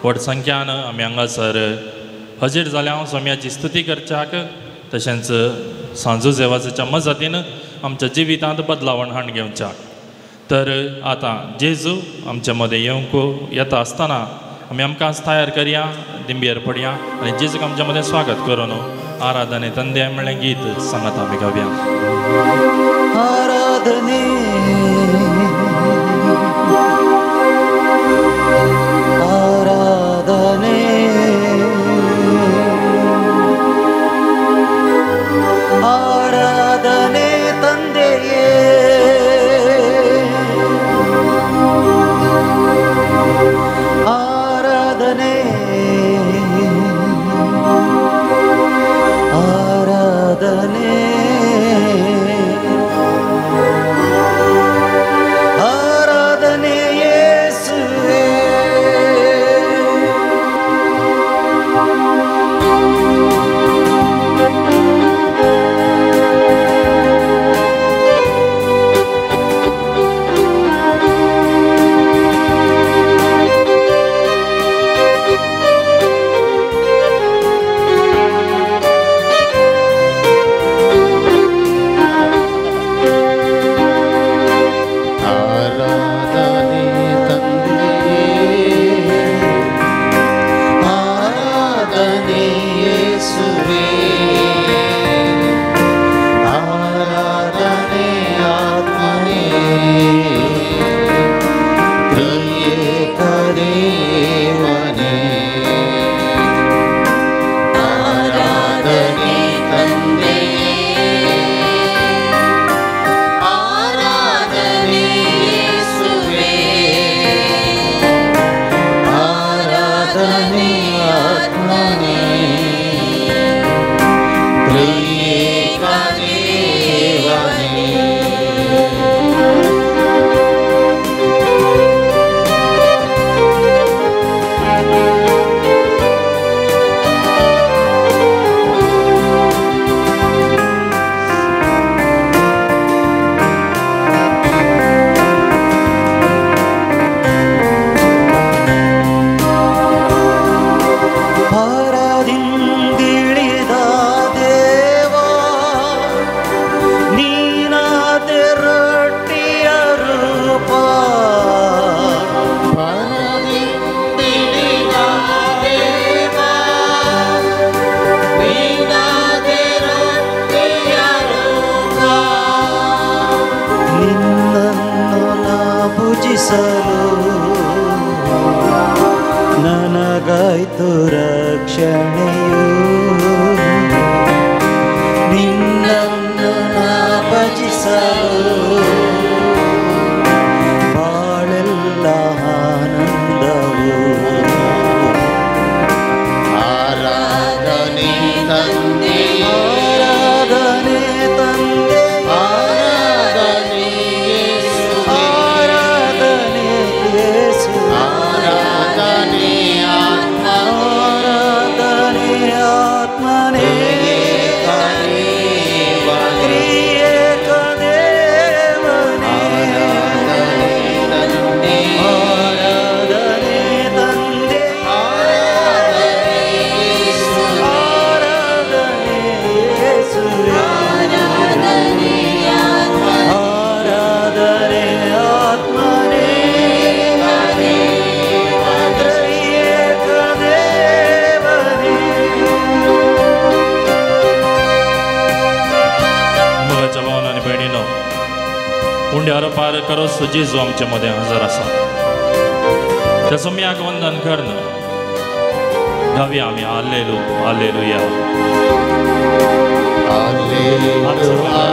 व्हड संख्यान आमी हांगासर हजीर जाल्या सोम्याची स्तुती करच्याक तशेंच सांजू जेवाच्या मजतीन आमच्या जिवितांत बदलावण हाडून घेवच्याक। तर आतां जेजू आमच्या मदें येवंक येता आसतना आमी आमकां तयार करया, दिंबेर पडया आनी जेजूक आमच्या मदें स्वागत करून आराधने तंदे म्हणलें गीत सांगत आमी गावया। आराधने आराधने आराधने ತಂದೆಯೇ, ಆರಾಧನೆ ಆರಾಧನೆ ಆರಾಧನೆ ಯೇಸುವೇ. ನನಗಾಯ್ತು ರಕ್ಷಣೆಯು, ನಿನ್ನನ್ನು ನಾ ಭಜಿಸಲು ಬಾಳೆಲ್ಲ ಆನಂದವು. ಆರಾಧನೆ ತಂದೆ, ಆರಾಧನೆ ತಂದೆ, ಆರಾಧನೆ ಯೇಸುವೇ, ಆರಾಧನೆ ಯೇಸು, ಆರಾಧನೆ ಆರಾಧನೆ ಆತ್ಮನೇ, ತ್ರಿಯೇಕ ದೇವನೇ, ಆರಾಧನೆ ತಂದೆ, ಆರಾಧನೆ ಯೇಸುವೇ, ಆರಾಧನೆ ಆತ್ಮನೇ, ತ್ರಿಯೇಕ ದೇವನೇ. मोगाच्या भावन आनी भयणीनो, उंड्यार पार करोस जेजू आमचे मदें हजर आसा। त्या सोम्याक वंदन करून गावया आमी हालेलू हालेलुया.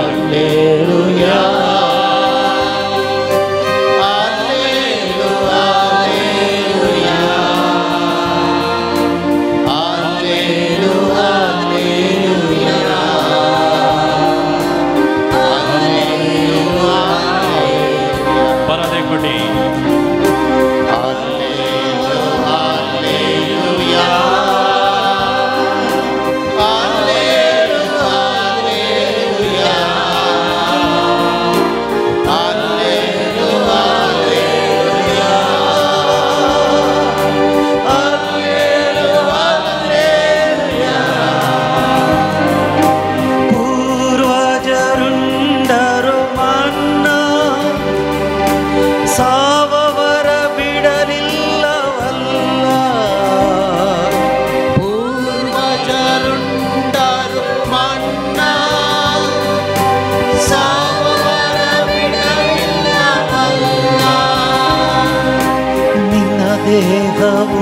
हालेलुया परत एक फावटी हालेलुया.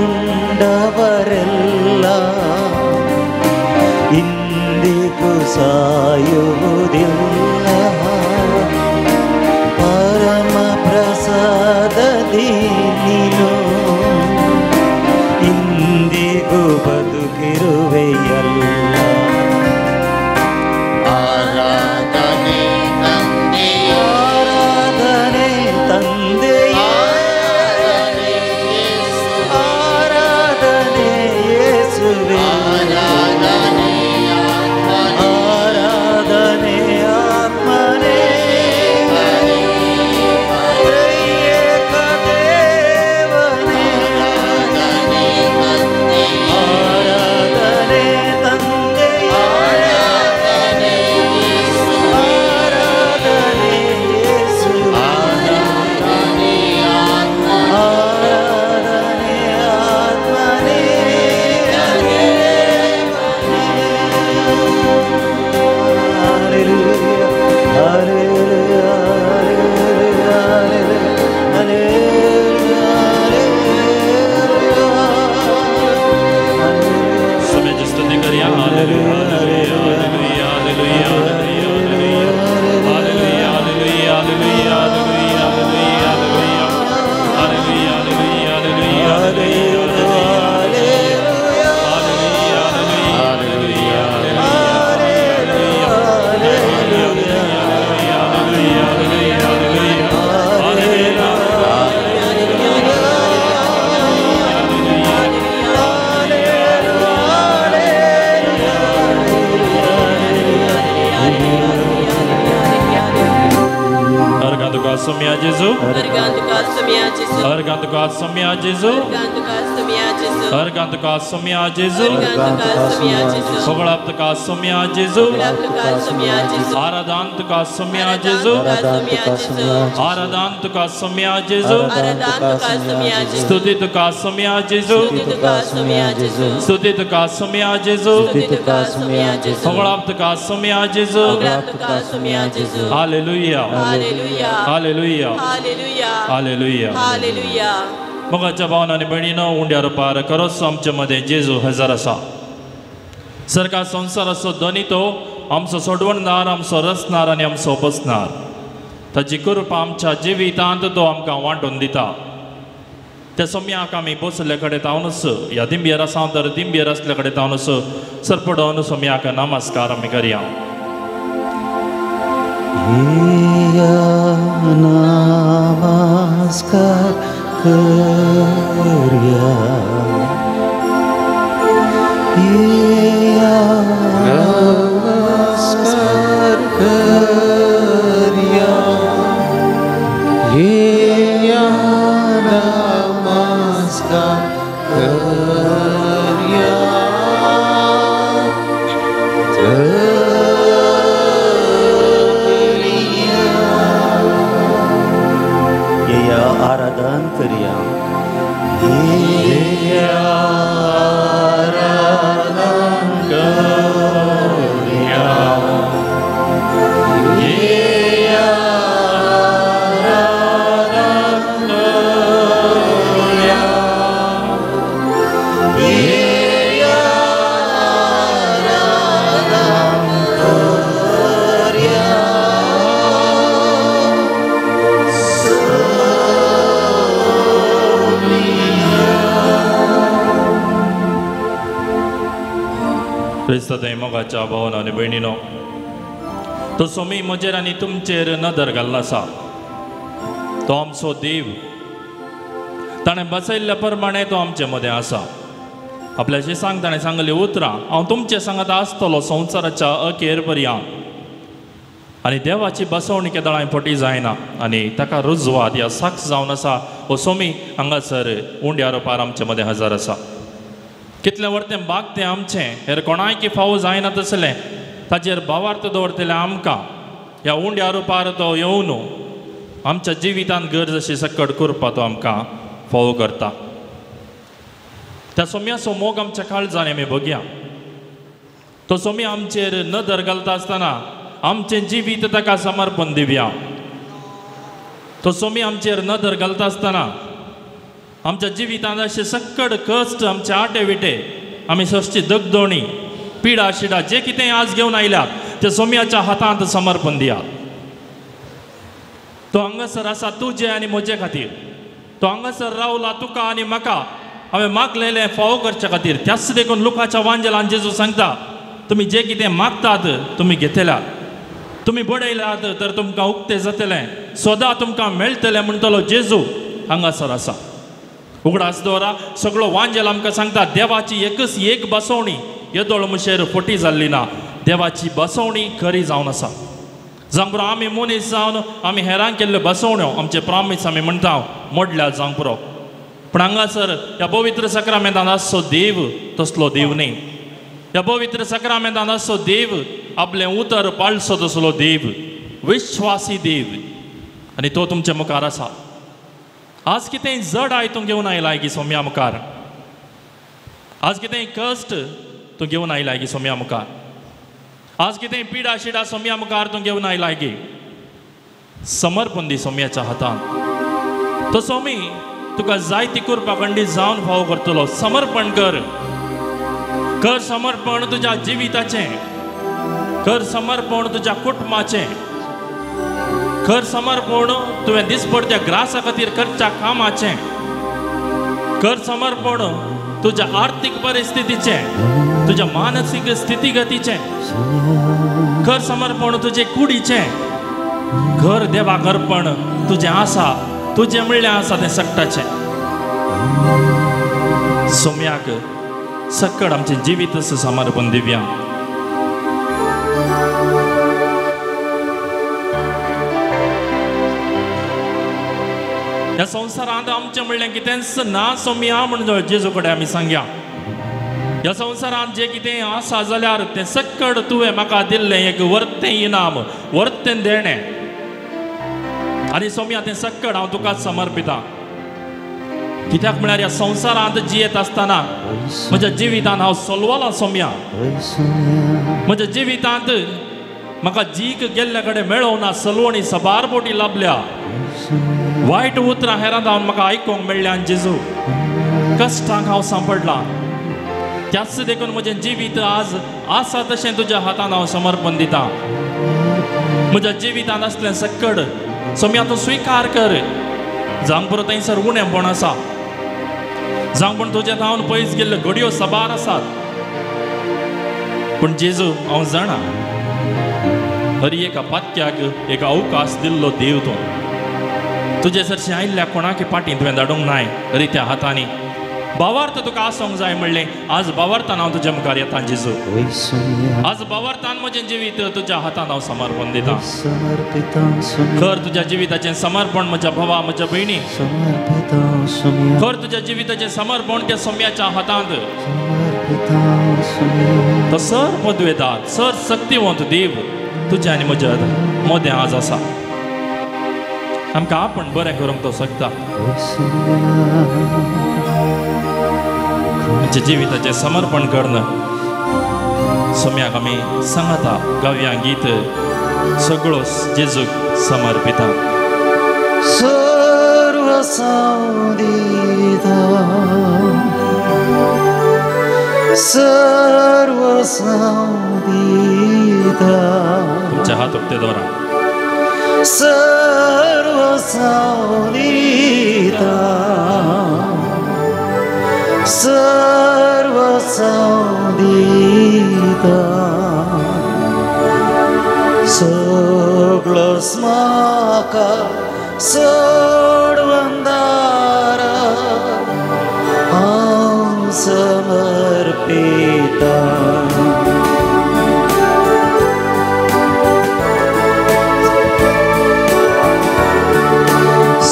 ಉಂಡವರೆಲ್ಲ ಇಂದಿಗೂ ಸಾಯುವುದಿಲ್ಲ. ಪರಮ ಪ್ರಸಾದದಿ ನೀನು ಇಂದಿಗೂ ಬದುಕಿರುವೆಯಲ್ಲ. ಆರಾಧನೆ ತಂದೆಯೇ, ಆರಾಧನೆ ತಂದೆಯೇ, ಆರಾಧನೆ ಯೇಸುವೆ, ಆರಾಧನೆ ಆತ್ಮನೇ, ಆರಾಧನೆ ಆತ್ಮನೇ, ತ್ರೈಏಕ ದೇವನೇ, ಆರಾಧನೆ ತಂದೆಯೇ, ಆರಾಧನೆ ತಂದೆಯೇ, ಆರಾಧನೆ ಯೇಸುವೆ, ಆರಾಧನೆ ಯೇಸುವೆ, ಆರಾಧನೆ ಆತ್ಮನೇ, ಆರಾಧನೆ ಆತ್ಮನೇ. Hallelujah, hallelujah, hallelujah, hallelujah. सोम्याची स्तुती करया. Hallelujah, hallelujah, hallelujah, hallelujah, hallelujah, hallelujah, hallelujah, hallelujah, hallelujah, hallelujah, hallelujah, hallelujah, Hallelujah. Somya Jesu, Argantuka Somya Jesu, Argantuka Somya Jesu, Hogalaptuka Somya Jesu, Aradantuka Somya Jesu, Aradantuka Somya Jesu, Stutituka Somya Jesu, Stutituka Somya Jesu, Hogalaptuka Somya Jesu. Hallelujah, hallelujah, hallelujah. मोगाच्या भावन आनी भयणीनो, उंड्या रुपार खरोच आमचे मदें जेजू हजर आसा. सरकार संवसाराचो धनी तो आमचो सोडवणदार, आमचो रचणार आनी आमचो बसणार. ताची कृपा आमच्या जिवितांत तो आमकां वांटून दिता. त्या सोम्याक आमी बसले कडेन तावनूच ह्या दिंबेर आसा तर दिंबेर आसले कडेन तावनूच सरपडोवन सोम्याक नमस्कार आमी करया. नमस्कार करया, नमस्कार करया, येया नमस्कार करया. येया आराधन करया, येया आराधन करया, येया आराधन करया, येया आराधन करया. क्रिस्तांत मोगाच्या भावन आनी भयणीनो, तो सोमी म्हजेर आनी तुमचेर नदर घाल्लो आसा. तो आमचो देव, ताणें बसयल्ल्या प्रमाणे तो आमचे मदें आसा. आपल्याशी सांग ताणें सांगली उतरां, हांव तुमचे सांगात आसतलो संवसाराच्या अखेर पर्यंत. आनी देवाची बसवणी केदळांय फटी जायना आनी ताका रुजवात ह्या साक्ष जावन आसा. हो सोमी हांगासर उंड्या रुपार आमचे मदें हजर आसा. कितलें वर्तें बाग तें आमचें, हेर कोणायकी फावो जायना तसलें ताचेर भावार्थ दवरतलें आमकां. ह्या उंड्या रुपार तो येवन आमच्या जिवितांत गरज अशी सकट करपा तो आमकां फावो करता. त्या सोम्याचो मोग आमच्या काळजान आमी बघया. तो सोमी आमचेर नदर घालता आसतना आमचें जिवीत ताका समर्पण दिवया. तो सोमी आमचेर नदर घालता आसतना आमच्या जिवितांत अशे सक्कड कश्ट, आमचे आटे विटे, आमी सोंसची दगदोणी, पिडा शिडा जे कितें आज घेवन आयल्यात ते सोम्याच्या हातांत समर्पण दियात. तो हांगासर आसा तुजे आनी म्हजे खातीर. तो हांगासर रावला तुका आनी म्हाका हांवें मागलेलें फावो करचे खातीर. त्याच देखून लुकाच्या वांजेलान जेजू सांगता, तुमी जे कितें मागतात तुमी घेतल्यात, तुमी बडयल्यात तर तुमकां उक्तें जातलें, सदां तुमकां मेळटलें म्हणटलो जेजू हांगासर आसा. उगडास दवरा, सगळो वांजेल आमकां सांगता देवाची एकच एक बसवणी येदोळ मुशेर फटी जाल्ली ना. देवाची बसवणी खरी जावन आसा. जावंक पुरो आमी मनीस जावन आमी हेरांक केल्ल्यो बसवण्यो, आमचे प्रॉमीस आमी म्हणटा मोडल्या जावंक पुरो. पूण हांगासर ह्या पवित्र सक्रामेंतान आसचो देव तसलो देव न्ही. ह्या पवित्र सक्रामेंतान आसचो देव आपलें उतर पाळचो तसलो देव, विश्वासी देव, आनी तो तुमच्या मुखार आसा. आज कितेंय जड I तूं घेवन आयला की सोम्या मुखार, आज कितेंय कश्ट तूं घेवन आयला की सोम्या मुखार, आज कितेंय पिडा शिडा सोम्या मुखार तूं घेवन आयला की, समर्पण दी सोम्याच्या हातान. तो सोमी तुका जायती कृपा खंडीत जावन फावो करतलो. समर्पण कर, कर समर्पण तुज्या जिविताचें, कर समर्पण तुज्या कुटुंबाचें, कर समर्पण तुवें दिसपडत्या ग्रासा खातीर करच्या कामाचें, कर समर्पण तुज्या आर्थीक परिस्थितीचें, तुज्या मानसीक स्थितीगतीचें, कर समर्पण तुजे कुडीचें. घर देवाक अर्पण तुजें आसा, तुजें म्हणलें आसा तें सगटाचें. सोम्याक सक्कड आमचें जिवीत समर्पण दिवया. ह्या संवसारांत आमचें म्हणलें कितेंच ना सोम्या म्हण जेजू कडेन आमी सांगया. ह्या संवसारांत जें कितें आसा जाल्यार तें सक्कड तुवें म्हाका दिल्लें एक वर्तें इनाम, वर्तें देणें, आनी सोम्या तें सक्कड हांव तुका समर्पितां. कित्याक म्हळ्यार ह्या संवसारांत जियेत आसतना म्हज्या जिवितांत हांव सोलवलां सोम्या. म्हज्या जिवितांत म्हाका जीक गेल्ल्या कडेन मेळोवना सलवणी सबार बोटी लाभल्या, वायट उतरां हेरां धांवन म्हाका आयकूंक मेळ्ळ्यान जेजू, कश्टांक हांव सांपडलां. त्याच देखून म्हजें जिवीत आज आसा तशें तुज्या हातान हांव समर्पण दितां. म्हज्या जिवितांत आसलें सक्कड सोम्या तूं स्विकार कर. जावंक पुरो थंयसर उणेंपण आसा, जावंक पूण तुज्या धांवन पयस गेल्ल्यो घडयो सबार आसात, पूण जेजू हांव जाणा हर एका पातक्याक एक अवकाश दिल्लो देव तूं. तुजे सरशी आयिल्ल्या कोणाकी पाटी तुवें धाडूंक नाय रित्या हातांनी. भावार्थ तुका आसूंक जाय म्हणलें आज भावार्थान हांव तुज्या मुखार येता जेजू. आज भावार्थान म्हजें जिवीत तुज्या हातान हांव समर्पण दितां. खर तुज्या जिविताचें समर्पण म्हज्या भावा, म्हज्या भयणी, खर तुज्या जिविताचें समर्पण त्या सोम्याच्या हातांत. तो सर पदवेदार, सर शक्तिवंत देव तुज्या आनी म्हज्या मदें आज आसा. आमकां आपण बरें करूंक तो शकता. आमच्या जिविताचें समर्पण करून सोम्याक आमी सांगता गावया गीत सगळो जेजूक समर्पिता. सर्वसांव दिता, सर्वसांव दिता, तुमचे हात उक्ते दवरा. सर्वसांव दिता, सर्वसांव दिता, सगळोच म्हाका सोडवंदार हांव समर्पिता.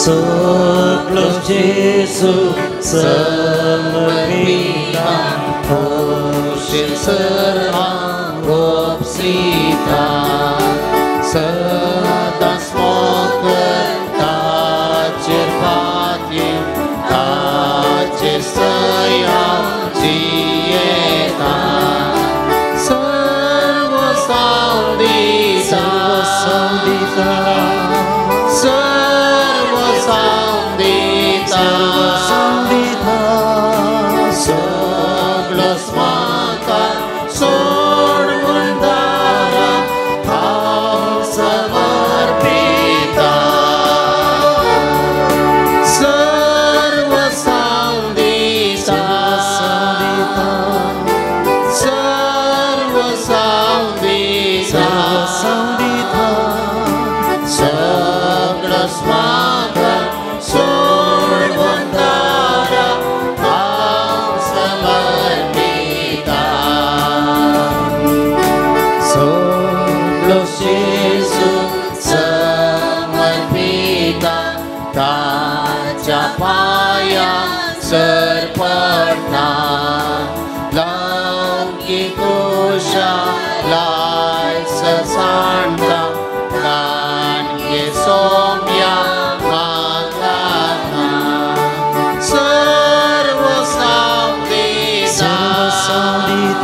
सगळो जेजू समर्पिता, होशील सर हांव ओपसिता, सदांच मोकर ताचेर पातयेन, ताचेर सय हांव जियेता. सर्वसांव दिता, सर्वसांव दिता, सर्वसांव दिता,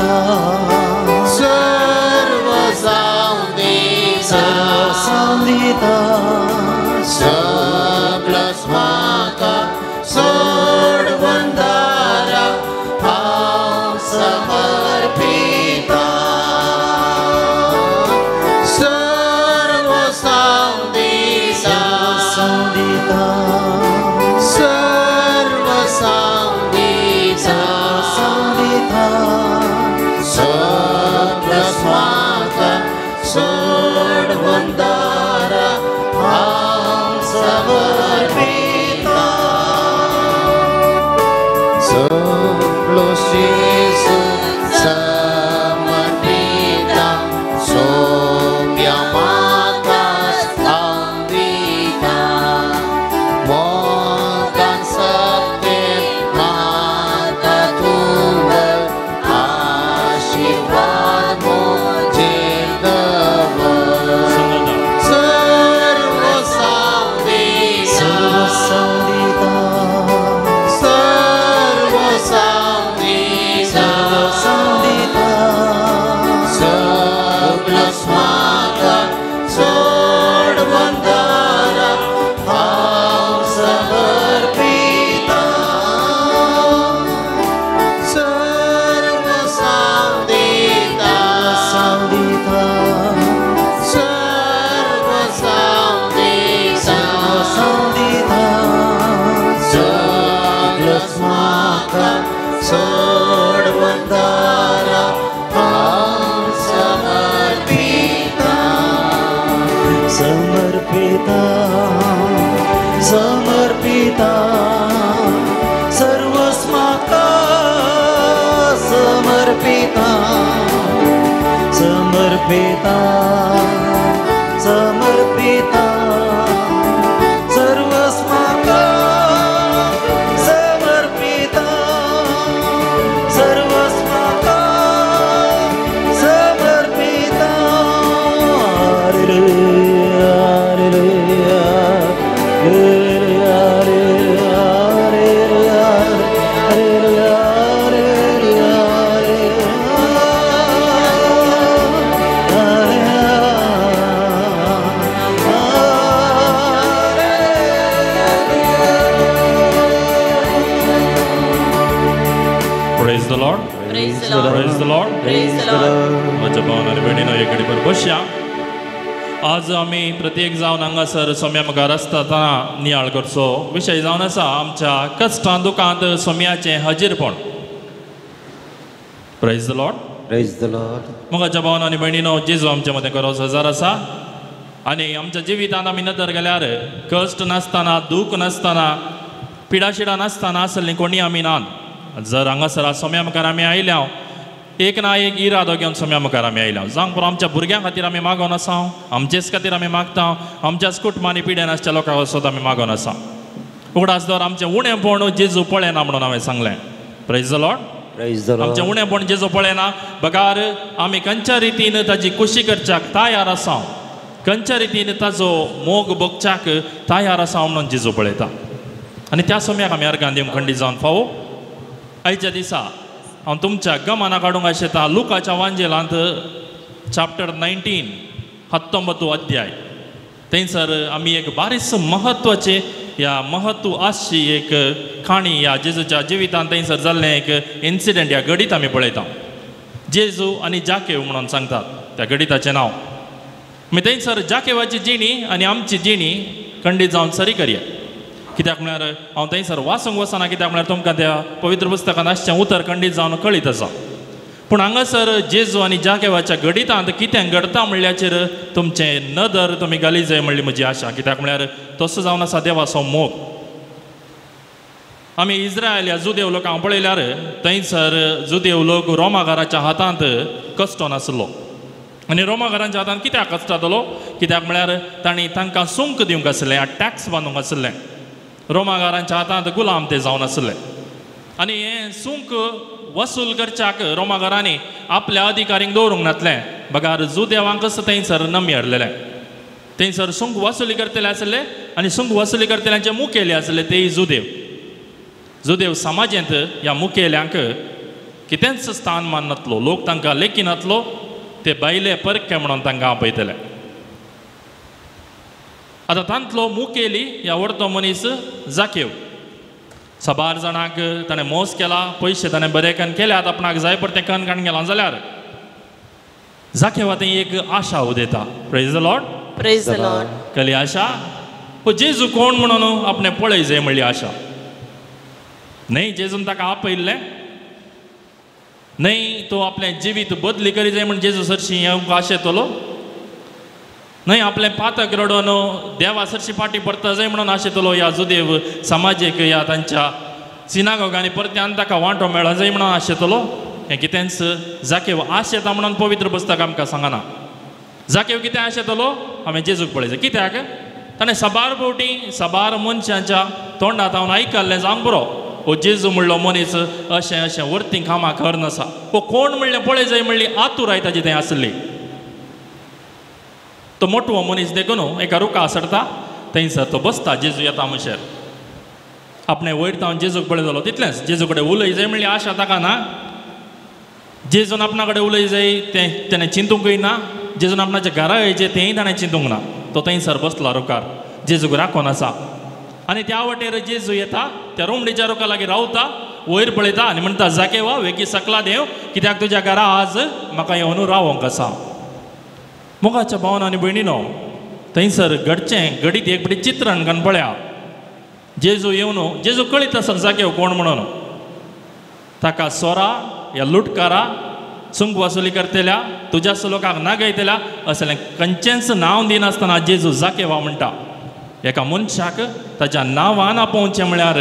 दिता, सर्व जावं दिता, सर्व जावं दिता, सगळोच म्हाका सोडवंदारा हांव समर्पिता, सर्व जावं दिता, जावं दिता, सर्व जावं दिता, जावं दिता, सगळोच म्हाका सोडवंदारा हांव समर्पिता, सगळो जेजू समर्पिता, सोम्या म्हाका हांव दिता, मोगान सत्तेन म्हाका तूं आशिर्वाद म्हजेर दवर, सर्व जावं दिता, सर्व जावं दिता, सर्व जावं दिता, जावं दिता, सगळोच म्हाका सोडवंदारा हांव समर्पिता, सर्व जावं दिता, जावं दिता, सर्व जावं दिता, जावं दिता, सगळोच म्हाका सोडवंदारा हांव समर्पिता, समर्पिता, समर्पिता, सर्वस्व म्हाका समर्पिता, समर्पिता, समर्पिता, सर्वस्व म्हाका समर्पिता, सर्वस्व म्हाका समर्पिता. Hallelujah, hallelujah, hallelujah, hallelujah, hallelujah, Praise the Lord. Praise the Lord. Praise the Lord. Praise the Lord. म्हज्या भावन आनी भयणीनो एक घडीभर बसया. आज आमी प्रत्येक जावन हांगासर सोम्या मुखार आसतना नियाळ करचो विशय जावन आसा आमच्या कश्टां दुखांत सोम्याचें हाजीरपण. Praise the Lord. Praise the Lord. मोगाच्या भावन आनी भयणीनो, जेजू आमच्या मदें खरो हजार आसा आनी आमच्या जिवितांत आमी नदर गेल्यार कश्ट नासतना, दूख नासतना, पिडाशिडा नासतना आसलीं कोणी आमी नात. जर हांगासर सोम्या मुखार आमी आयल्या, एक ना एक इरादो घेवन सोम्या मुखार आमी आयल्या. जावंक पुरो आमच्या भुरग्यां खातीर आमी मागोन आसा, आमचेच खातीर आमी मागता, आमच्याच कुटुंबांनी पिड्यान आसच्या लोकां वचत आमी मागोन आसा. उगडास दवर आमचें उणेंपण जेजू पळयना म्हणून हांवें सांगलें. Praise the Lord. Praise the Lord. आमचें उणेंपण जेजू पळयना, बगार आमी खंयच्या रितीन ताजी खुशी करच्याक तयार आसा, खंयच्या रितीन ताजो मोग भोगच्याक तयार आसा म्हणून जेजू पळयता. आनी त्या सोम्याक आमी अर्गां दिवंक खंडीत जावन फावो. आयच्या दिसा हांव तुमच्या गमना काडूंक आशेता लुकाच्या वांजेलांत चॅप्टर 19 19 अध्याय. थंयसर आमी एक बारीस म्हत्वाचें ह्या म्हत्व आसची एक काणी ह्या जेजूच्या जिवितांत थंयसर जाल्लें एक इन्सिडंट ह्या घडीत आमी पळयता. जेजू आनी जाकेव म्हणून सांगतात त्या घडिताचें नांव. मागीर थंयसर जाकेवाची जिणी आनी आमची जिणी खंडीत जावन सरी करया. कित्याक म्हळ्यार हांव थंयसर वाचूंक वचना, कित्याक म्हळ्यार तुमकां त्या पवित्र पुस्तकांत आसचें उतर खंडीत जावन कळीत आसा. पूण हांगासर जेजू आनी जाकेवाच्या घडितांत कितें घडता म्हणल्याचेर तुमचें नदर तुमी घाली जाय म्हणली म्हजी आशा. कित्याक म्हळ्यार तसो जावन आसा देवाचो मोग. आमी इस्रायल ह्या जुदेव लोकांक पळयल्यार थंयसर जुदेव लोक रोमागाराच्या हातांत कश्टो नासलो. आनी रोमागारांच्या हातांत कित्याक कश्ट जातलो? कित्याक म्हळ्यार तांणी तांकां सुंक दिवंक आसलें, टॅक्स बांदूंक आसलें. रोमागारांच्या हातांत गुलाम ते जावन आसले. आनी हें सुंक वसूल करच्याक रोमागारांनी आपल्या अधिकारींक दवरूंक नातलें, बगार जुदेवांकच थंयसर नमी हाडलेलें. थंयसर सुंक वसुली करतले आसले आनी सुंक वसुली करतल्यांचे मुखेली आसले तेय जुदेव. जुदेव समाजेंत ह्या मुखेल्यांक कितेंच स्थान मान नातलो, लोक तांकां लेखी नातलो, ते बायले परके म्हणून तांकां आपयतले. आतां तांतलो मुखेली ह्या व्हडतो मनीस जाकेव. साबार जाणांक ताणें मोस केला, पयशे ताणें बरे कन केल्यात, आपणाक जाय परतें कन काडून गेलां जाल्यार जाकेव आतां एक आशा उदयता. Praise the Lord. Praise the Lord. कली आशा, हो जेजू कोण म्हणून आपणें पळय जाय म्हणली आशा. न्हय जेजून ताका आपयल्लें, न्हय तो आपलें जिवीत बदली करी जाय म्हण जेजू सरशी येवंक आशेतलो, न्हय आपलें पातक रडोन देवा सरशी फाटी पडटा जाय म्हणून आशेतलो. ह्या जुदेव समाजेक ह्या तांच्या सिनागोगांनी परत्यान ताका वांटो मेळा जाय म्हणून आशेतलो. हें कितेंच जाकेव आशेता म्हणून पवित्र पुस्तक आमकां सांगना. जाकेव कितें आशेतलो, हांवें जेजूक पळयचें. कित्याक ताणें साबार फावटी साबार मनशांच्या तोंडांत हांव आयकल्लें जावंक बरो, हो जेजू म्हणलो मनीस अशें अशें वर्तीं कामां कर आसा, हो कोण म्हणलें पळय जाय म्हणली आतुराय ताजी थंय आसली. तो मोटवो मनीस देखून एका रुखा आसरता, थंयसर तो बसता. जेजू येता म्हणसर आपणें वयर तावन जेजूक पळयतलो तितलेंच, जेजू कडेन उलय जाय म्हणली आशा ताका ना. जेजून आपणा कडेन उलय जाय तें तेणें चिंतूंकय ना, जेजून आपणाच्या घरा येयचें तेंय ताणें चिंतूंक ना. तो थंयसर बसला रुखार, जेजूक राखून आसा. आनी त्या वटेर जेजू येता, त्या रोमडीच्या रुखा लागीं रावता, वयर पळयता आनी म्हणटा, जाकेवा वेगीं सकला देव, कित्याक तुज्या घरा आज म्हाका येवन रावोंक आसा. मोगाच्या भावन आनी भयणीनो, थंयसर घडचें घडीत एक बरी चित्रण कन पळया. जेजू येवन जेजू कळीत आसा जाकेव कोण म्हणून. ताका सोरा या लुटकारा, सुंक वसुली करतल्या, तुज्या लोकांक नागयतल्या असलें खंयचेंच नांव दिनासतना जेजू जाकेवा म्हणटा. एका मनशाक ताच्या नांवान आपोवचें म्हळ्यार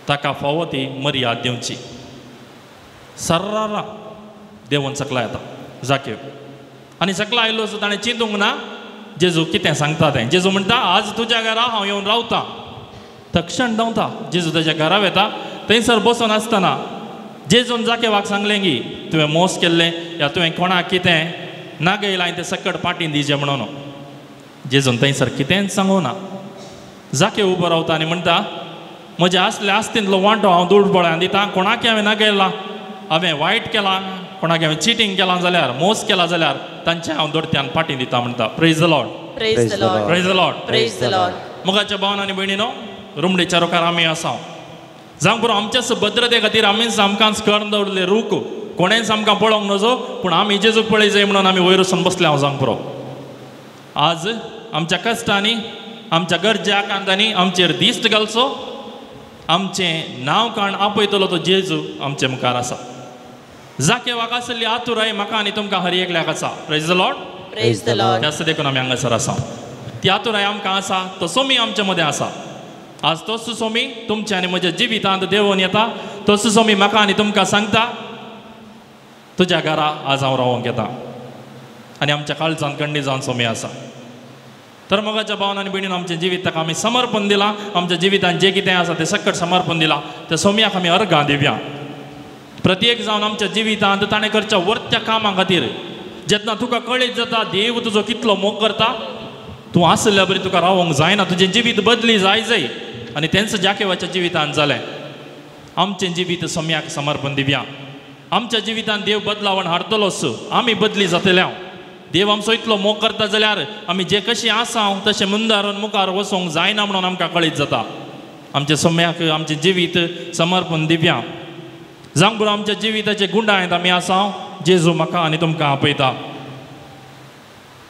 ताका फावो ती मर्याद दिवची. सर्रा देवून सकला येता जाकेव आनी सकला आयलो असो ताणें चिंतूंक ना जेजू कितें सांगता तें. जेजू म्हणटा, आज तुज्या घरा हांव येवन रावता. तक्षण धांवता जेजू ताच्या घरा वेता. थंयसर बसून आसतना जेजून जाकेवाक सांगलें की तुवें मोस केल्लें या तुवें कोणाक कितें नागयलां तें सकट पाटीन दिजें म्हणून. जेजून थंयसर कितेंच सांगू ना. जाकेव उबो रावता आनी म्हणटा, म्हज्या आसल्या आस्तींतलो वांटो हांव दुडबळ्यान दिता, कोणाक हांवें नागयलां, हांवें वायट केलां, कोणाक हांवें चिटींग केलां जाल्यार, मोस केला जाल्यार तांचें हांव दोडत्यान पाटीन दिता म्हणटा. Praise the Lord. Praise the Lord. Praise the Lord. Praise the Lord. मोगाच्या भावन आनी भयणीनो, रुमडीच्या रोकार आमी आसा. जावंक पुरो आमच्याच भद्रते खातीर आमीच आमकांच करून दवरले रूख, कोणेंच आमकां पळोवंक नजो, पूण आमी जेजूक पळय जाय म्हणून आमी वयर वचून बसले. हांव जावंक पुरो आज आमच्या कश्टांनी, आमच्या गरजे आकांतांनी आमचेर दिश्ट घालचो, आमचें नांव काण आपयतलो तो जेजू आमचे मुखार आसा. जाकेवाक आसली आतुराय म्हाका आनी तुमकां हर एकल्याक आसा. Praise the Lord. Praise the Lord. जास्त देखून आमी हांगासर आसा. ती आतुराय आमकां आसा, तो सोमी आमचे मदें आसा. आज तोच सोमी तुमच्या आनी म्हज्या जिवितांत देवून येता. तोच सोमी म्हाका आनी तुमकां सांगता, तुज्या घरा आज हांव रावोंक येता. आनी आमच्या काळजांत कंडी जावन सोमी आसा. तर मोगाच्या भावन आनी भयणीन, आमचें जिवीत ताका आमी समर्पण दिलां. आमच्या जिवितांत जें कितें आसा तें सकट समर्पण दिलां. त्या सोमयाक आमी अर्गां दिवया. प्रत्येक जावन आमच्या जिवितांत ताणें करच्या वर्त्या कामां खातीर जेन्ना तुका कळीत जाता देव तुजो कितलो मोग करता, तूं आसल्या बरी तुका रावोंक जायना, तुजें जिवीत बदली जाय जाय. आनी तेंच जाकेवाच्या जिवितांत जालें. आमचें जिवीत सोमयाक समर्पण दिवया. आमच्या जिवितांत देव बदलावण हाडटलोच, आमी बदली जातले. देव आमचो इतलो मोग करता जाल्यार आमी जे कशें आसा तशें मुंदारून मुखार वचूंक जायना म्हणून आमकां कळीत जाता. आमच्या सोम्याक आमचें जिवीत समर्पण दिवया. जावंक बरो आमच्या जिविताचे गुंडायत आमी आसा. जेजू म्हाका आनी तुमकां आपयता.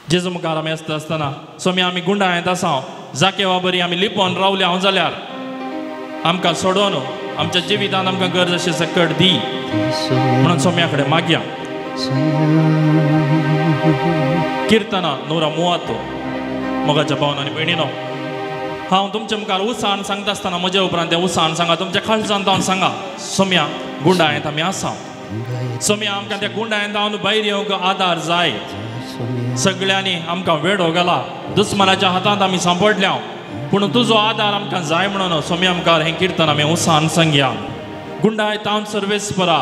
जेजू मुखार आमी आसता आसतना सोम्या आमी गुंडायत आसा. जाकेवा बरी आमी लिपोवन रावले हांव जाल्यार आमकां सोडोवन आमच्या जिवितांत आमकां गरज अशें सकट दी म्हणून सोम्या कडेन मागया. किर्तना 130. मोगाच्या भावन आनी भयणीनो, हांव तुमच्या मुखार उत्साहान सांगता आसतना म्हज्या उपरांत तें उत्साहान सांगा, तुमच्या काळजान जावन सांगा, सोम्या गुंडायत आमी आसा. सोम्या आमकां त्या गुंडायत जावन भायर येवंक आदार जाय. सगळ्यांनी आमकां वेडो घाला, दुस्मनाच्या हातांत आमी सांपडल्या, पूण तुजो आदार आमकां जाय म्हणून सोम्या मुखार हें किर्तन आमी उत्साहान सांगया. गुंडायत हांव सर्वेस्परा,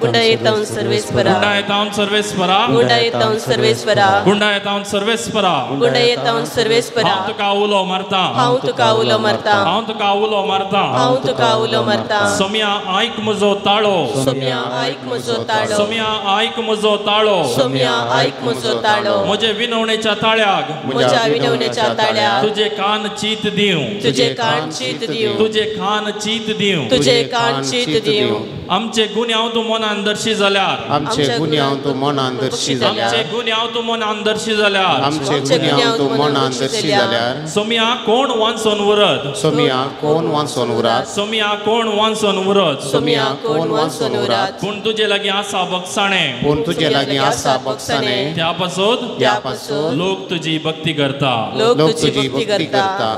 गुंडायतावन सर्वेस्परा गुंडायतावन सर्वेस्परा गुंडायतावन सर्वेस्परा गुंडायतावन सर्वेस्परा गुंडायतावन सर्वेस्परा हांव तुका उलो मारता हांव तुका उलो मारता हांव तुका उलो मारता हांव तुका उलो मारता सोम्या आयक म्हजो ताळो सोम्या आयक म्हजो ताळो सोम्या आयक म्हजो ताळो सोम्या आयक म्हजो ताळो म्हजे विनवणेच्या ताळ्याक म्हज्या विनवणेच्या ताळ्याक तुजे कान चीत दिवं तुजे कान चीत दिवं तुजे कान चीत दिवं तुजे कान चीत दिवं आमचे गुन्यांव तूं मनान दर्शी जाल्यार आमचे गुन्यांव तूं मनान दर्शी जाल्यार आमचे गुन्यांव तूं मनान दर्शी जाल्यार आमचे गुन्यांव तूं मनान दर्शी जाल्यार सोम्या कोण वांचून उरत सोम्या कोण वांचून उरत सोम्या कोण वांचून उरत सोम्या कोण वांचून उरत पूण तुजे लागीं आसा बक्षाणें पूण तुजे लागीं आसा बक्षाणें त्या पासून त्या पासून लोक तुजी भक्ती करता लोक तुजी भक्ती करता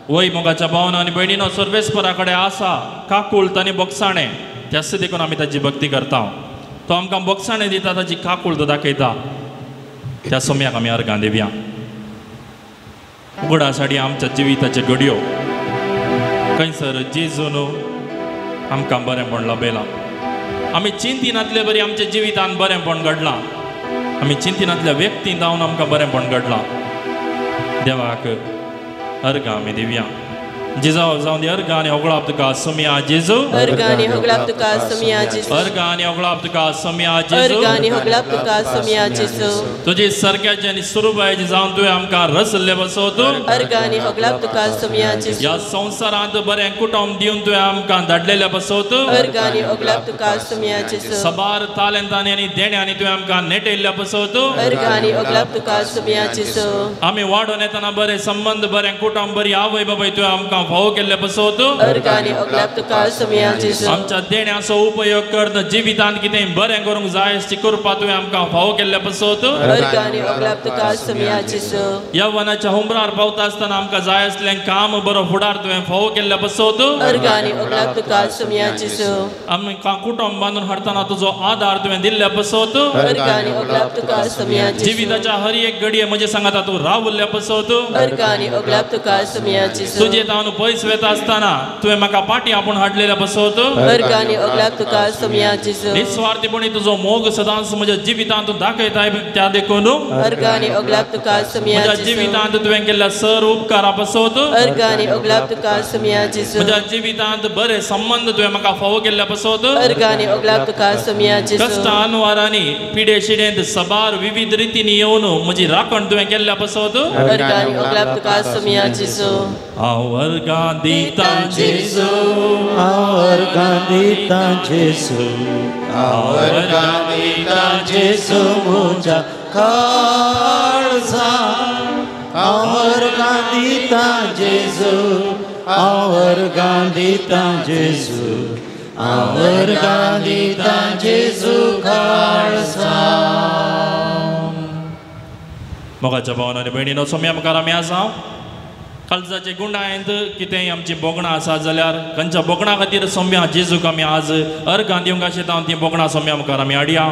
वय मोगाच्या भावना आनी भयणीनो सर्वेस्परा कडेन आसा काकूळ आनी बक्षाणें त्याच देखून आमी ताजी भक्ती करता तो आमकां बक्षाणें दिता ताजी काकूळ तो दाखयता त्या सोम्याक आमी अर्गां दिवया उगडासाठी आमच्या जिविताचे घडयो खंयसर जेजून आमकां बरेंपण लभयलां आमी चिंतिनातले बरी आमच्या जिवितान बरेंपण घडलां आमी चिंतिनातल्या व्यक्तीन जावन आमकां बरेंपण घडलां देवाक अर्गां आमी दिवया जेजाव जावं दी अर्गां आनी होगळाप तुका सोम्या जेजू अर्गां आनी होगळाप तुका सोम्या जेजू अर्गां आनी होगळाप तुका सोम्या जेजू अर्गां आनी होगळाप तुका सोम्या जेजू तुजी सारक्याची आनी सुरुबायची जावन तुवें आमकां रसल्ले बसोत अर्गां आनी होगळाप तुका सोम्या जेजू ह्या संवसारांत बरें कुटुंब दिवन तुवें आमकां धाडलेले बसोत अर्गां आनी होगळाप तुका सोम्या जेजू सबार तालेंतांनी आनी देण्यांनी तुवें आमकां नेटयल्ले बसोत अर्गां आनी होगळाप तुका सोम्या जेजू आमी वाडोवन येतना बरें संबंद बरें कुटुंब बरी आवय बाबाय तुवें आमकां फावो केल्ले बसोत अर्गां आनी होगळाप तुका सोम्या जेजू आमच्या देण्याचो उपयोग करून जिवितांत कितें बरें करूंक जाय अशी कृपा तुवें आमकां फावो केल्ले बसोत अर्गां आनी होगळाप तुका सोम्या जेजू यव्वनाच्या हुमरार पावता आसतना आमकां जाय असलें काम बरो फुडार तुवें फावो केल्ले बसोत अर्गां आनी होगळाप तुका सोम्या जेजू आमकां कुटुंब बांदून हाडटना तुजो आदार तुवें दिल्ले बसोत अर्गां आनी होगळाप तुका सोम्या जेजू जिविताच्या हर एक घडये म्हजे सांगाता तूं रावल्ले बसोत अर्गां आनी होगळाप तुका सोम्या जेजू तुजे तावन पयस वेता आसतना तुवें म्हाका पाटी आपूण हाडलेले बसोत अर्गां आनी होगळाप तुका सोम्या जेजू निस्वार्थीपणी तुजो मोग सदांच म्हज्या जिवितांत तूं दाखयताय त्या देखून अर्गां आनी होगळाप तुका सोम्या म्हज्या जेजू जिवितांत तुवें केल्ल्या सर उपकारा बसोत अर्गां आनी होगळाप तुका सोम्या जेजू म्हज्या जिवितांत बरे संबंद तुवें म्हाका फावो केल्ले बसोत अर्गां आनी होगळाप तुका सोम्या जेजू कश्ट अनवारांनी पिडे शिडेंत सबार विविध रितींनी येवन म्हजी राखण तुवें केल्ल्या बसोत अर्गां आनी होगळाप तुका सोम्या जेजू हांव अर्गां दिता जेजू हांव अर्गां दिता जेजू हांव अर्गां दिता जेजू म्हज्या काळजा हांव अर्गां दिता जेजू हांव अर्गां दिता जेजू हांव अर्गां दिता जेजू काळजा. मोगाच्या भावान आनी भयणीनो सोम्या मुखार आमी आसा काळजाचे गुंडायेंत कितेंय आमची बोगणां आसा जाल्यार खंयच्या बोगणां खातीर सोम्या जेजूक आमी आज अर्गां दिवंक आशिल्ली तीं बोगणां सोम्या मुखार आमी हाडया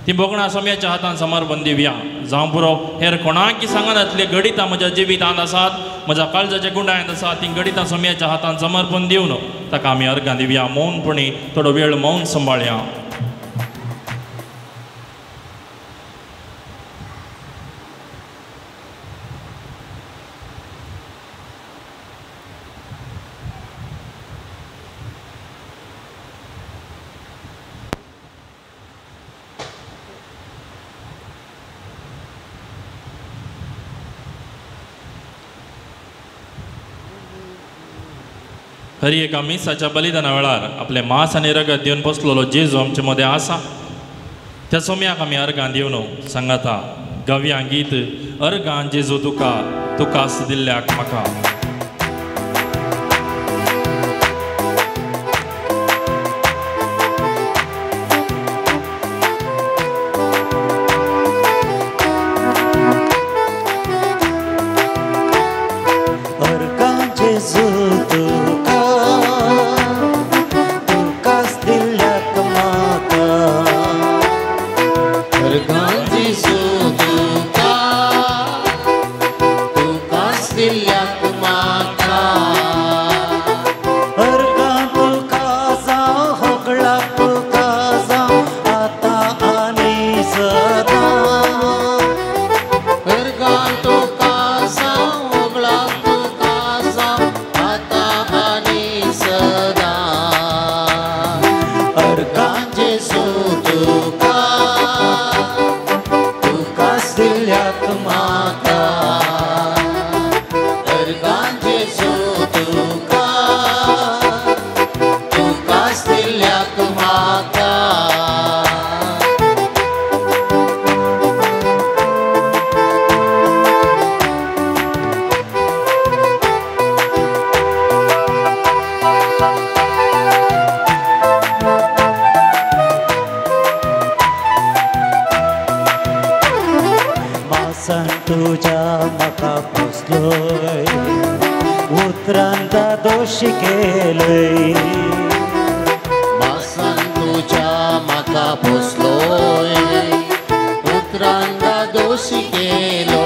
ती बोगणां सोम्याच्या हातान समर्पण दिवया जावं पुरो हेर कोणाकी सांगनातले घडितां म्हज्या जिवितांत आसात म्हज्या काळजाच्या गुंडायेंत आसात तीं घडितां सोम्याच्या हातान समर्पण दिवन ताका आमी अर्गां दिवया मौनपणी थोडो वेळ मौन सांबाळया. हर एका मिसाच्या बलिदाना वेळार आपले मांस आनी रगत दिवन बसलेलो जेजू आमचे मदें आसा त्या सोम्याक आमी अर्गां दिवन सांगाता गव्या गीत अर्गां जेजू तुका तुकास दिल्ल्याक म्हाका. तुकास दिल्ल्याक अर्गां जेजू तुका तुकाच दिल्यात म्हाका अर्गां जेजू तुका तुकाच दिल्यात म्हाका. तुज्या म्हाका पोसलोय उतरान दोश केलय मासान तुज्या म्हाका पोसलोय उतरान दोश केलो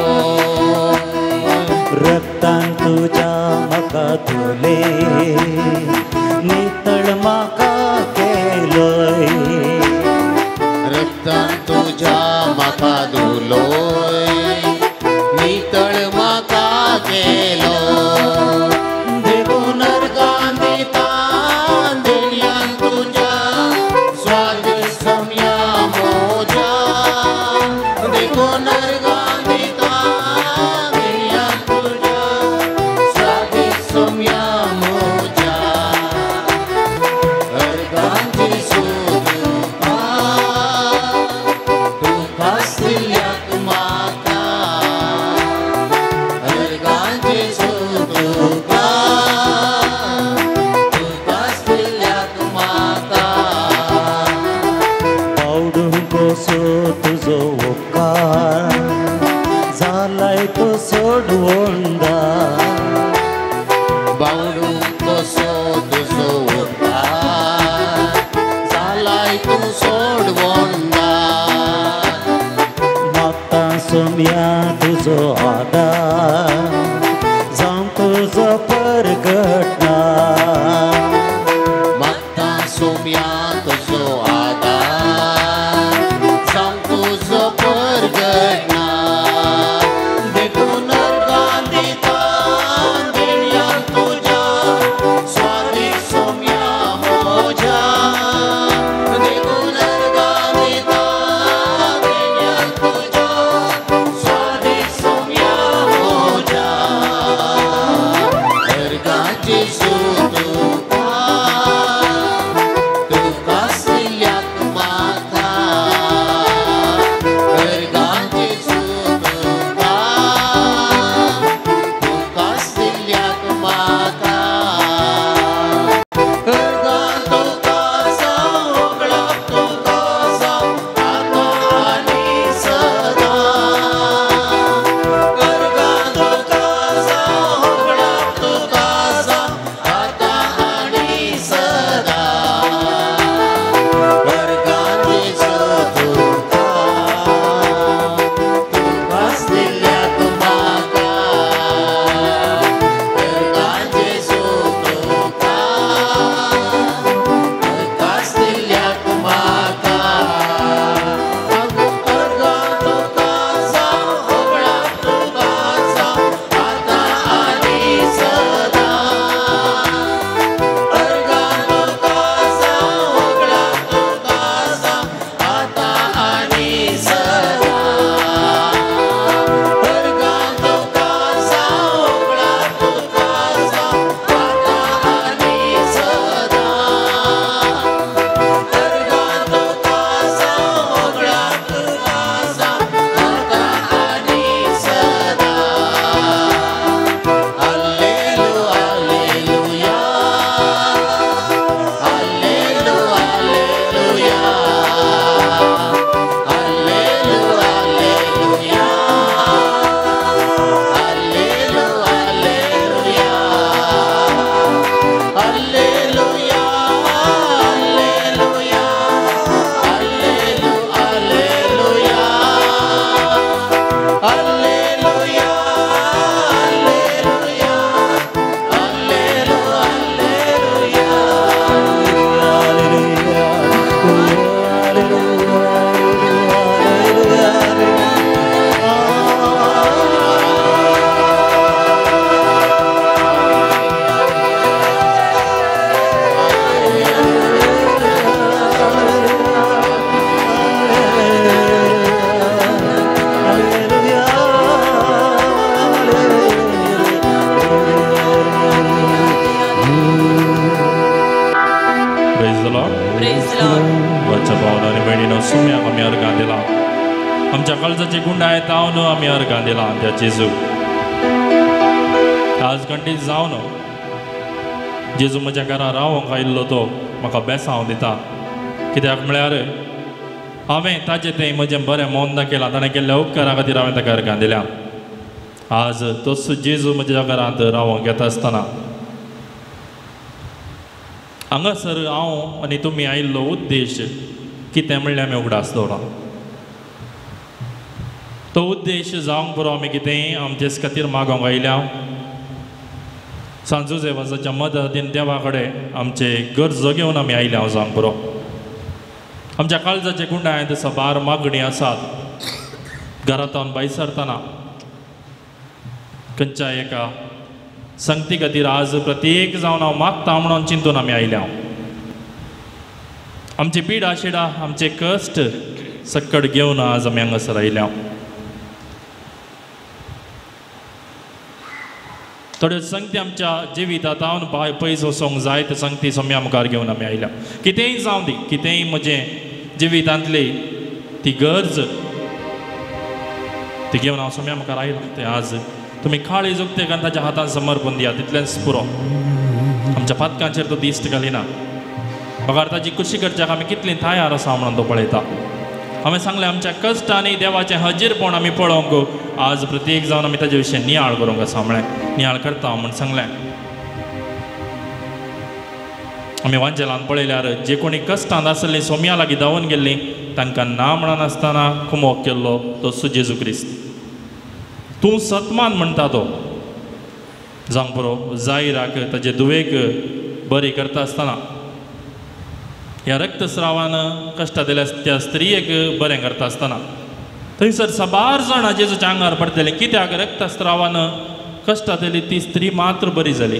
रक्तान तुज्या म्हाका धुले नितळ म्हाका केलोय रक्तान तुज्या म्हाका धुलोय नितळ म्हाका केलो. देखून अर्गां दिता देणयान तुज्या स्वादीक सोम्या म्हज्या देखून अर्गां दिता देणयान तुज्या स्वादीक सोम्या म्हज्या अर्गां जेजू तुका तुकाच दिल्यात म्हाका अर्गां जेजू तुका तुकाच दिल्यात म्हाका. पावडूं कसो तुजो उपकार जालाय तो सोडवंडा बावडूं कसो तुजो उपकार जालाय तूं सोडवंडा मागता सोम्या तुजो आदार जावं तुजो परगटना मागता सोम्या तुजो आदार जावं तुजो परगटना. देखून अर्गां दिता देणयान तुज्या स्वादीक सोम्या म्हज्या देखून अर्गां दिता देणयान तुज्या स्वादीक सोम्या म्हज्या अर्गां जेजू तुका तुकाच दिल्यात वच्च्या भावना आनी भयणीनो सोम्याक आमी अर्गां दिला, आमच्या काळजाची गुंडाय तावन आमी अर्गां दिला त्या जेजू. आज घंटी जावन जेजू म्हज्या घरा रावंक आयिल्लो तो म्हाका बेसांव दिता, कित्याक म्हळ्यार हांवें ताजें तें म्हजें बरें मन दाखयलां, ताणें केल्ल्या उपकारा खातीर हांवें ताका अर्गां दिल्या. आज तोच जेजू म्हज्या घरांत रावंक येता आसतना हांगासर हांव आनी तुमी आयिल्लो उद्देश कितें म्हणल्यार आमी उगडास दवरा. तो उद्देश जावंक पुरो आमी कितें आमचेच खातीर मागोंक आयल्या. सांजू जेवाच्या मदतीन देवा कडेन आमचे गरजो घेवन आमी आयल्या जावंक पुरो. आमच्या काळजाचे गुंडायेंत साबार मागणी आसात. घरांत भायर सरतना खंयच्या एका संगती खातीर आज प्रत्येक जावन हांव मागता म्हणून चिंतून आमी आयल्या. आमची पिडा शिडा आमचे कश्ट सक्कड घेवन आज आमी हांगासर आयल्या. थोड्यो संगती आमच्या जिवितांत हांव पयस वचोंक जाय त्यो संगती सोम्या मुखार घेवन आमी आयल्या. कितेंय जावं दी, कितेंय म्हजें जिवितांतली ती गरज ती घेवन हांव सोम्या मुखार आयला. तें आज तुमी काळीज उक्तें करून ताच्या हातान समर्पण दिया, तितलेंच पुरो. आमच्या पातकांचेर तो दिश्ट घालिना, बगार ताजी खुशी करच्याक आमी कितलीं तयार आसा म्हणून तो पळयता. हांवें सांगलें आमच्या कश्टांनी देवाचें हजीरपण आमी पळोवंक आज प्रत्येक जावन आमी ताजे विशीं नियाळ करूंक आसा म्हळें, नियाळ करता म्हूण सांगलें. आमी वांजेलान पळयल्यार जे कोणी कश्टांत आसली सोम्या लागीं धांवून गेल्लीं तांकां ना म्हणून आसतना कुमोक केल्लो तो जेजू क्रिस्त. तूं सतमान म्हणटा तो जावंक पुरो जायराक ताजे दुवेक बरी करता आसतना ह्या रक्तस्रावान कश्टां दिल्या त्या स्त्रियेक बरें करता आसतना थंयसर साबार जाणां जेजूच्या आंगार पडटले. कित्याक रक्तस्रावान कश्टां दिली ती स्त्री मात्र बरी जाली.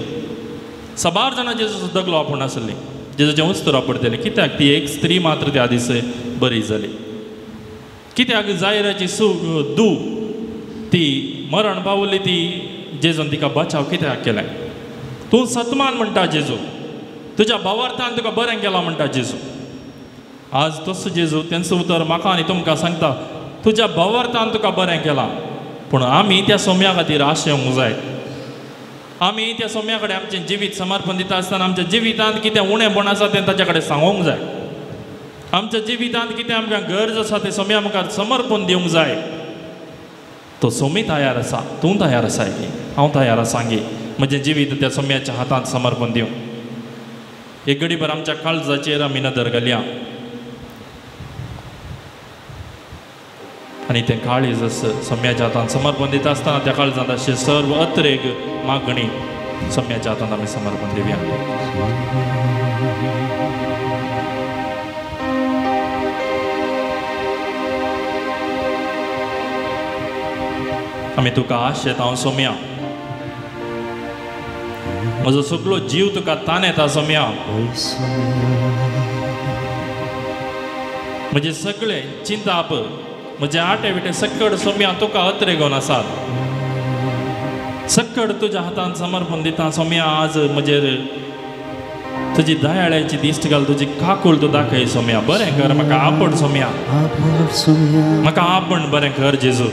साबार जाणां जेजूचो दगलो आपूण आसली, जेजूचें उस्तुरो पडटलें, कित्याक ती एक स्त्री मात्र त्या दीस बरी जाली. कित्याक जायराची दू ती मरण पावली ती जेजून तिका बचाव कित्याक केलें. तूं सतमान म्हणटा जेजू, तुज्या भावार्थान तुका बरें केलां म्हणटा जेजू. आज तसो जेजू तेंचो उतर म्हाका आनी तुमकां सांगता, तुज्या भावार्थान तुका बरें केलां. पूण आमी त्या सोम्या खातीर आशेवंक जाय. आमी त्या सोम्या कडेन आमचें जिवीत समर्पण दिता आसतना आमच्या जिवितांत कितें उणेपण आसा तें ताच्या कडेन सांगूंक जाय. आमच्या जिवितांत कितें आमकां गरज आसा तें सोम्या मुखार समर्पण दिवंक जाय. तो सोमी तयार आसा, तूं तयार आसा गी, हांव तयार आसा गी म्हजें जिवीत त्या सोम्याच्या हातांत समर्पण दिवंक. एक घडीभर आमच्या काळजाचेर आमी नदर घालया आनी तें काळीज सोम्याच्या हातांत समर्पण दिता आसतना त्या काळजांत अशें सर्व अत्रेग मागणी सोम्याच्या हातांत आमी समर्पण दिवया. आमी तुका आशेत हांव सोम्या, म्हजो सगलो जीव तुका ताण येता सोम्या, म्हजे सगळे चिंताप म्हजे आटे विटे सक्कड सोम्या तुका अत्रे घेवन आसात. सक्कड तुज्या हातान समर्पण दिता सोम्या. आज म्हजेर तुजी दयाळ्याची दिश्ट घाल, तुजी काकूळ तूं दाखय सोम्या. बरें कर म्हाका आपड सोम्या, म्हाका आपण बरें कर जेजू.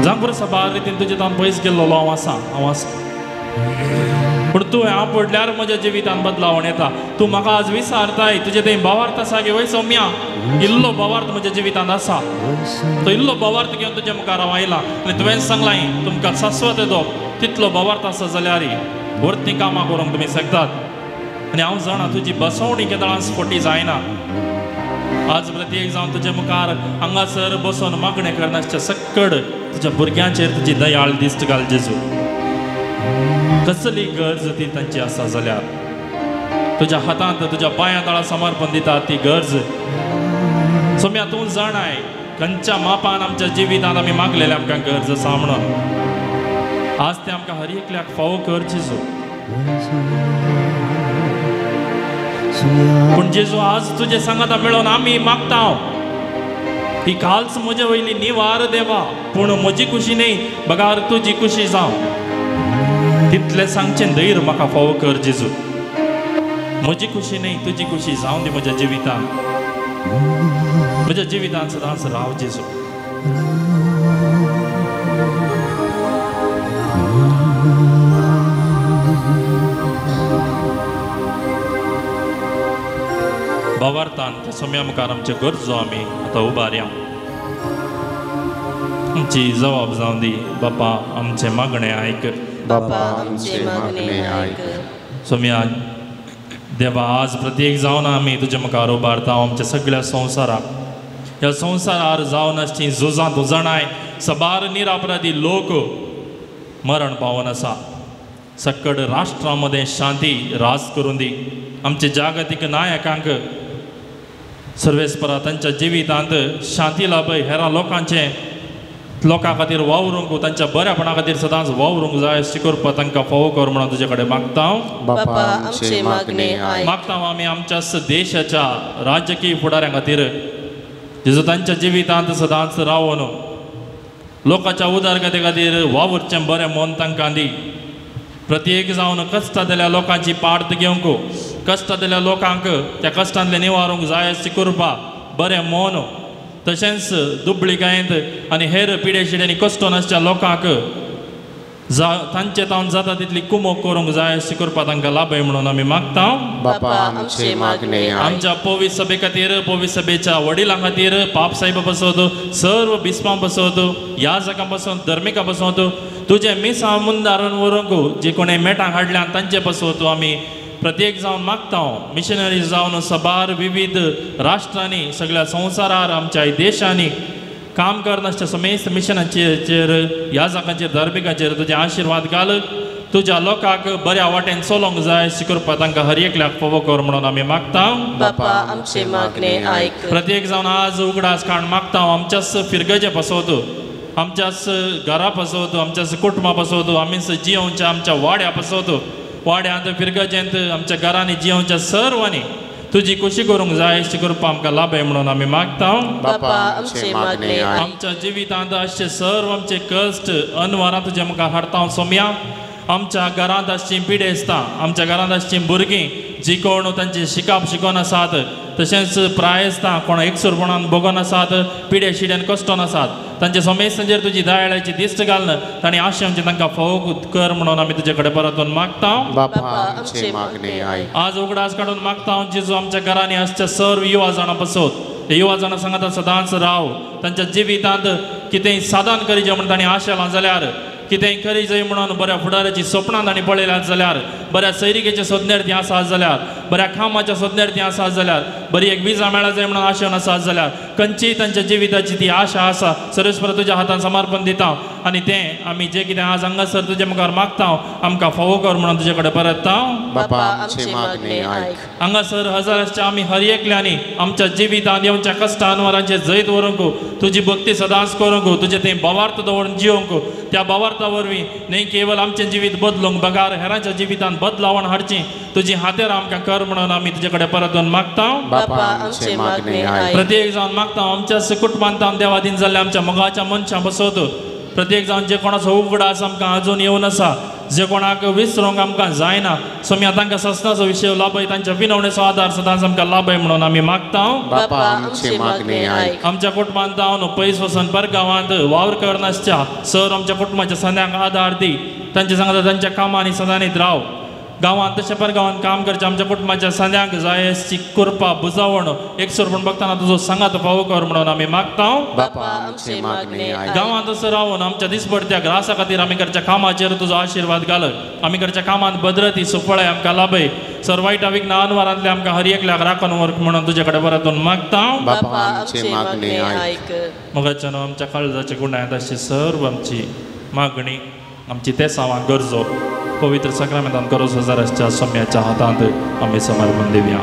जावं पुरो साबार रितीन तुजे तान पयस गेल्लो हांव आसा, हांव आसा. पूण तूं आपडल्यार म्हज्या जिवितान बदलावण येता. तूं म्हाका आज विसारताय, तुजे थंय भावार्थ आसा गे वय सोम्या. इल्लो भावार्थ म्हज्या जिवितांत आसा, तो इल्लो भावार्थ घेवन तुज्या मुखार हांव आयला आनी तुवें सांगलां तुमकां शाश्वत येतो तितलो भावार्थ आसा जाल्यार व्हरतीं कामां करूंक तुमी शकतात. आनी हांव जाणा तुजी बसवणी केदळांच फटी जायना. आज प्रत्येक जावन तुजे मुखार हांगासर बसून मागणें करनासच्या सक्कड तुज्या भुरग्यांचेर तुजी दयाळ दिश्ट घाल जेजू. कसली गरज ती तांची आसा जाल्यार तुज्या हातांत तुज्या पांयां तळा समर्पण दिता ती गरज सोम्या तूं जाणाय खंयच्या मापान आमच्या जिवितांत आमी मागलेले आमकां गरज आसा म्हणून. आज ते आमकां हर एकल्याक फावो कर जेजू. पूण जेजू आज तुजे सांगाता मेळोन आमी मागता ही कालच म्हजे वयली निवार देवा, पूण म्हजी खुशी न्ही बगार तुजी खुशी जावं. तितलें सांगचें धैर्य म्हाका फावो कर जेजू. म्हजी खुशी न्ही तुजी खुशी जावं दी म्हज्या जिवितान, म्हज्या जिवितान सदांच राव जेजू. भावार्थान त्या सोम्या मुखार आमच्यो गरजो आमी आतां उबारया. आमची जबाब जावं दी बापा आमचें मागणें आयक, बापा आमचें मागणें आयक. सोम्या देवा आज प्रत्येक जावन आमी तुज्या मुखार उबारता आमच्या सगळ्या संवसाराक. ह्या संवसारार जावन आसची झुजां तूं जाणाय, सबार निरापराधी लोक मरण पावन आसा. सकड राष्ट्रां मदें शांती राज करून दी. आमच्या जागतीक नायकांक सर्वेस्परा तांच्या जिवितांत शांती लाभय, हेरां लोकांचें लोकां खातीर वावरूंक, तांच्या बऱ्यापणा खातीर सदांच वावरूंक जाय अशें करपाक तांकां फावो कर म्हणून तुजे कडेन मागता. बापा आमचें मागणें आयक. मागता आमी आमच्या देशाच्या राजकीय फुडाऱ्यां खातीर, जेजू तांच्या जिवितांत सदांच रावन लोकांच्या उदरगती खातीर वावुरचें बरें मन तांकां दी. प्रत्येक जावन कश्टांतल्या लोकांची पार्ट घेवंक, कश्टांतल्या लोकांक त्या कश्टांतलें निवारूंक जाय अशें करपाक बरें मन, तशेंच दुबळिकायेंत आनी हेर पिडेशिड्यांनी कश्ट नासच्या लोकांक तांचे तावन जाता तितली कुमोक करूंक जाय अशें करपाक तांकां लाभय म्हणून आमी मागता. बापा आमचें मागणें आयक. आमच्या पवित्र सभे खातीर, पवित्र सभेच्या वडिलां खातीर, पाप साहेबा पासत, सर्व बिस्पां पासत, याजकां पासत, धर्मिकां पासत, तुजें मिसां मुंदारून व्हरूंक जे कोणें मेटां हाडल्या तांचे पासत आमी प्रत्येक जावन मागता. मिशनरी जावन सबार विविध राष्ट्रांनी सगळ्या संवसारार आमच्या देशांनी काम करनासच्या समेस्त मिशनाचेर, याजकांचेर, धार्मिकांचेर तुजे आशिर्वाद घाल. तुज्या लोकांक बऱ्या वाटेन चलोवंक जाय अशें करपाक तांकां हर एकल्याक फावो कर म्हणून आमी मागता. बापा आमचें मागणें आयक. प्रत्येक जावन आज उगडास काण मागता आमच्याच फिरगजे पासत, आमच्याच घरा पासत, आमच्याच कुटुंबा पासत, आमीच जियोवच्या आमच्या वाड्या पासत, वाड्यांत फिरगजेंत आमच्या घरांनी जियोवच्या सर्वांनी तुजी खुशी करूंक जाय अशें करपाक आमकां लाभय म्हणून आमी मागता. बापा आमचें मागणें आयक. आमच्या जिवितांत आसचे सर्व आमचे कश्ट अनवारां तुजे मुखार हाडता सोम्या. आमच्या घरांत आसची पिडेस्तां, आमच्या घरांत आसची भुरगीं जी कोण तांचें शिकप शिकोन आसात, तशेंच प्रायस्तां कोण एकसुरपणान भोगोन आसात, पिडे शिड्यान कश्टोन आसात, तांचे समेस्तांचेर तुजी दयाळाची दिश्ट घालून तांणी आशेवचें तांकां फावो कर म्हणून आमी तुजे कडेन परतून मागता. बापा आमचें मागणें आयक. आज उगडास काडून मागता जेजू आमच्या घरांनी आसच्या सर्व युवा जाणां पासत, ते युवा जाणां सांगता सदांच राव, तांच्या जिवितांत कितेंय साधन करीचें म्हणून तांणी आशेलां जाल्यार, कितेंय करी जाय म्हणून बऱ्या फुडाराची सपनां तांणी पळयल्यात जाल्यार, बऱ्या सैरिकेच्या सोदनेर तीं आसात जाल्यार, बऱ्या कामाच्या सोदनेर तीं आसात जाल्यार, बरी एक विजा मेळा जाय म्हणून आशेवन आसात जाल्यार, खंयचीय तांच्या जिविताची ती आशा आसा सर्वेस्पर तुज्या हातान समर्पण दिता आनी तें आमी जें कितें आज हांगासर तुजे मुखार मागता आमकां फावो कर म्हणून तुजे कडेन परतता. बापा आमचें मागणें आयक. हांगासर हजारांच्या आमी हर एकल्यांनी आमच्या जिवितांत येवच्या कश्टां अनवरांचेर जैत व्हरूंक, तुजी भक्ती सदांच करूंक, तुजें तें भावार्थ दवरून जियोंक, त्या भावार्था वरवीं न्ही केवल आमचें जिवीत बदलूंक बगार हेरांच्या जिवितांत बदलावण हाडची तुजी हातेर आमकां कर म्हणून आमी तुजे कडेन परतून मागता. बापा आमचें मागणें आयक. प्रत्येक जावन मागता आमच्या कुटुंबांत देवादीन जाल्ल्या आमच्या मोगाच्या मनशां बसत, प्रत्येक जावन जे कोणाचो उगडास आमकां अजून येवन आसा, जे कोणाक विसरूंक आमकां जायना सोम्या तांकां ससनाचो विशय लाभय, तांच्या विनवणेचो आदार सदांच आमकां लाभय म्हणून आमी मागता. बापा आमचें मागणें आयक. आमच्या कुटुंबांत जावन पयस वचून परगांवांत वावर करनासच्या सर आमच्या कुटुंबाच्या संद्यांक आदार दी, तांच्या सांगता तांच्या कामांनी सदांनीत राव. गांवांत तशें परगांवांत काम करचें आमच्या कुटुंबाच्या संद्यांक जाय अशी कृपा बुजावण एकसुरपण बघताना तुजो सांगात फावो कर म्हणून आमी मागता. बापा आमचें मागणें आयक. गांवांत असो रावन आमच्या दिसपडत्या ग्रासा खातीर आमी करच्या कामाचेर तुजो आशिर्वाद घाल, आमी करच्या कामांत भद्रती सुफळाय आमकां लाभय, सर वायट विघ्न अनवारांतले आमकां हर एकल्याक राखून व्हर म्हणून तुजे कडेन परतून मागता. बापा आमचें मागणें आयक. मोगाच्यान आमच्या काळजाच्या गुणांत अशी सर्व आमची मागणी आमची तेसावां गरजो पवित्र साक्रामेंतान गरज हजाराच्या सोम्याच्या हातांत आमी समर्पण दिवया.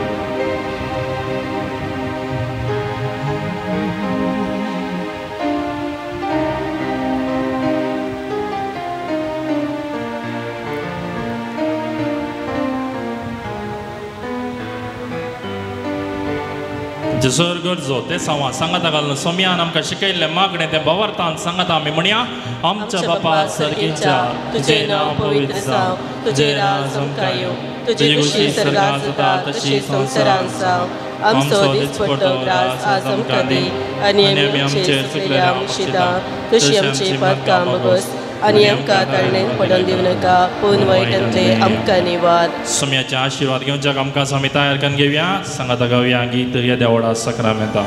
आमचे सर गरजो ते सांवा सांगाता घालून सोमयान आमकां शिकयल्लें मागणें तें भवार्थान सांगाता आमी म्हणया. आमच्या बापा सर्गीच्या, तुजें नांव पवित्र जावं, तुजें राज आमकां येवं, तुजी खुशी सर्गांत जाता तशी संवसारांत जावं. आमचो दिसपट्टो ग्रास आज आमकां दी आनी आमी आमचेर चुकलेल्या मुशिता तशी आमची पातकां बगस आनी आमकां ताळणेन पडोवन दिवं नाका पूण वायटांतले आमकां निवार. सोम्याचे आशिर्वाद घेवच्याक आमकां आमी तयार करून घेवया. सांगाता गावया गीत येद्या व्हडा सक्रामेंता.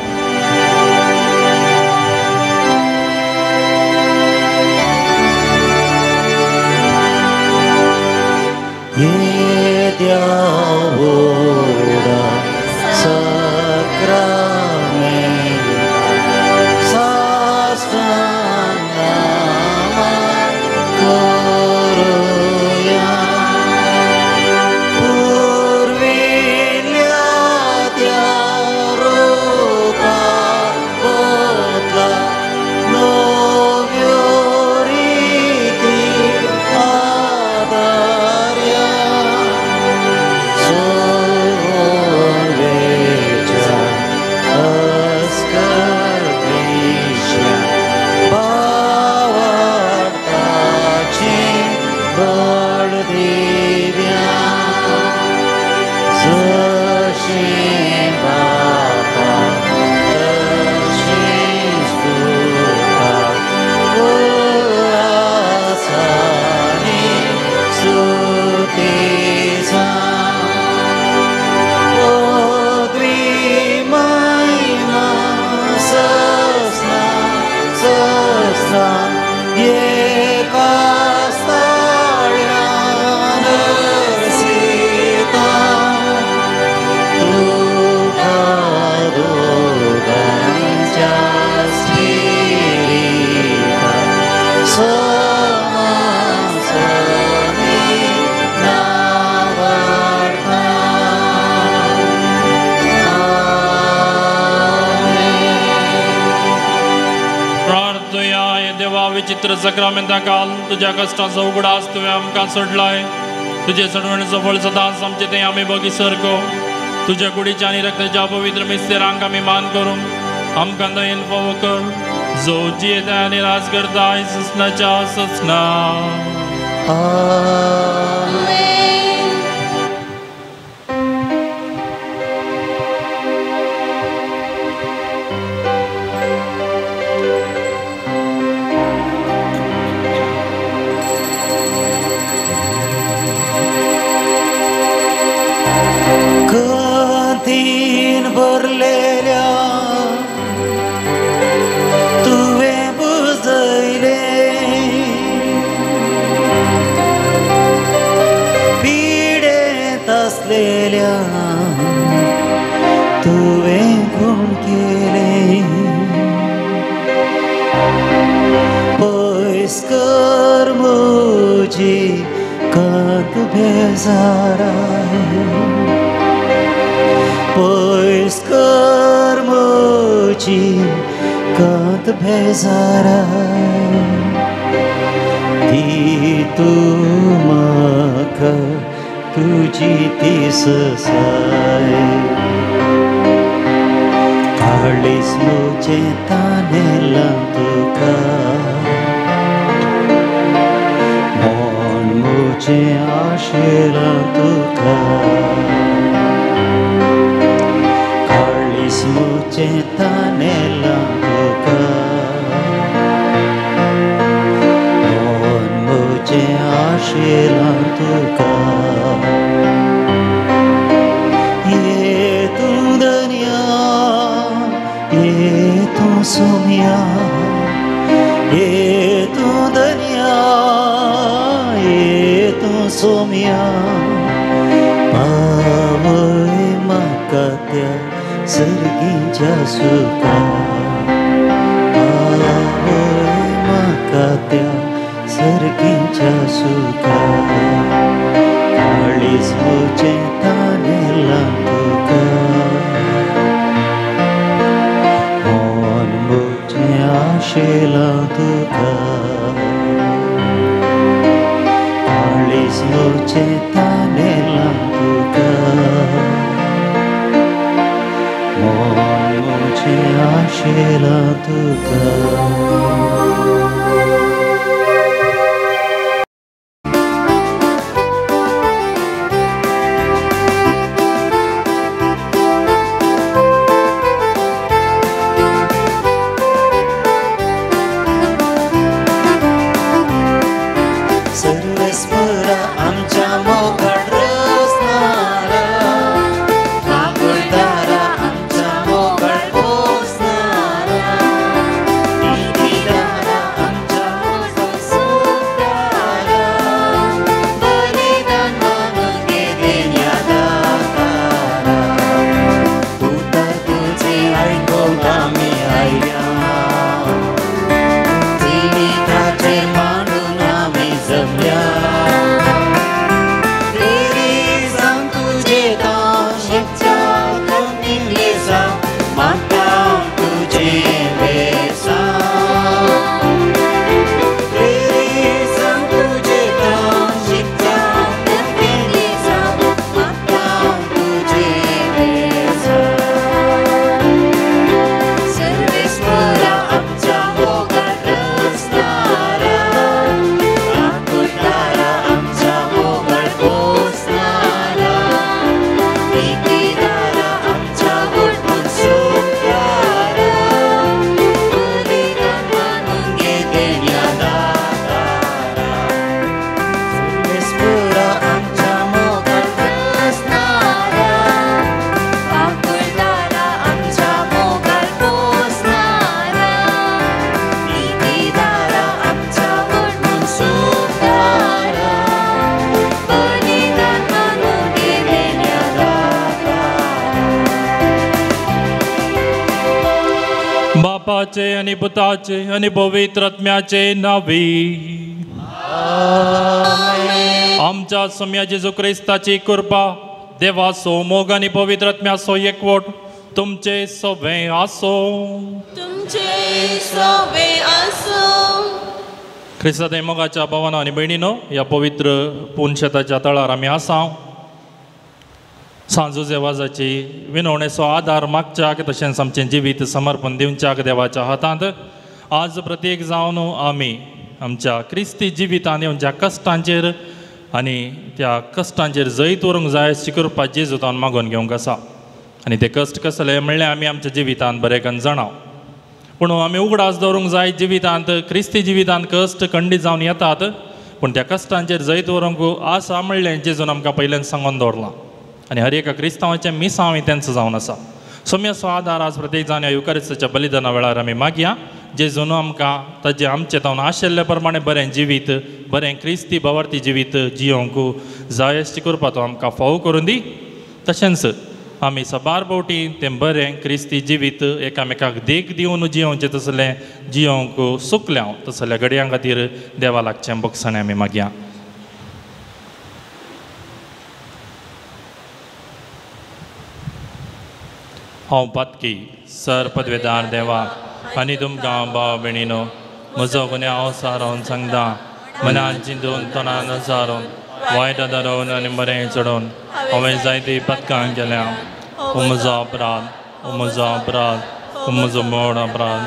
येद्या व्हडा सक्रामेंत साष्टांग करुया, पुर्विल्ल्या त्या रुपा बदला नव्यो रिती आदार्या, सोवेच्या अस्कर्विश्या भावार्थाचें बळ दिव्या, जशें बापा तशेंच पुता उल्हासानी स्तुती जावं. पदवी महिमा सस्ना सस्ना एका स्थाळ्यान अर्सिता, तुका दोगांच्या स्पिरिता समासमी नावार्था. प्रार्थया. हे देवा, विचित्र सक्रामेंता काल तुज्या कश्टांचो उगडास तुवें आमकां सोडलाय. तुजे सडवणेचो फळ सदांच आमचे तें आमी बगी सरको. तुज्या कुडीच्या आनी रक्ताच्या पवित्र मिस्तेरांक आमी मान करूंक आमकां दयेन फावो कर, जो जियेता आनी राज करता ससनाच्या ससना. आमेन. कंतीन भरलेल्या तुवें बुजयलें, पिडेंत आसलेल्या तुवें गुण केलें, पयस कर म्हजी कांत बेजाराय, पयस कर म्हजी कांत बेजाराय, ती तूं म्हाका तुजी ती ससाय, काळीज म्हजें तानेलां तुका, मन म्हजें आशेलां तुका, काळीज म्हजें तानेलां तुका, मन म्हजें आशेलां तुका. ये तूं दर्या, ये तूं सोम्या, ये तूं दर्या, ये तूं सोम्या, पावय म्हाका त्या सर्गीच्या सुखा, पावय म्हाका त्या सर्गीच्या सुखा, काळीज म्हजें तानेलां तुका, मन म्हजें आशेलां तुका, काळीज म्हजें तानेलां तुका, मन आशेला तुका. सर्वेस्परा आमच्या मोगाळ रचणारा, काकुळदारा आमच्या मोगाळ पोसणारा, नीतिदारा आमच्या मोगाळ सुखदारा, बलिदान मानून घेदेण्या दातारा. उतर तुझे आयकूंक आमी आयल्या, जिविताचेर मांडून आमी जमल्या. बापाचे आणि पुताचे आणि पवित्र आत्म्याचे नावी आमच्या सोम्या जेजू क्रिस्ताची कृपा, देवाचो मोग आणि पवित्र आत्म्याचो एकवट तुमचे सवे आसो. तुमचे सवे आसो. क्रिस्ताच्या मोगाच्या भावानो आनी भयणीनो, ह्या पवित्र पुनशेताच्या तळार आमी आसा. सांजू देवाची विनवणेचो आदार मागच्याक तशेंच आमचें जिवीत समर्पण दिवच्याक देवाच्या हातांत आज प्रत्येक जावन आमी आमच्या क्रिस्ती जिवितांत येवच्या कश्टांचेर आनी त्या कश्टांचेर जैत व्हरूंक जाय अशी कृपा जेजूतान मागून घेवंक आसा. आनी ते कश्ट कसले म्हणल्यार आमी आमच्या जिवितांत बरें करून जाणा, पूण आमी उगडास दवरूंक जाय जिवितांत क्रिस्ती जिवितांत कश्ट खंडीत जावन येतात, पूण त्या कश्टांचेर जैत व्हरूंक आसा म्हणलें जेजून आमकां पयल्यान सांगून दवरलां. आनी हर एका क्रिस्तांवाचें मिसांव तेंचो जावन आसा. सोम्याचो आदार आज प्रत्येक जावन ह्या युकारिस्ताच्या बलिदाना वेळार आमी मागया जेजून आमकां ताजें आमचें तावन आशिल्ले प्रमाणे बरें जिवीत, बरें क्रिस्ती भावार्थी जिवीत जियोंक जाय अशी कृपा तो आमकां फावो करून दी. तशेंच आमी साबार फावटी तें बरें क्रिस्ती जिवीत एकामेकाक देख दिवन जियोवचें तसलें जियोंक सुकल्या तसल्या घडयां खातीर देवा लागचें बक्षणें आमी मागया. हांव पातकी सर पदवेदार देवा आनी तुमकां भाव भयणीनो म्हजो गुन्यांव सारोवन सांगता, मनान चिंतून तोंडान सारोवन वायट धरोवन आनी बरें चडोवन हांवें जायतीं पदकां केल्या. हो म्हजो अपराध, हो म्हजो अपराध, हो म्हजो व्हड अपराध.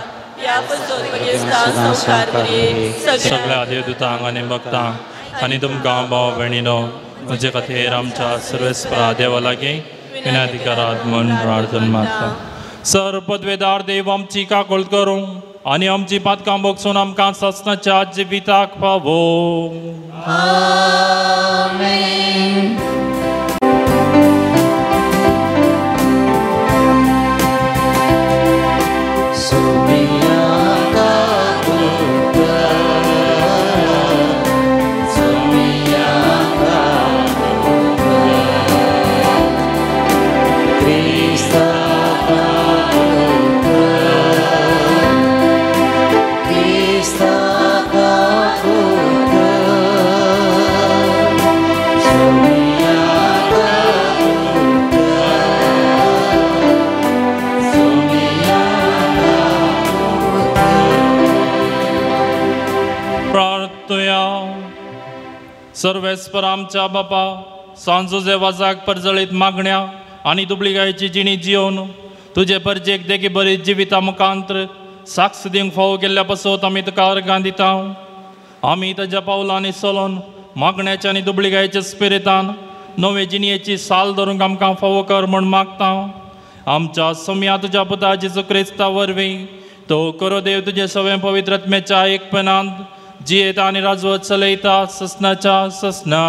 सगळ्या देवदूतांक आनी भक्तांक आनी तुमकां भाव भयणीनो म्हजे खातीर आमच्या सर्वेस्परा देवा लागीं विनंती करात म्हूण प्रार्थना मागता. सर पदवेदार देव आमची काकूळट करूं आनी आमची पातकां भोगसून आमकां सासणाच्या जिविताक पावो. आमेन. सर्वेस्पर आमच्या बापा सांजो जेवाजाक परजळीत मागण्या आनी दुबळिकायेची जिणी जियोवन तुजे परजेक देखी बरी जिविता मुखांत्र साक्ष दिवंक फावो केल्ल्या पासत आमी तुका अर्गां दिता. आमी ताज्या पावलांनी चलोन मागण्याच्या आनी दुबळिकायेच्या स्पिरितान नवे जिणयेची साल धरूंक आमकां फावो कर म्हूण मागता. आमच्या सोम्या तुज्या पुता जेजू क्रिस्ता वरवीं तो करो देव तुजे सगळें पवित्र आत्म्याच्या एकपणांत जियेता आनी राजवत चलयता ससनाच्या ससना.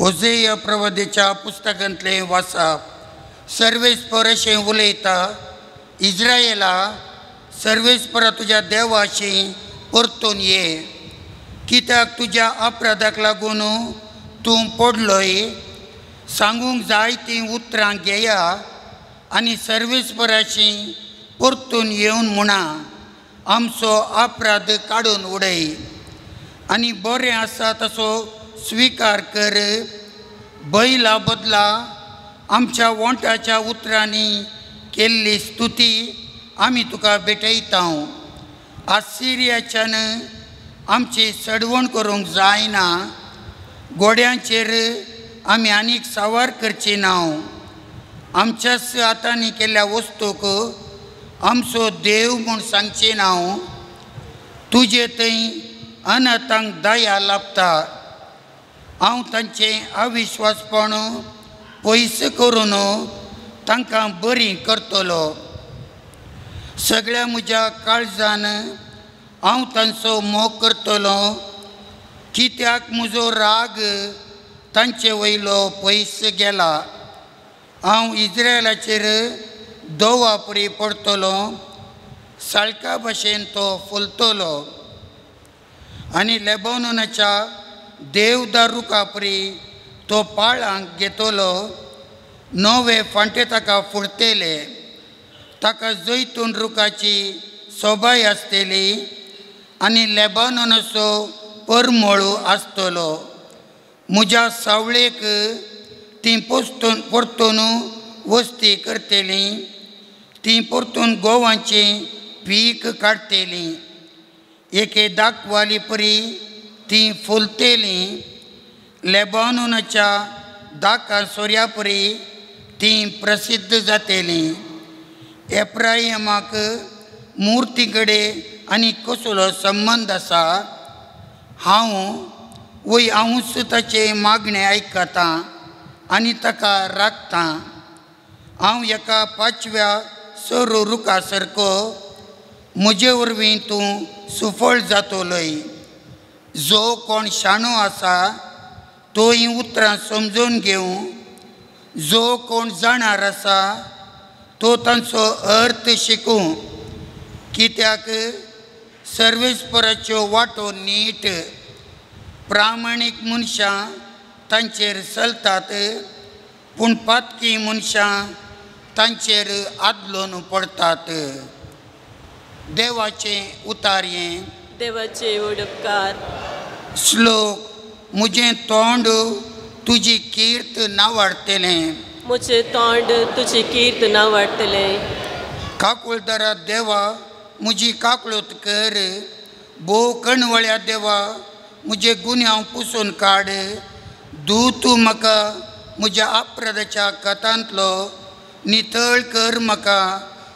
ओझेय प्रवदेच्या पुस्तकांतलें वाचप. सर्वेस्पर अशें उलयता, इज्रायेला सर्वेस्परा तुज्या देवाशी परतून ये, कित्याक तुज्या अपराधाक लागून तूं पडलोय. सांगूंक जाय तीं उतरां घेया आनी सर्वेस्पराशी परतून येवन म्हणा, आमचो अपराध काडून उडय आनी बरें आसा तसो स्विकार कर. बैला बदला आमच्या वोंठाच्या उतरांनी केल्ली स्तुती आमी तुका भेटयता. आसिरियाच्यान आमची सडवण करूंक जायना, गोड्यांचेर आमी आनीक सावार करची ना. आमच्याच हातांनी केल्ल्या वस्तूक आमचो देव म्हूण सांगची ना. तुजे थंय अनाथांक दया लाभता. हांव तांचें अविश्वासपण पयस करून तांकां बरी करतलो. सगळ्या म्हज्या काळजान हांव तांचो मोग करतलो, कित्याक म्हजो राग तांचे वयलो पयस गेला. हांव इज्रायलाचेर दोवापरी पडटलो, साळका भशेन तो फुलतलो आनी लेबनोनाच्या देवदार रुखापरी तो पाळांक घेतलो. नवे फांटे ताका फुडतेले, ताका जैतून रुखाची सोबाय आसतली आनी लेबानोनाचो परमळ आसतलो. म्हज्या सावळेक तीं पोस्तून परतून वस्ती करतलीं, तीं परतून गोवांचें पीक काडटलीं. एके दाखवाली परी तीं फुलतेलीं, लेबानोनाच्या दाका सोऱ्या परी तीं प्रसिद्ध जातेलीं. एप्रायमाक मुर्ती कडेन आनी कसलो संबंद आसा? हांव वय हांवूच ताचें मागणें आयकतां आनी ताका राखतां. हांव एका पांचव्या सरू रुखा सारको, म्हजे वरवीं तूं सुफळ जातलोय. जो कोण शाणो आसा तो हीं उतरां समजून घेवं, जो कोण जाणार आसा तो तांचो अर्थ शिकूं. कित्याक सर्वेस्पराच्यो वाटो नीट, प्रामाणीक मनशां तांचेर चलतात, पूण पातकी मनशां तांचेर आदलोन पडटात. देवाचें उतारयें. देवाचे उपकार. श्लोक. म्हजें तोंड तुजी कीर्त नावाडटलें, म्हजें तोंड तुजी कीर्त नावाडटलें. काकुळदारा देवा म्हजी काकळूत कर, भोव कणवळ्या देवा म्हजे गुन्यांव पुसून काड. दू तूं म्हाका म्हज्या अपराधाच्या कथांतलो, नितळ कर म्हाका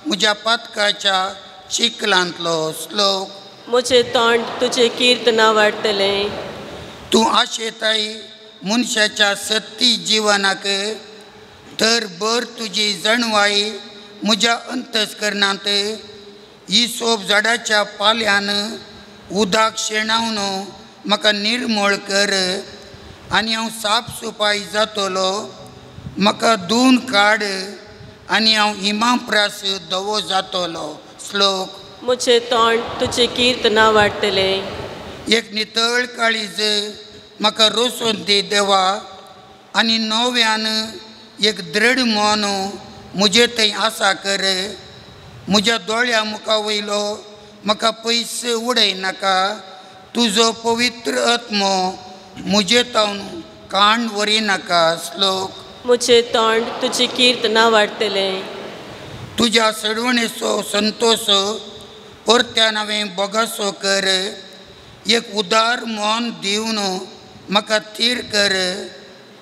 म्हज्या पातकाच्या चिखलांतलो. श्लोक. म्हजें तोंड तुजें कीर्त नावाडटलें. तूं आशेताय मनशाच्या सत्ती जिवनाक, तर बर तुजी जाणवाय म्हज्या अंतस्करणांत. हिसोब झाडाच्या पाल्यान उदक शेणावन म्हाका निर्मळ कर आनी हांव साफ सुपाय जातलो. म्हाका धुवन काड आनी हांव इमाप्रास धवो जातलो. श्लोक. म्हजें तोंड तुजें कीर्त नावाडटलें. एक नितळ काळीज म्हाका रोसून दी देवा, आनी नव्यान एक दृढ मन म्हजे थंय आसा कर. म्हज्या दोळ्या मुखा वयलो म्हाका पयस उडय नाका, तुजो पवित्र आत्मो म्हजे तावन काण व्हरी नाका. श्लोक. म्हजें तोंड तुजी कीर्त नावाडटलें. तुज्या सडवणेचो संतोश परत्यान हांवें बोगासो कर. एक उदार मन दिवन म्हाका थीर कर.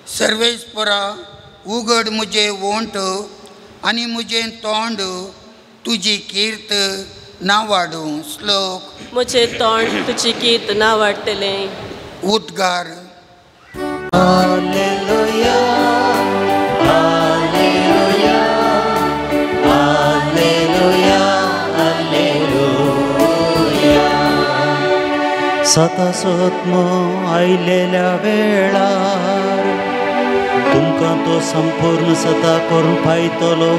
सर्वेस्परा उगड मुजे वोंट आनी मुजें तोंड तुजी कीर्त ना वाडूं. श्लोक. मुझे तोंड तुजी कीर्त ना वाडटलें. उद्गार. Hallelujah hallelujah hallelujah hallelujah. सतासोत्मो आयलेल्या वेळार तुमकां तो संपूर्ण सता करून पायतलो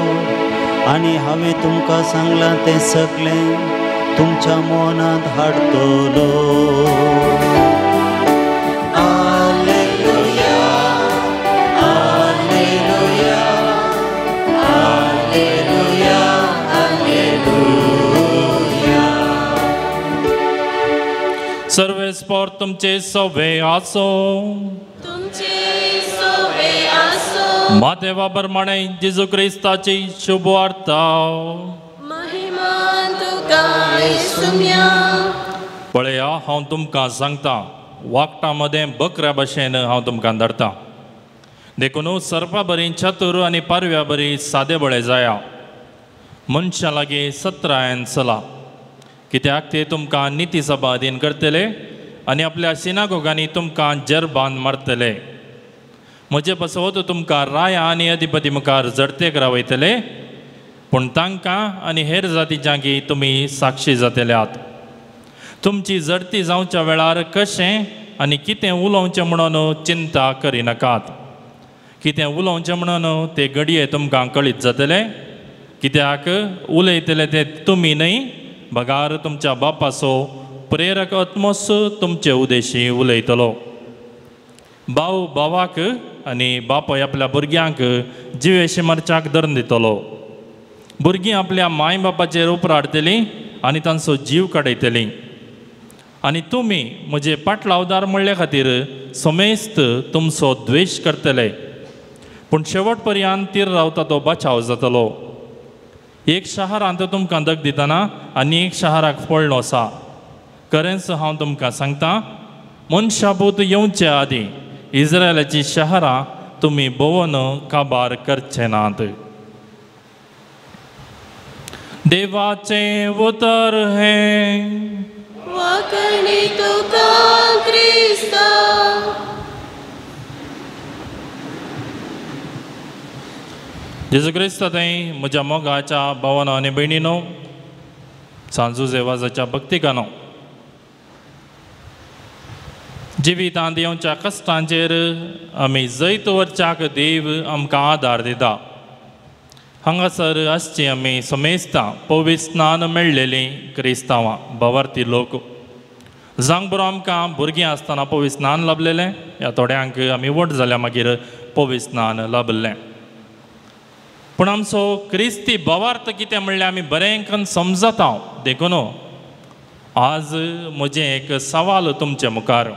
आनी हांवें तुमकां सांगलां तें सगळें तुमच्या मनांत हाडटलो. Hallelujah hallelujah hallelujah hallelujah. सर्वेस्पर तुमचे सवे आसो. मादेवा प्रमाणे जेजू क्रिस्ताची शुभवार्ता. महिमा तुका येसुम्या. पळया हांव तुमकां सांगता, वागटां मदें बकऱ्या भशेन हांव तुमकां धाडटा. देखून सर्पा बरी चतुर आनी पारव्या बरी सादे बळे जाया. मनशां लागीं सत्रायन चला, कित्याक ते तुमकां निती सभा अधीन करतले आनी आपल्या सिनागोगांनी तुमकां जरबान मारतले. म्हजे पासत तुमकां राया आनी अधिपती मुखार जडतेक रावयतले, पूण तांकां आनी हेर जातीच्यांकी तुमी साक्षी जातल्यात. तुमची जडती जावच्या वेळार कशें आनी कितें उलोवचें म्हणून चिंता करिनाकात. कितें उलोवचें म्हणून ते घडये तुमकां कळीत जातले, कित्याक उलयतले ते तुमी न्हय, बगार तुमच्या बापाचो प्रेरक आत्मोस तुमचे उदेशी उलयतलो. भाव भावाक आनी बापूय आपल्या भुरग्यांक जिवेशी मरच्याक धरून दितलो. भुरगीं आपल्या माय बापाचेर उपराडतलीं आनी तांचो जीव काडयतलीं. आनी तुमी म्हजे पाटलावदार म्हणले खातीर समेस्त तुमचो द्वेश करतले, पूण शेवट पर्यंत तीर रावता तो बचाव जातलो. एक शहरांत तुमकां दग दितना आनी एक शहराक पडलो आसा. खरेंच हांव तुमकां सांगता, मनशाभूत येवचे आदीं इस्रायलाची शहरां तुमी भोवन काबार करचे नात. देवाचें उतर हें. वाकणी तुका क्रिस्ता. जेजू क्रिस्त थंय म्हज्या मोगाच्या भावानो आनी भयणीनो, सांजू जेवाजाच्या भक्तिकानो, जिवितांत येवच्या कश्टांचेर आमी जैत वरच्याक देव आमकां आदार दिता. हांगासर आसची आमी समेस्तां पवित्र स्नान मेळ्ळेलीं क्रिस्तांवां भावार्थी लोक. जावंक बरो आमकां भुरगीं आसतना पवित्र स्नान लाभलेलें, ह्या थोड्यांक आमी व्हड जाल्या मागीर पवित्र स्नान लाभलें. पूण आमचो क्रिस्ती भावार्थ कितें म्हणल्यार आमी बरें करून समजता. देखून आज म्हजें एक सवाल तुमचे मुखार,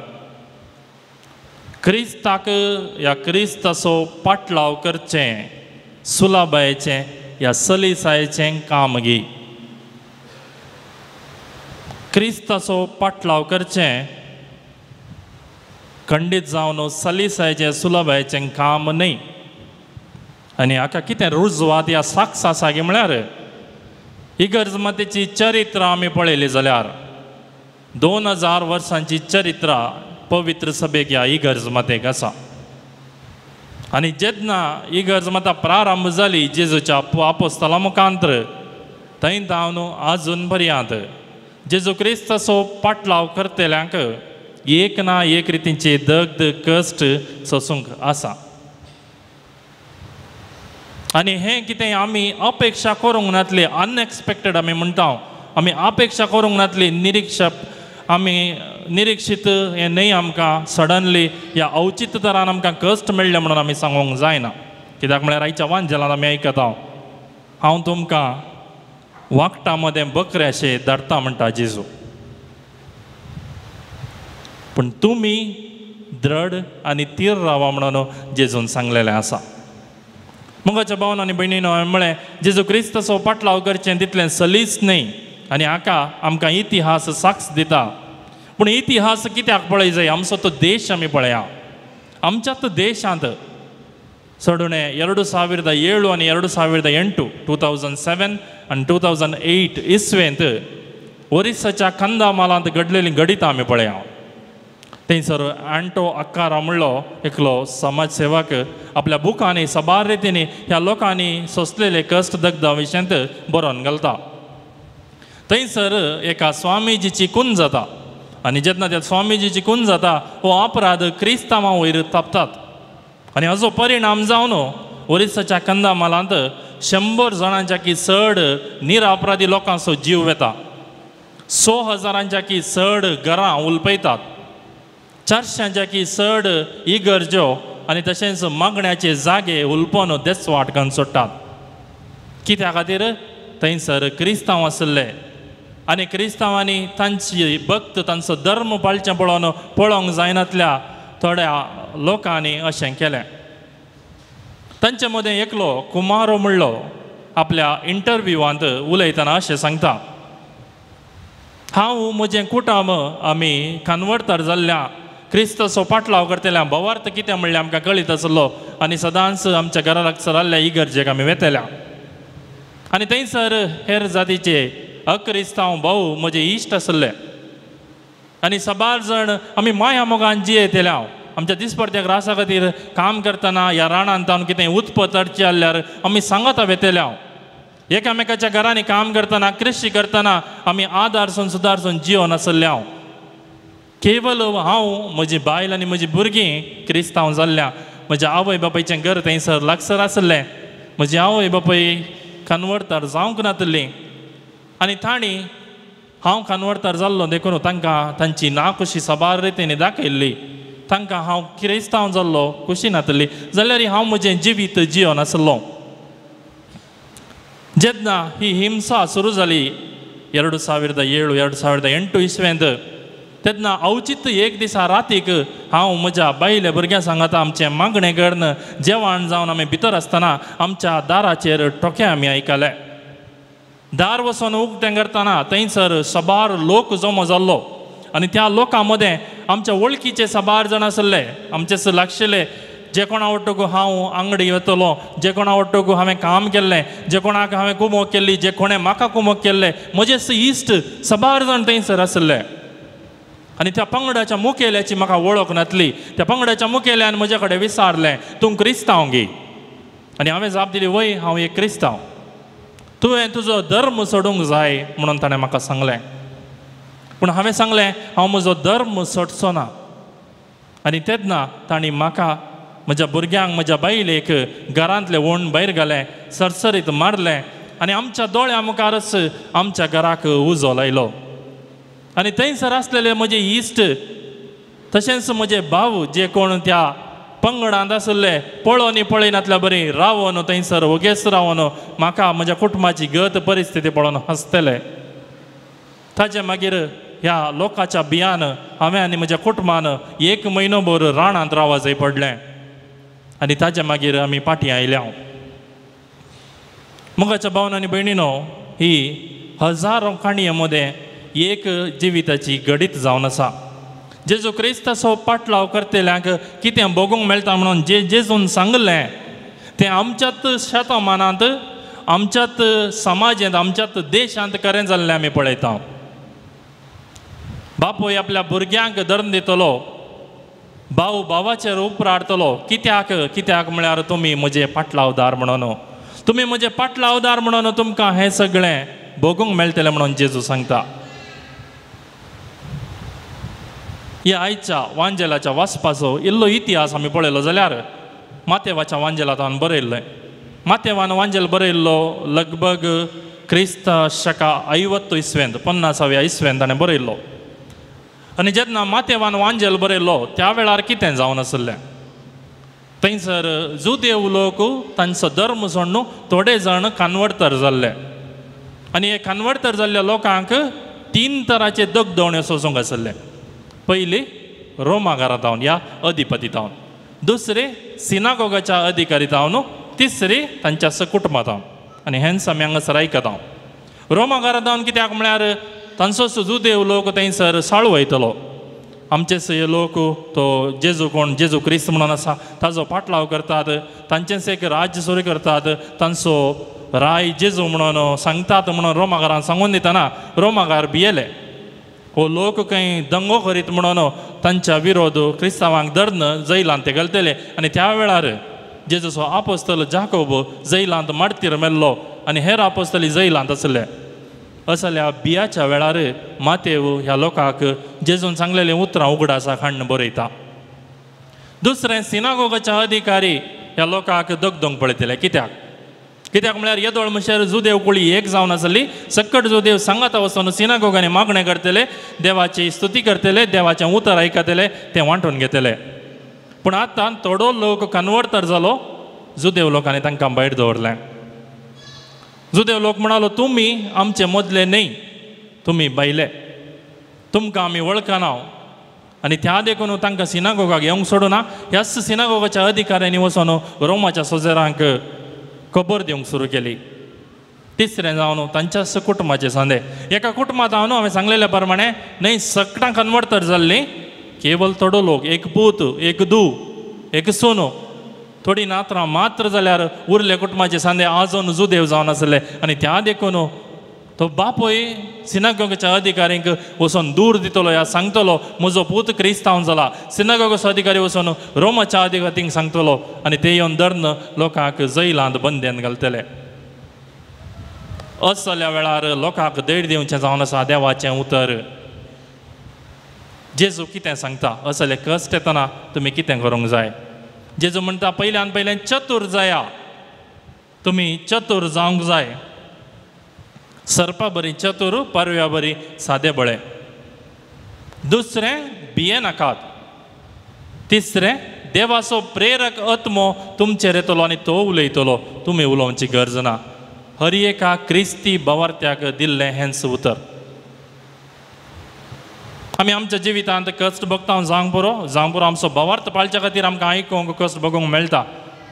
क्रिस्ताक ह्या क्रिस्ताचो पाटलाव करचें सुलाबायेचें ह्या सलीसायेचें काम गी? क्रिस्ताचो पाटलाव करचें खंडीत जावन सलीसायेचें सुलाबायेचें काम न्हय. आनी हाका कितें रुजवात ह्या साक्ष आसा गी म्हळ्यार इगर्ज मातेची चरित्र आमी पळयली जाल्यार 2000 वर्सांची चरित्र पवित्र सभेक ह्या इगर्ज मातेक आसा. आनी जेन्ना इगर्ज माता प्रारंभ जाली जेजूच्या आपोस्तला मुखांत्र, थंय धावन आजून पर्यंत जेजू क्रिस्ताचो पाटलाव करतल्यांक एक ना एक रितीचे दग्ध कश्ट सोसूंक आसा. आनी हें कितें आमी अपेक्षा करूंक नातली, अनएक्सपेक्टेड आमी म्हणटा, आमी अपेक्षा करूंक नातली, निरिक्षप आमी निरिक्षीत हें न्हय. आमकां सडनली ह्या अवचित तरान आमकां कश्ट मेळ्ळें म्हणून आमी सांगूंक जायना. कित्याक म्हळ्यार आयच्या वांजेलान आमी आयकता, हांव तुमकां वागटां मदें बकरे अशें धाडटा म्हणटा जेजू, पूण तुमी द्रड आनी तीर रावा म्हणून जेजून सांगलेलें आसा. मोगाच्या भावन आनी भयणीनो, हांवें म्हळें जेजू क्रिस्ताचो पाटलाव करचें तितलें सलीस न्हय आनी हाका आमकां इतिहास साक्ष दिता. पूण इतिहास कित्याक पळय जाय? आमचो तो देश आमी पळया. आमच्याच देशांत चडुणे 2007 आनी 2008 2007 आनी 2008 इस्वेंत ओरिसाच्या कंदामालांत घडलेलीं घडितां आमी पळया. थंयसर आंटो अक्कारा म्हणलो एकलो समाज सेवक आपल्या बुकांनी साबार रितींनी ह्या लोकांनी सोंसलेले कश्ट दगदा विशयांत बरोवन घालता. थंयसर एका स्वामीजीची खून जाता आनी जेन्ना त्या स्वामीजीची खून जाता हो अपराध क्रिस्तांवां वयर थापतात आनी हाजो परिणाम जावन ओरिसाच्या कंदामालांत 100 जाणांच्या की चड निरापराधी लोकांचो जीव वेता, 6,000 की चड घरां उलपयतात, 400 की चड इगर्ज्यो आनी तशेंच मागण्याचे जागे उलपोवन देसवाट घालून सोडटात. कित्या खातीर? थंयसर क्रिस्तांव आशिल्ले आनी क्रिस्तांवांनी तांची भक्त तांचो धर्म पाळचें पळोवन पळोवंक जायनातल्या थोड्या लोकांनी अशें केलें. तांचे मदें एकलो कुमारो म्हणलो आपल्या इंटरव्यूवांत उलयतना अशें सांगता, हांव म्हजें कुटुंब आमी कन्वर्टर जाल्ल्या क्रिस्ताचो पाटलाव करतल्या भावार्थ कितें म्हणलें आमकां कळीत आसलो आनी सदांच आमच्या घरा लागसर आसल्या इगर्जेक आमी वेतल्या आनी थंयसर हेर जातीचे अक्रिस्तांव भाऊ म्हजे इश्ट आसले आनी साबार जाण आमी माया मोगान जियेतले. हांव आमच्या दिसपडत्या ग्रासा खातीर काम करतना ह्या रानांत तावन कितें उत्पत हाडची जाल्यार आमी सांगता वेतले. हांव एकामेकाच्या घरांनी काम करतना कृशी करतना आमी आदारसून सुदारसून जिवन आसले. हांव केवल हांव म्हजी बायल आनी म्हजी भुरगीं क्रिस्तांव जाल्ल्या. म्हज्या आवय बापायचें घर थंयसर लागसर आसलें. म्हजी आवय बापाय कन्वर्टर जावंक नातली आनी तांणी हांव कन्वर्टर जाल्लो देखून तांकां तांची नाखुशी साबार रितीन दाखयल्ली. तांकां हांव क्रिस्तांव जाल्लो खुशी नातली जाल्यार हांव म्हजें जिवीत जिवन आसलो. जेन्ना ही हिंसा सुरू जाली 2007 2008 इस्वेंत तेन्ना अवचीत एक दिसा रातीक हांव म्हज्या बायले भुरग्यां सांगाता आमचें मागणें करून जेवण जावन आमी भितर आसतना आमच्या दाराचेर ठोके आमी आयकले. दार वचून उक्तें करतना थंयसर साबार लोक जमो जाल्लो आनी त्या लोकां मदें आमच्या वळखीचे साबार जाण आसले, आमचे लागशिल्ले, जे कोणा वटूक हांव आंगडी वतलो, जे कोणा वटूक हांवें काम केल्लें, जे कोणाक हांवें कुमोक केल्ली, जे कोणें म्हाका कुमोक केल्लें, म्हजे इश्ट साबार जाण थंयसर आसले. आनी त्या पंगडाच्या मुखेल्याची म्हाका वळख नासली. त्या पंगडाच्या मुखेल्यान म्हजे कडेन विचारलें, तूं क्रिस्तांव गी? आनी हांवें जाप दिली, वय हांव एक क्रिस्तांव. तुवें तुजो धर्म सोडूंक जाय म्हणून ताणें म्हाका सांगलें. पूण हांवें सांगलें हांव म्हजो धर्म सोडचो ना. आनी तेन्ना तांणी म्हाका म्हज्या भुरग्यांक म्हज्या बायलेक घरांतलें ओण भायर घालें, सरसरीत मारलें आनी आमच्या दोळ्या मुखारच आमच्या घराक उजो लायलो. आनी थंयसर आसलेले म्हजे इश्ट तशेंच म्हजे भाव जे कोण त्या पंगडांत आसले पळोवन पळयनातल्या बरी रावन थंयसर वोगेच रावन म्हाका म्हज्या कुटुंबाची गत परिस्थिती पळोवन हांसतले. ताजे मागीर ह्या लोकांच्या भियान हांवें आनी म्हज्या कुटुंबान एक म्हयनो भर रानांत रावा जाय पडलें आनी ताजे मागीर आमी फाटीं आयल्या. मोगाच्या भावन आनी भयणीनो, ही हजारो काणये मदें एक जिविताची घडीत जावन आसा. जेजू क्रिस्ताचो पाटलाव करतल्यांक कितें भोगूंक मेळटा म्हणून जे जेजून सांगलें तें आमच्याच शतमानांत, आमच्याच समाजांत, आमच्याच देशांत खरें जाल्लें आमी पळयता. बापूय आपल्या भुरग्यांक धरून दितलो, भाव भावाचेर उपराडतलो. कित्याक? कित्याक म्हळ्यार तुमी म्हजे पाटलावदार म्हणून, तुमी म्हजे पाटलावदार म्हणून तुमकां हें सगळें भोगूंक मेळटलें म्हणून जेजू सांगता. ह्या आयच्या वांजेलाच्या वाचपाचो इल्लो इतिहास आमी पळयलो जाल्यार मातेवाच्या वांजेलांत बरयल्लें. मातेवान वांजेल बरयल्लो लगभग क्रिस्त शका 50 इस्वेंत, 50व्या इस्वेंत ताणें बरयल्लो. आनी जेन्ना मातेवान वांजेल बरयल्लो त्या वेळार कितें जावन आसलें, थंयसर जुदेव लोक तांचो धर्म सोडून थोडे जाण कन्वर्टर जाल्ले आनी हे कन्वर्टर जाल्ल्या लोकांक 3 तराचे दगदवणे सोसूंक आसले. पयली रोमा घरा ह्या अधिपती तावन, दुसरे सिनागोगाच्या अधिकारी तावन, तिसरी तांच्या कुटुंबा तावन. आनी हेंच आमी हांगासर आयकता. रोमा घरा तावन कित्याक म्हळ्यार तांचो जुदेव लोक थंयसर साळ वयतलो. आमचेच हे लोक तो जेजू कोण जेजू क्रिस्त म्हणून आसा ताजो पाटलाव करतात, तांचेच एक राज्य सुरू करतात, तांचो राय जेजू म्हणून सांगतात म्हणून रोमागारान सांगून दितना रोमागार भियेले. हो लोक खंय दंगो करीत म्हणून तांच्या विरोध क्रिस्तांवांक धरून जैलांत ते घालतले आनी त्या वेळार जेजूचो आपोस्तल जाकोब जैलांत मार्तीर मेल्लो आनी हेर आपोस्तली जैलांत आसले. असल्या बियाच्या वेळार मातेव ह्या लोकांक जेजून सांगलेलीं उतरां उगडासाक हाडून बरयता. दुसरें, सिनागोगाच्या अधिकारी ह्या लोकांक दगदोंक पळयतले. कित्याक? कित्याक म्हळ्यार येदोळ म्हणल्यार जुदेव कुळी एक जावन आसली, सक्कट जुदेव सांगाता वचून सिनागोगांनी मागणें करतले, देवाची स्तुती करतले, देवाचें उतर आयकतले, तें वांटून घेतले. पूण आतां थोडो लोक कन्वर्टर जालो, जुदेव लोकांनी तांकां भायर दवरलें. जुदेव लोक म्हणालो, तुमी आमचे मदले न्हय, तुमी भायले, तुमकां आमी वळखना. आनी त्या देखून तांकां सिनागोगाक येवंक सोडूना. ह्याच सिनागोगाच्या अधिकाऱ्यांनी वचून रोमाच्या सोजेरांक खबर दिवंक सुरू केली. तिसरें जावन तांच्याच कुटुंबाचे सांदे, एका कुटुंबांत हांव हांवें सांगलेल्या प्रमाणे न्हय सगळ्यां कन्वर्टर जाल्लीं, केवल थोडो लोक, एक पूत, एक धूव, एक सोनो, थोडी नात्रां मात्र जाल्यार उरले कुटुंबाचे सांदे आजून जुदेव जावन आसले. आनी त्या देखून तो बापूय सिनागोगाच्या अधिकाऱ्यांक वचून दूर दितलो, ह्या सांगतलो म्हजो पूत क्रिस्तांव जाला. सिनागोगाचो अधिकारी वचून रोमाच्या अधिकाऱ्यांक सांगतलो आनी ते येवन धरून लोकांक जैलांत बंदेन घालतले. असल्या वेळार लोकांक धैर्य दिवचें जावन आसा देवाचें उतर. जेजू कितें सांगता? असले कश्ट येतना तुमी कितें करूंक जाय? जेजू म्हणटा, पयल्यान पयलें चतूर जाया, तुमी चतूर जावंक जाय. सर्पा बरी चतूर, परव्या बरी सादे बळे. दुसरें, भिये नाकात. तिसरें, देवाचो प्रेरक आत्मो तुमचेर येतलो आनी तो उलयतलो, तुमी उलोवची गरज ना. हर एका क्रिस्ती बावार्थ्याक दिल्लें हेंच उतर. आमी आमच्या जिवितांत कश्ट भोगता जावंक पुरो, जावंक पुरो आमचो भावार्थ पाळच्या खातीर आमकां आयकूंक कश्ट भोगूंक मेळटा,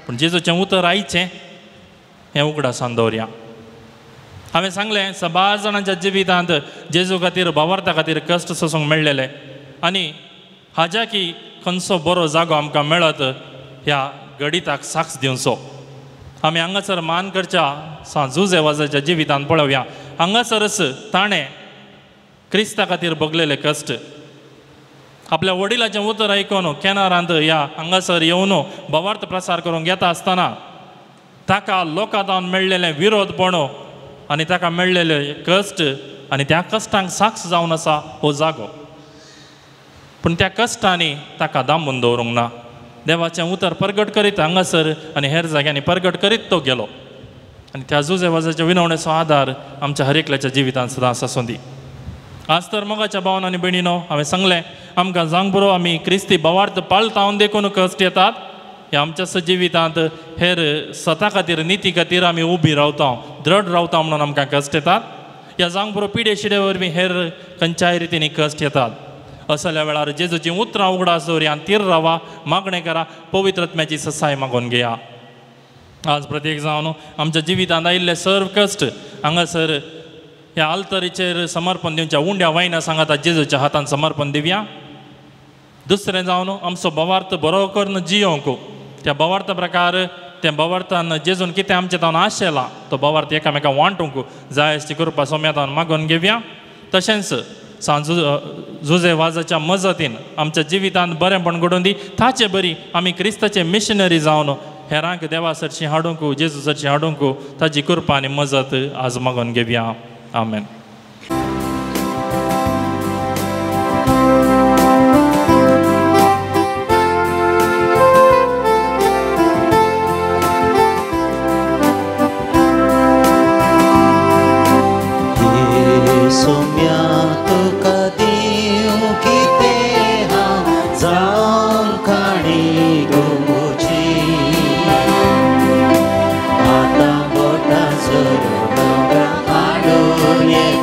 पूण जेजूचें उतर आयचें हें उगडासान दवरया. हांवें सांगलें, सबार जाणांच्या जिवितांत जेजू खातीर भावार्था खातीर कश्ट सोसूंक मेळ्ळेले आनी हाज्या की खंयचो बरो जागो आमकां मेळत ह्या गणिताक साक्ष दिवचो. आमी हांगासर मान करच्या सांत जुझे वाजाच्या जिवितांत पळोवया. हांगासरच ताणें क्रिस्ता खातीर भोगलेले कश्ट, आपल्या वडिलाचें उतर आयकून केनारांत ह्या हांगासर येवन भावार्थ प्रसार करूंक येता आसतना ताका लोकां मेळ्ळेलें विरोधपण आनी ताका मेळ्ळेले कश्ट आनी त्या कश्टांक साक्ष जावन आसा हो जागो. पूण त्या कश्टांनी ताका दामून दवरूंक ना. देवाचें उतर परगट करीत हांगासर आनी हेर जाग्यांनी परगट करीत तो गेलो आनी त्या जुझे वाजाच्या विनवणेचो आदार आमच्या हर एकल्याच्या जिवितांत सदांच आसूं दी. आज तर मोगाच्या भावन आनी भयणीनो, हांवें सांगलें, आमकां जावंक पुरो आमी क्रिस्ती भावार्थ पाळटा देखून कश्ट येतात. ह्या आमच्या जिवितांत हेर सता खातीर, निती खातीर आमी उबी रावता, दृढ रावता म्हणून आमकां कश्ट येतात. ह्या जावंक पुरो पिडे शिडे वरवीं हेर खंयच्याय रितींनी कश्ट येतात. असल्या वेळार जेजूचीं उतरां उगडास दवरया, तीर रावा, मागणें करा, पवित्र आत्म्याची ससाय मागून घेया. आज प्रत्येक जावन आमच्या जिवितांत आयिल्ले सर्व कश्ट हांगासर ह्या आल्तरीचेर समर्पण दिवच्या उंड्या वायना सांगाता जेजूच्या हातान समर्पण दिवया. दुसरें जावन आमचो भावार्थ बरो करून जियोंक, त्या भावार्थ प्रकार त्या भावार्थान जेजून कितें आमचें तावन आशेलां तो भावार्थ एकामेकां वांटूंक जाय अशी कृपा सोम्या तावन मागून घेवया. तशेंच सांत जुझे वाजाच्या मजतीन आमच्या जिवितांत बरेंपण घडोवन दी, ताचे बरी आमी क्रिस्ताचे मिशनरी जावन हेरांक देवा सरशी हाडूंक, जेजू सरशी हाडूंक ताजी कृपा आनी मजत आज मागून घेवया. आमेन. Yeah.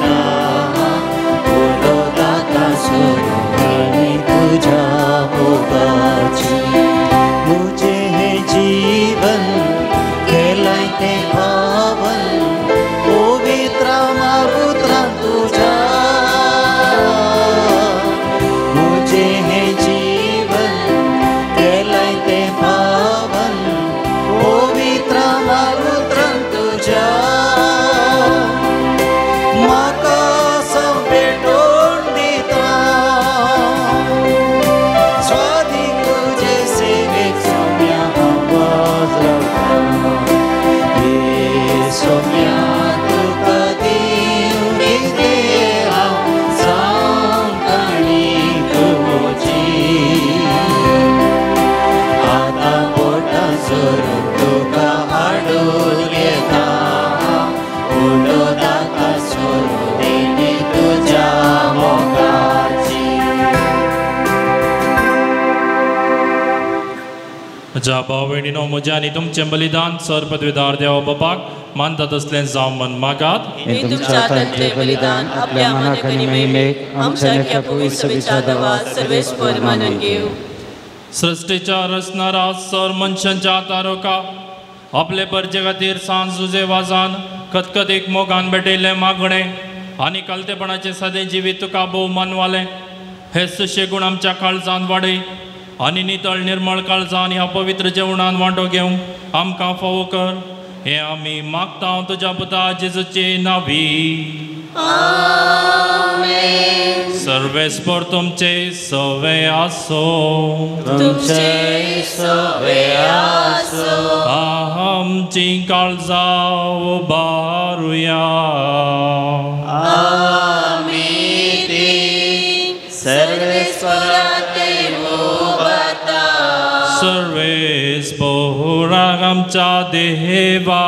भाव भयणीनो म्हजें आनी तुमचें बलिदान सर पदवीदार देवा बापाक मानता तसलें जावं मन मागात. तुमच्या हातांतलें बलिदान आपल्या मनाक आनी महिमेक आमच्या पवित्र सभेच्या देवा सर्वेस्पर मानून घेवं. सृश्टीच्या रचणारा सर मनशांच्या तारोका आपले परजे खातीर सांज जुजे वाजान खतखतीक मोगान भेटयल्लें मागणें आनी कालतेपणाचें सादें जिवीत तुका भोव मानवालें. हे सुशेगूण आमच्या काळजान वाडय आनी नितळ निर्मळ काळजान ह्या पवित्र जेवणान वांटो घेवंक आमकां फावो कर. हें आमी मागता तुज्या पुता जेजूचे नांवी. आमेन. सर्वेस्पर तुमचे सवे आसो. तुमचे सवे आसो. आमची काळजां उबारुया. आमी ती सर्वेस्पराते उबारता. सर्वेस्पराक आमच्या देवा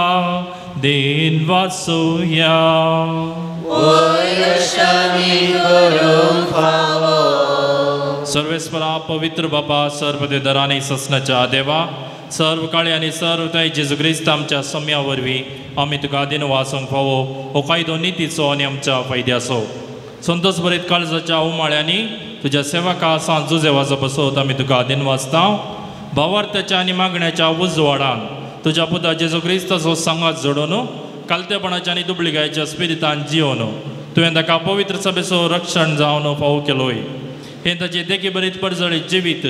दिन वाचुया. सर्वेस्परा पवित्र बापा सर्वदेदर आनी ससनाच्या देवा सर्व काळी आनी सर्व थंय जेजू क्रिस्त आमच्या सम्या वरवीं आमी तुका दिन वाचूंक फावो हो कायदो नितीचो आनी आमच्या फायद्याचो. संतोष भरीत काळजाच्या उमाळ्यांनी तुज्या सेवका सांज जुजेवाचो बसोत आमी तुका दिन वाचता. भावार्थाच्या आनी मागण्याच्या उजवाडान तुज्या पुता जेजू क्रिस्ताचो सांगात जोडून कालतेपणाच्या आनी दुबळिकायेच्या स्पिरितान जियोन तुवें ताका पवित्र सभेचो रक्षण जावन फावो केलोय. हें ताचे देखी भरीत परजळीत जिवीत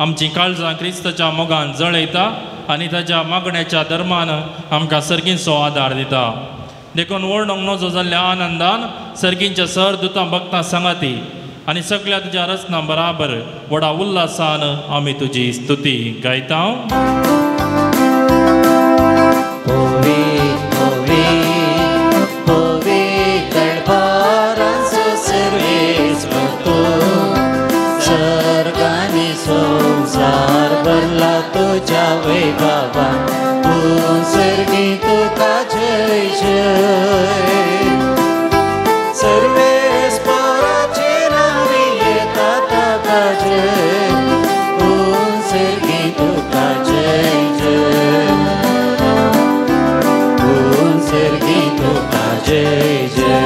आमची काळजां क्रिस्ताच्या मोगान जळयता आनी ताच्या मागण्याच्या धर्मान आमकां सर्गींचो आदार दिता. देखून वर्णूंक नजो जाल्ल्या आनंदान सर्गींच्या सर दुतां भक्तां सांगाती आनी सगळ्या तुज्या रचना बराबर व्हडा उल्हासान आमी तुजी स्तुती गायता. संसार भरला तुझ्या वैभवान तूं सर्गी तुका जय जय. सर्वेस्पराचे नांवी येता ताका जय तूं सर्गी तुका जय जय तूं सर्गी तुका जय जय.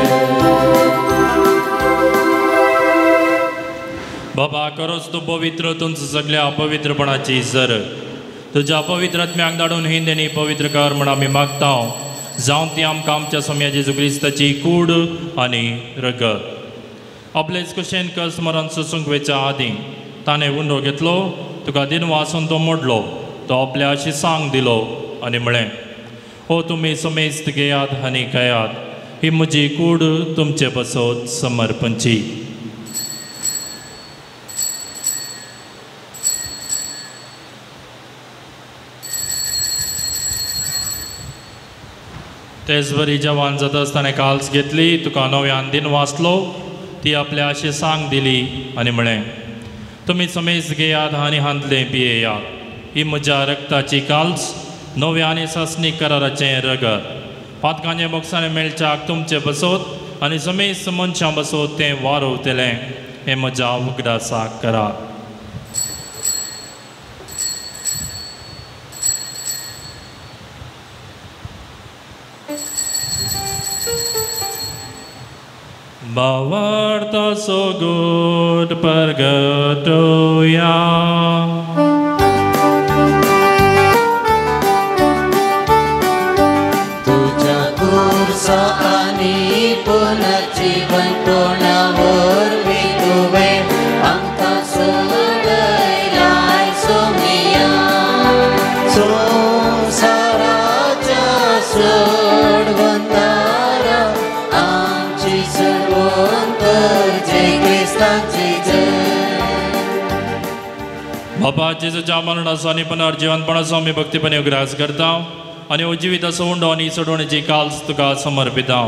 बाबा करोच तूं पवित्र तुमचं सगळ्या अपवित्रपणाची जर तुज्या अपवित्र आत्म्याक धाडून ही देणी पवित्र कर म्हण आमी मागता. जावं ती आमकां आमच्या सोम्या जेजू क्रिस्ताची कूड आनी रगत. आपलेच कुशेन कस मरण सोसूंक वेच्या आदीं ताणें उंडो घेतलो तुका दिन वासून तो मोडलो तो आपल्या अशी सांग दिलो आनी म्हळें, हो तुमी समेस्त घेयात आनी खायात, ही म्हजी कूड तुमचे पासत समर्पणची. तेच बरी जवान जाता आसतना काल्स घेतली तुका नव्यान दिन वाचलो ती आपल्या अशी सांग दिली आनी म्हळें, तुमी समेज घेयात आनी हांतलें पियेयात, ही म्हज्या रक्ताची काल्स नव्या आनी सासणी कराराचें रगत. पातकांचे बोक्सांनी मेळच्याक तुमचे बसोत आनी समेज मनशां बसोत तें वारवतलें हें म्हज्या उगडासाक करात. भावार्थाचो गोट परगटोया. तुझ्या खुर्सा आनी पुनर्जीवनपणा वरवीं तुवें आमकां सोडयलाय सोमिया. संवसाराच्या सोडवंतारा आमची सोडवण जय क्रिस्ताची जय. बाबा जेजूच्या मरणाचो आनी पुनर्जीवनपणाचो आमी भक्तीपणे उगडास करता आनी जिविताचो उंडो आनी सोडवणेची काल्स तुका समर्पिता.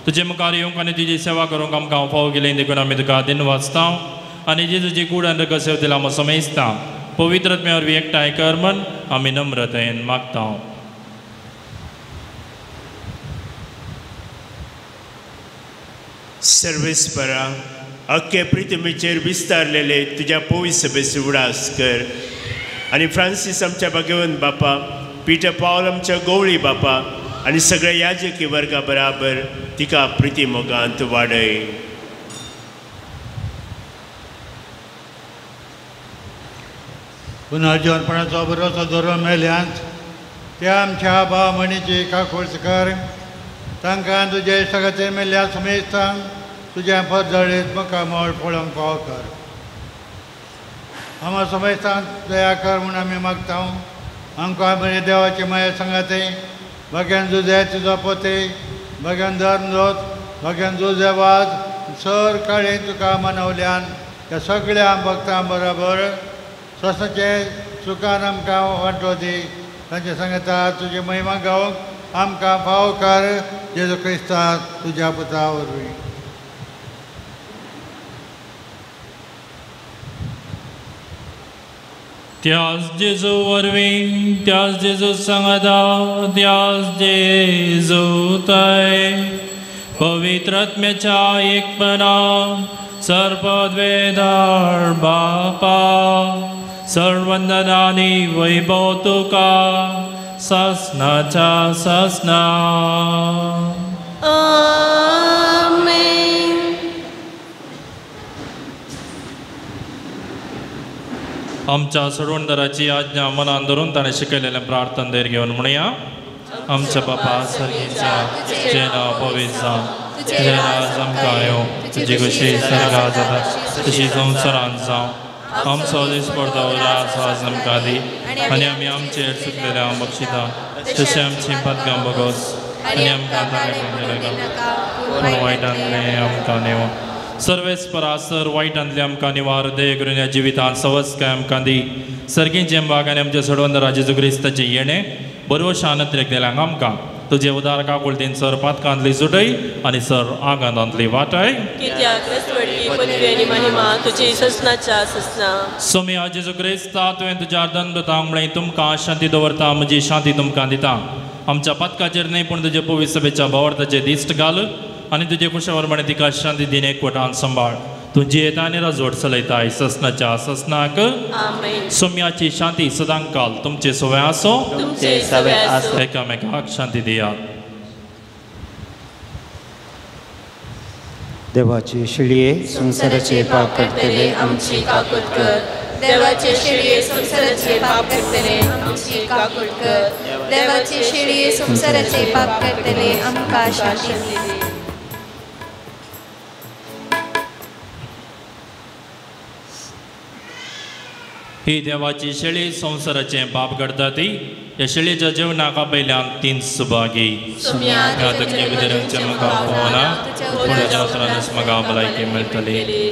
तुजे मुखार येवंक आनी तुजी सेवा करूंक आमकां फावो केली देखून आमी तुका दिन वाचता आनी जेजूची कूड आनी रगत सेवतेला आमी समेजता. पवित्र आत्म्या वरवीं एकठांय कर म्हण आमी नम्रतायेन मागता. सर्वेस्परा अख्खे प्रिथमीचेर विस्तारलेले तुज्या पवित्र सभेचो उडास कर आनी फ्रांसीस आमच्या भाग्यवंत बापा, पिटर पावल आमच्या गोवळी बापा आनी सगळ्या याजकी वर्गा बराबर तिका प्रिती मोगांत वाडय. पुनर्जीवनपणाचो बरोसो धरून मेल्यांत त्या आमच्या भाव म्हणीची काकूळच कर. तांकां तुज्या इश्टा खातीर मेल्ल्या समेस्तांक तुज्या परजळीत मुखामळ पळोवंक फावो कर. आमकां समेस्तांक दया कर म्हूण आमी मागता. आमकां बरे देवाची माया सांगाते भाग्यान जुजे तुजो पोते भाग्यान धर्म जोत भाग्यान जुजे वाज सर काळी तुका मनवल्यान त्या सगळ्या भक्तां बरोबर स्वस्ताचे सुखान आमकां वांटो दी. तांचे सांगता तुजी महिमा गावंक आमकां फावो कर जेजू क्रिस्ता तुज्या पुता वरवीं. त्याच जेजू वरवीं, त्याच जेजू सांगाता, त्याच जेजू तय पवित्र आत्म्याच्या एकपणा सर्वद्वेदार बापा सर्वंदनानी वैभव तुका ससनाच्या ससना. आमेन. आमच्या सोडवणदाराची आज्ञा मनान धरून ताणें शिकयलेलें प्रार्थना धैर्य घेवन म्हणया. आमच्या बापा सर्गीच्या, तुजें नांव पवित्र जावं, तुजें राज आमकां येवं, तुजी खोशी सर्गांत जाता तशी संवसारांत जावं. आमचो दिसपडतो राज आज आमकां दी आनी आमी आमचेर चुकलेल्या बक्षिता तशें आमची पदकां बगोस आनी आमकां ताणें पूण वायटांतलें आमकां नेवो. सर्वेस्परा सर वायटांतलें आमकां निवार दय करून ह्या जिवितांत सवस्काय आमकां दी. सर्गींचें भाग आनी आमच्या सोडवंदरा जेजू क्रिस्ताचें येणें बरवशान त्रेकलेल्यांक आमकां तुजे उदार काकुळतीन सर पातकांतली सुटय आनी सर आगांतांतली वाटय. कित्याक रसवडकी पदवी आनी महिमा तुजी ससनाच्या ससना. सोम्या जेजू क्रिस्ता, तुवें तुज्या दंडतांक म्हळें तुमकां शांती दवरता, म्हजी शांती तुमकां दिता. आमच्या पातकाचेर न्हय पूण तुजे पवित्र सभेच्या भावार्थाचेर दिश्ट घाल आनी तुजे कुशावरमाणे तिका शांती दिन एकवटान सांबाळ. तूं जियेता आनी राजवट चलयताय ससनाच्या ससनाक. आमेन. सोम्याची शांती सदांकाल तुमचे सवे आसो, तुमचे सवे आसो. एकामेकाक शांती दियात. देवाची शिळये संवसाराचे पाप करतले आमची काकूट कर. देवाचे शिळये संवसाराचे पाप करतले आमची काकूट कर. देवाचे शिळये संवसाराचे पाप करतले आमकां शांती दी. ही देवाची शेळी संवसाराचें पाप करता ती ह्या शेळीच्या जेवणाक आपयल्यान तीन सुभागी. म्हाका भलायकी मेळटली.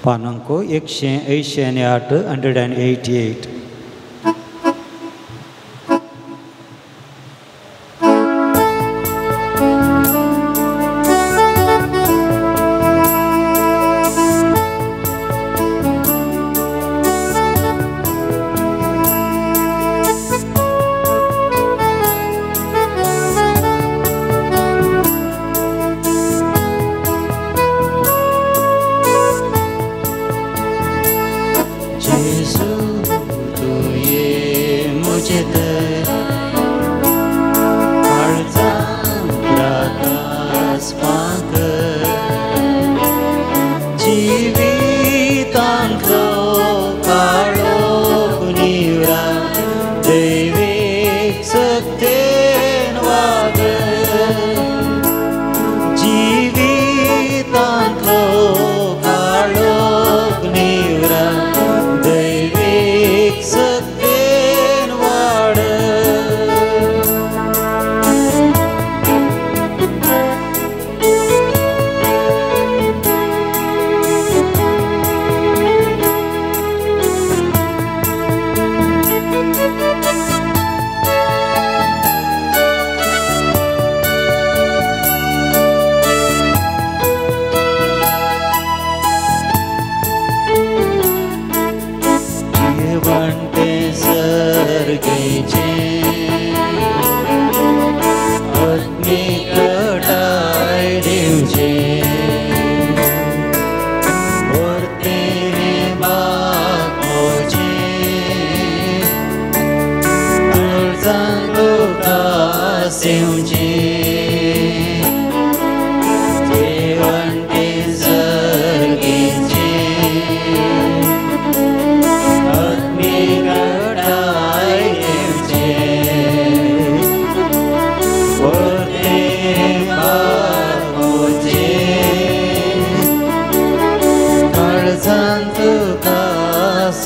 पानांको 188 188.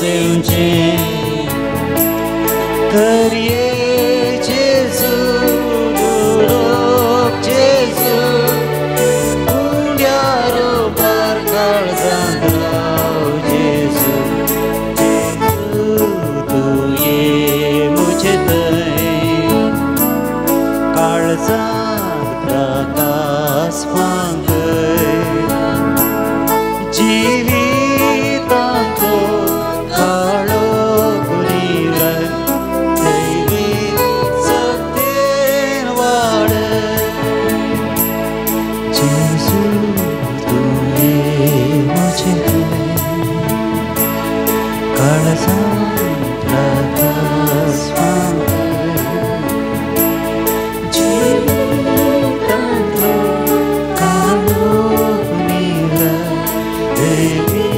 सेवचें तर ये जेजू दुडोक जेजू उंड्यार उबार काळजांत राव जेजू जेजू तूं ये म्हजे थंय काळजांत प्रकाश फांकय जिवितांतलो काळोख निवळ दैवी सत्तेन वाडय जेजू तूं ये म्हजे थंय काळजांत प्रकाश फांकय जिवितांतलो काळोख निवळ दैवी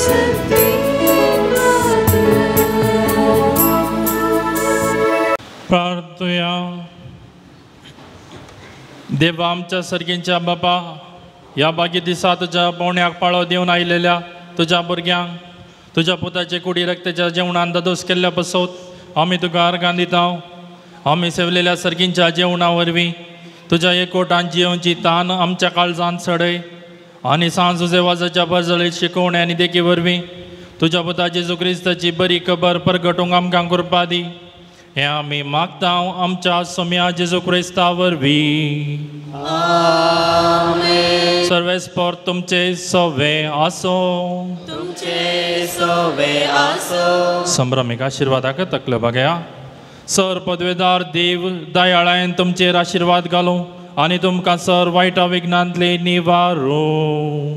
सत्तेन वाडय. प्रार्थुया. देवा आमच्या सर्गींच्या बापा, ह्या बागी दिसा तुज्या पावण्याक पाळो दिवन आयलेल्या तुज्या भुरग्यांक तुज्या पुताचे कुडी रक्ताच्या जेवणान दादोस केल्ल्या पसत आमी तुका अर्गां दिता. आमी सेवलेल्या सर्गींच्या जेवणा वरवीं तुज्या एकवटान जियोवची तान आमच्या काळजान चडय आनी सांज जुजेवाजाच्या बरजळीत शिकोवणे आनी देखी वरवीं तुज्या पुता जेजू क्रिस्ताची बरी खबर परगटूंक आमकां कृपा दी. हें आमी मागता आमच्या सोम्या जेजू क्रिस्ता वरवीं. सर्वेस्पर तुमचे सवे आसो. तुमचे सवे आसो. संभ्रमीक आशिर्वादाक तकलो बघया. सर पदवेदार देव दयाळायन तुमचेर आशिर्वाद घालूं आनी तुमकां सर वायटा विघ्नांतले निवारूं.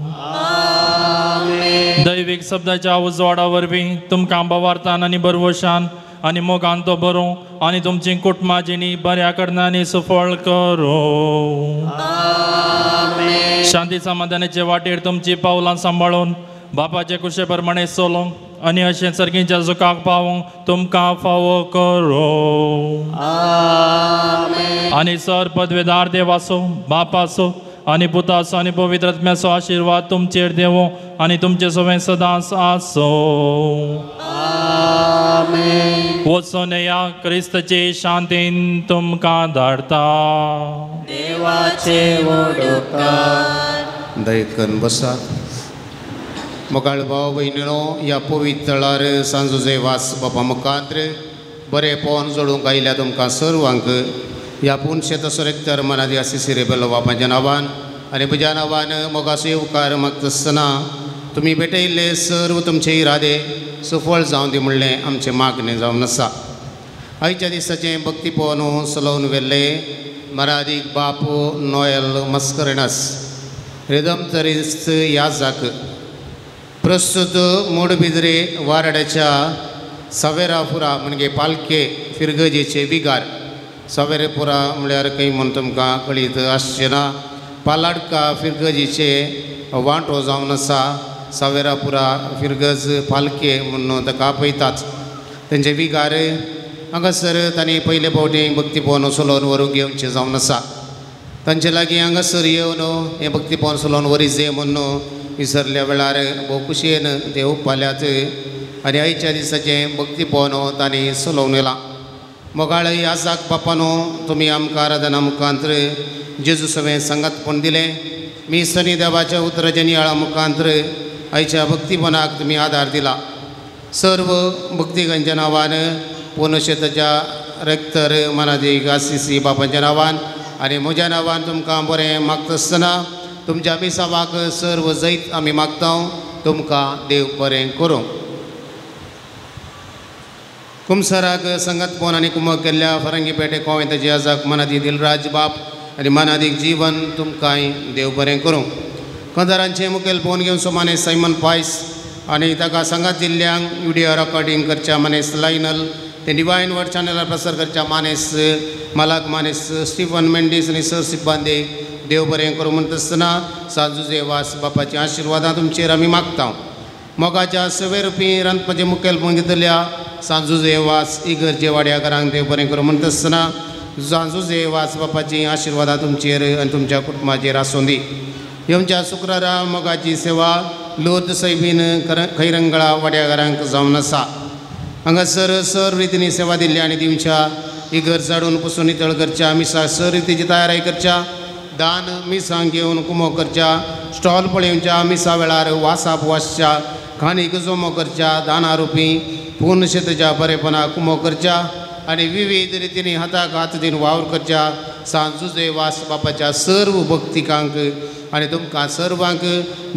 दैवीक शब्दाच्या उजवाडा वरवीं तुमकां बवार्तान आनी बरवशान आनी मोगान तो बरों आनी तुमची कुटुंबां जिणी बऱ्या करणांनी सुफळ करूं. शांती समाधानाचे वाटेर तुमची पावलां सांबाळून बापाचे कुशे प्रमाणे चलोवंक आनी अशें सर्गीच्या जुकाक पावोवंक तुमकां फावो करूं. आनी सर पदवेदार देवाचो बापाचो आनी पुताचो आनी पवित्र आत्म्याचो आशिर्वाद तुमचेर देवो आनी तुमचे सवें सदांच आसूं. वचून या क्रिस्तचे शांतीन तुमकां धाडता. देवाचे वडोकार दयकन बसात. मोगाळ भाव भयणीनो, ह्या पवित्र थळार सांजुजे वास बापा मुखार बरें पोवन जोडूंक आयल्या तुमकां सर्वांक ह्या पुनशेत रेक्टर मनादी आसिसी रेबेलो बापाच्या नांवान आनी म्हज्या नांवान मोगाचो येवकार मागतासतना तुमी भेटयल्ले सर्व तुमचे इरादे सुफळ जावन दी म्हणलें आमचें मागणें जावन आसा. आयच्या दिसाचें भक्ती पोवन सलोवन व्हेल्ले मरादीक बापू नोयल मस्करणस रिदमतरिस्त याजाक प्रस्तुत मोडबिद्रे वाराड्याच्या सवेरापुरा म्हणजे पालके फिरगजेचे विगार. सवेरेपुरा म्हळ्यार खंय म्हूण तुमकां कळीत आसचें ना. पालाडका फिरगजेचे वांटो जावन आसा. सावेरापुरा फिरगज पालके म्हूण ताका आपयतात. तेंचे विगार हांगासर तांणी पयले फावटी भक्ती पवन सलोवन व्हरूंक येवचें जावन आसा. तांचे लागीं हांगासर येवन हें भक्ती पवन सलोवन व्हरी जे म्हूण विसरल्या वेळार भोव खुशयेन ते उपाल्यात आनी आयच्या दिसाचें भक्ती पवन तांणी सलोवन येलां. मोगाळ याजाक बापानो, तुमी आमकां आराधना मुखांत्र जेजू सवें सांगातपण दिलें. मी सनी देवाच्या उतराच्या नियाळा मुखांत्र आयच्या भक्तीपणाक तुमी आदार दिला. सर्व भक्तिगांच्या नांवान पुनशेताच्या रेक्तर मनादीक आसिसी बापाच्या नांवान आनी म्हज्या नांवान तुमकां बरें मागतासतना तुमच्या मिसावाक सर्व जैत आमी मागता. तुमकां देव बरें करूं. कुमसराक संगतपण आनी कुमक केल्ल्या फरंगी पेटे कोवेंताची आजाक मनादी दिलराज बाप आनी मनादीक जीवन तुमकांय देव बरें करूं. कंदारांचें मुखेल फोन घेवन सोमाने सायमन पायस आनी ताका सांगात जिल्ल्यांक विडियो रेकॉर्डिंग करच्या मानेस लायनल ते डिवायन वर्ड चॅनलार प्रसार करच्या मानेस मालाक मानेस स्टिफन मेंडीस आनी सर सिब्बांदे देव बरें करूं म्हणटा आसतना सांजुजे वास बापाच्या आशिर्वादां तुमचेर आमी मागता. मोगाच्या सवे रुपी रांदपाचें मुखेल फोन घेतल्या सांजुजे वास इगर्जे वाड्याकारांक देव बरें करूं म्हणटा आसतना सांजुजे वास बापाची आशिर्वादां तुमचेर आनी तुमच्या कुटुंबाचेर आसूं दी. येवच्या शुक्रारा मोगाची सेवा लोर्द सैबीन खैरंगळा वाड्याघरांक जावन आसा. हांगासर सर रितींनी सेवा दिल्ली आनी दिवच्या इगर झाडून पुसून नितळ करच्या, मिसा सर रितीची तयारी करच्या, दान मिसांक घेवन कुमो करच्या, स्टॉल पळोवच्या, मिसा वेळार वासाप वासच्या, खाणीक जमो करच्या, दाना रुपी पूर्ण शेताच्या बरेपणा कुमो करच्या आनी विविध रितींनी हाताक हात दिवन वावर करच्या. सांत जुजे वास बापाच्या सर्व भक्तिकांक आनी तुमकां सर्वांक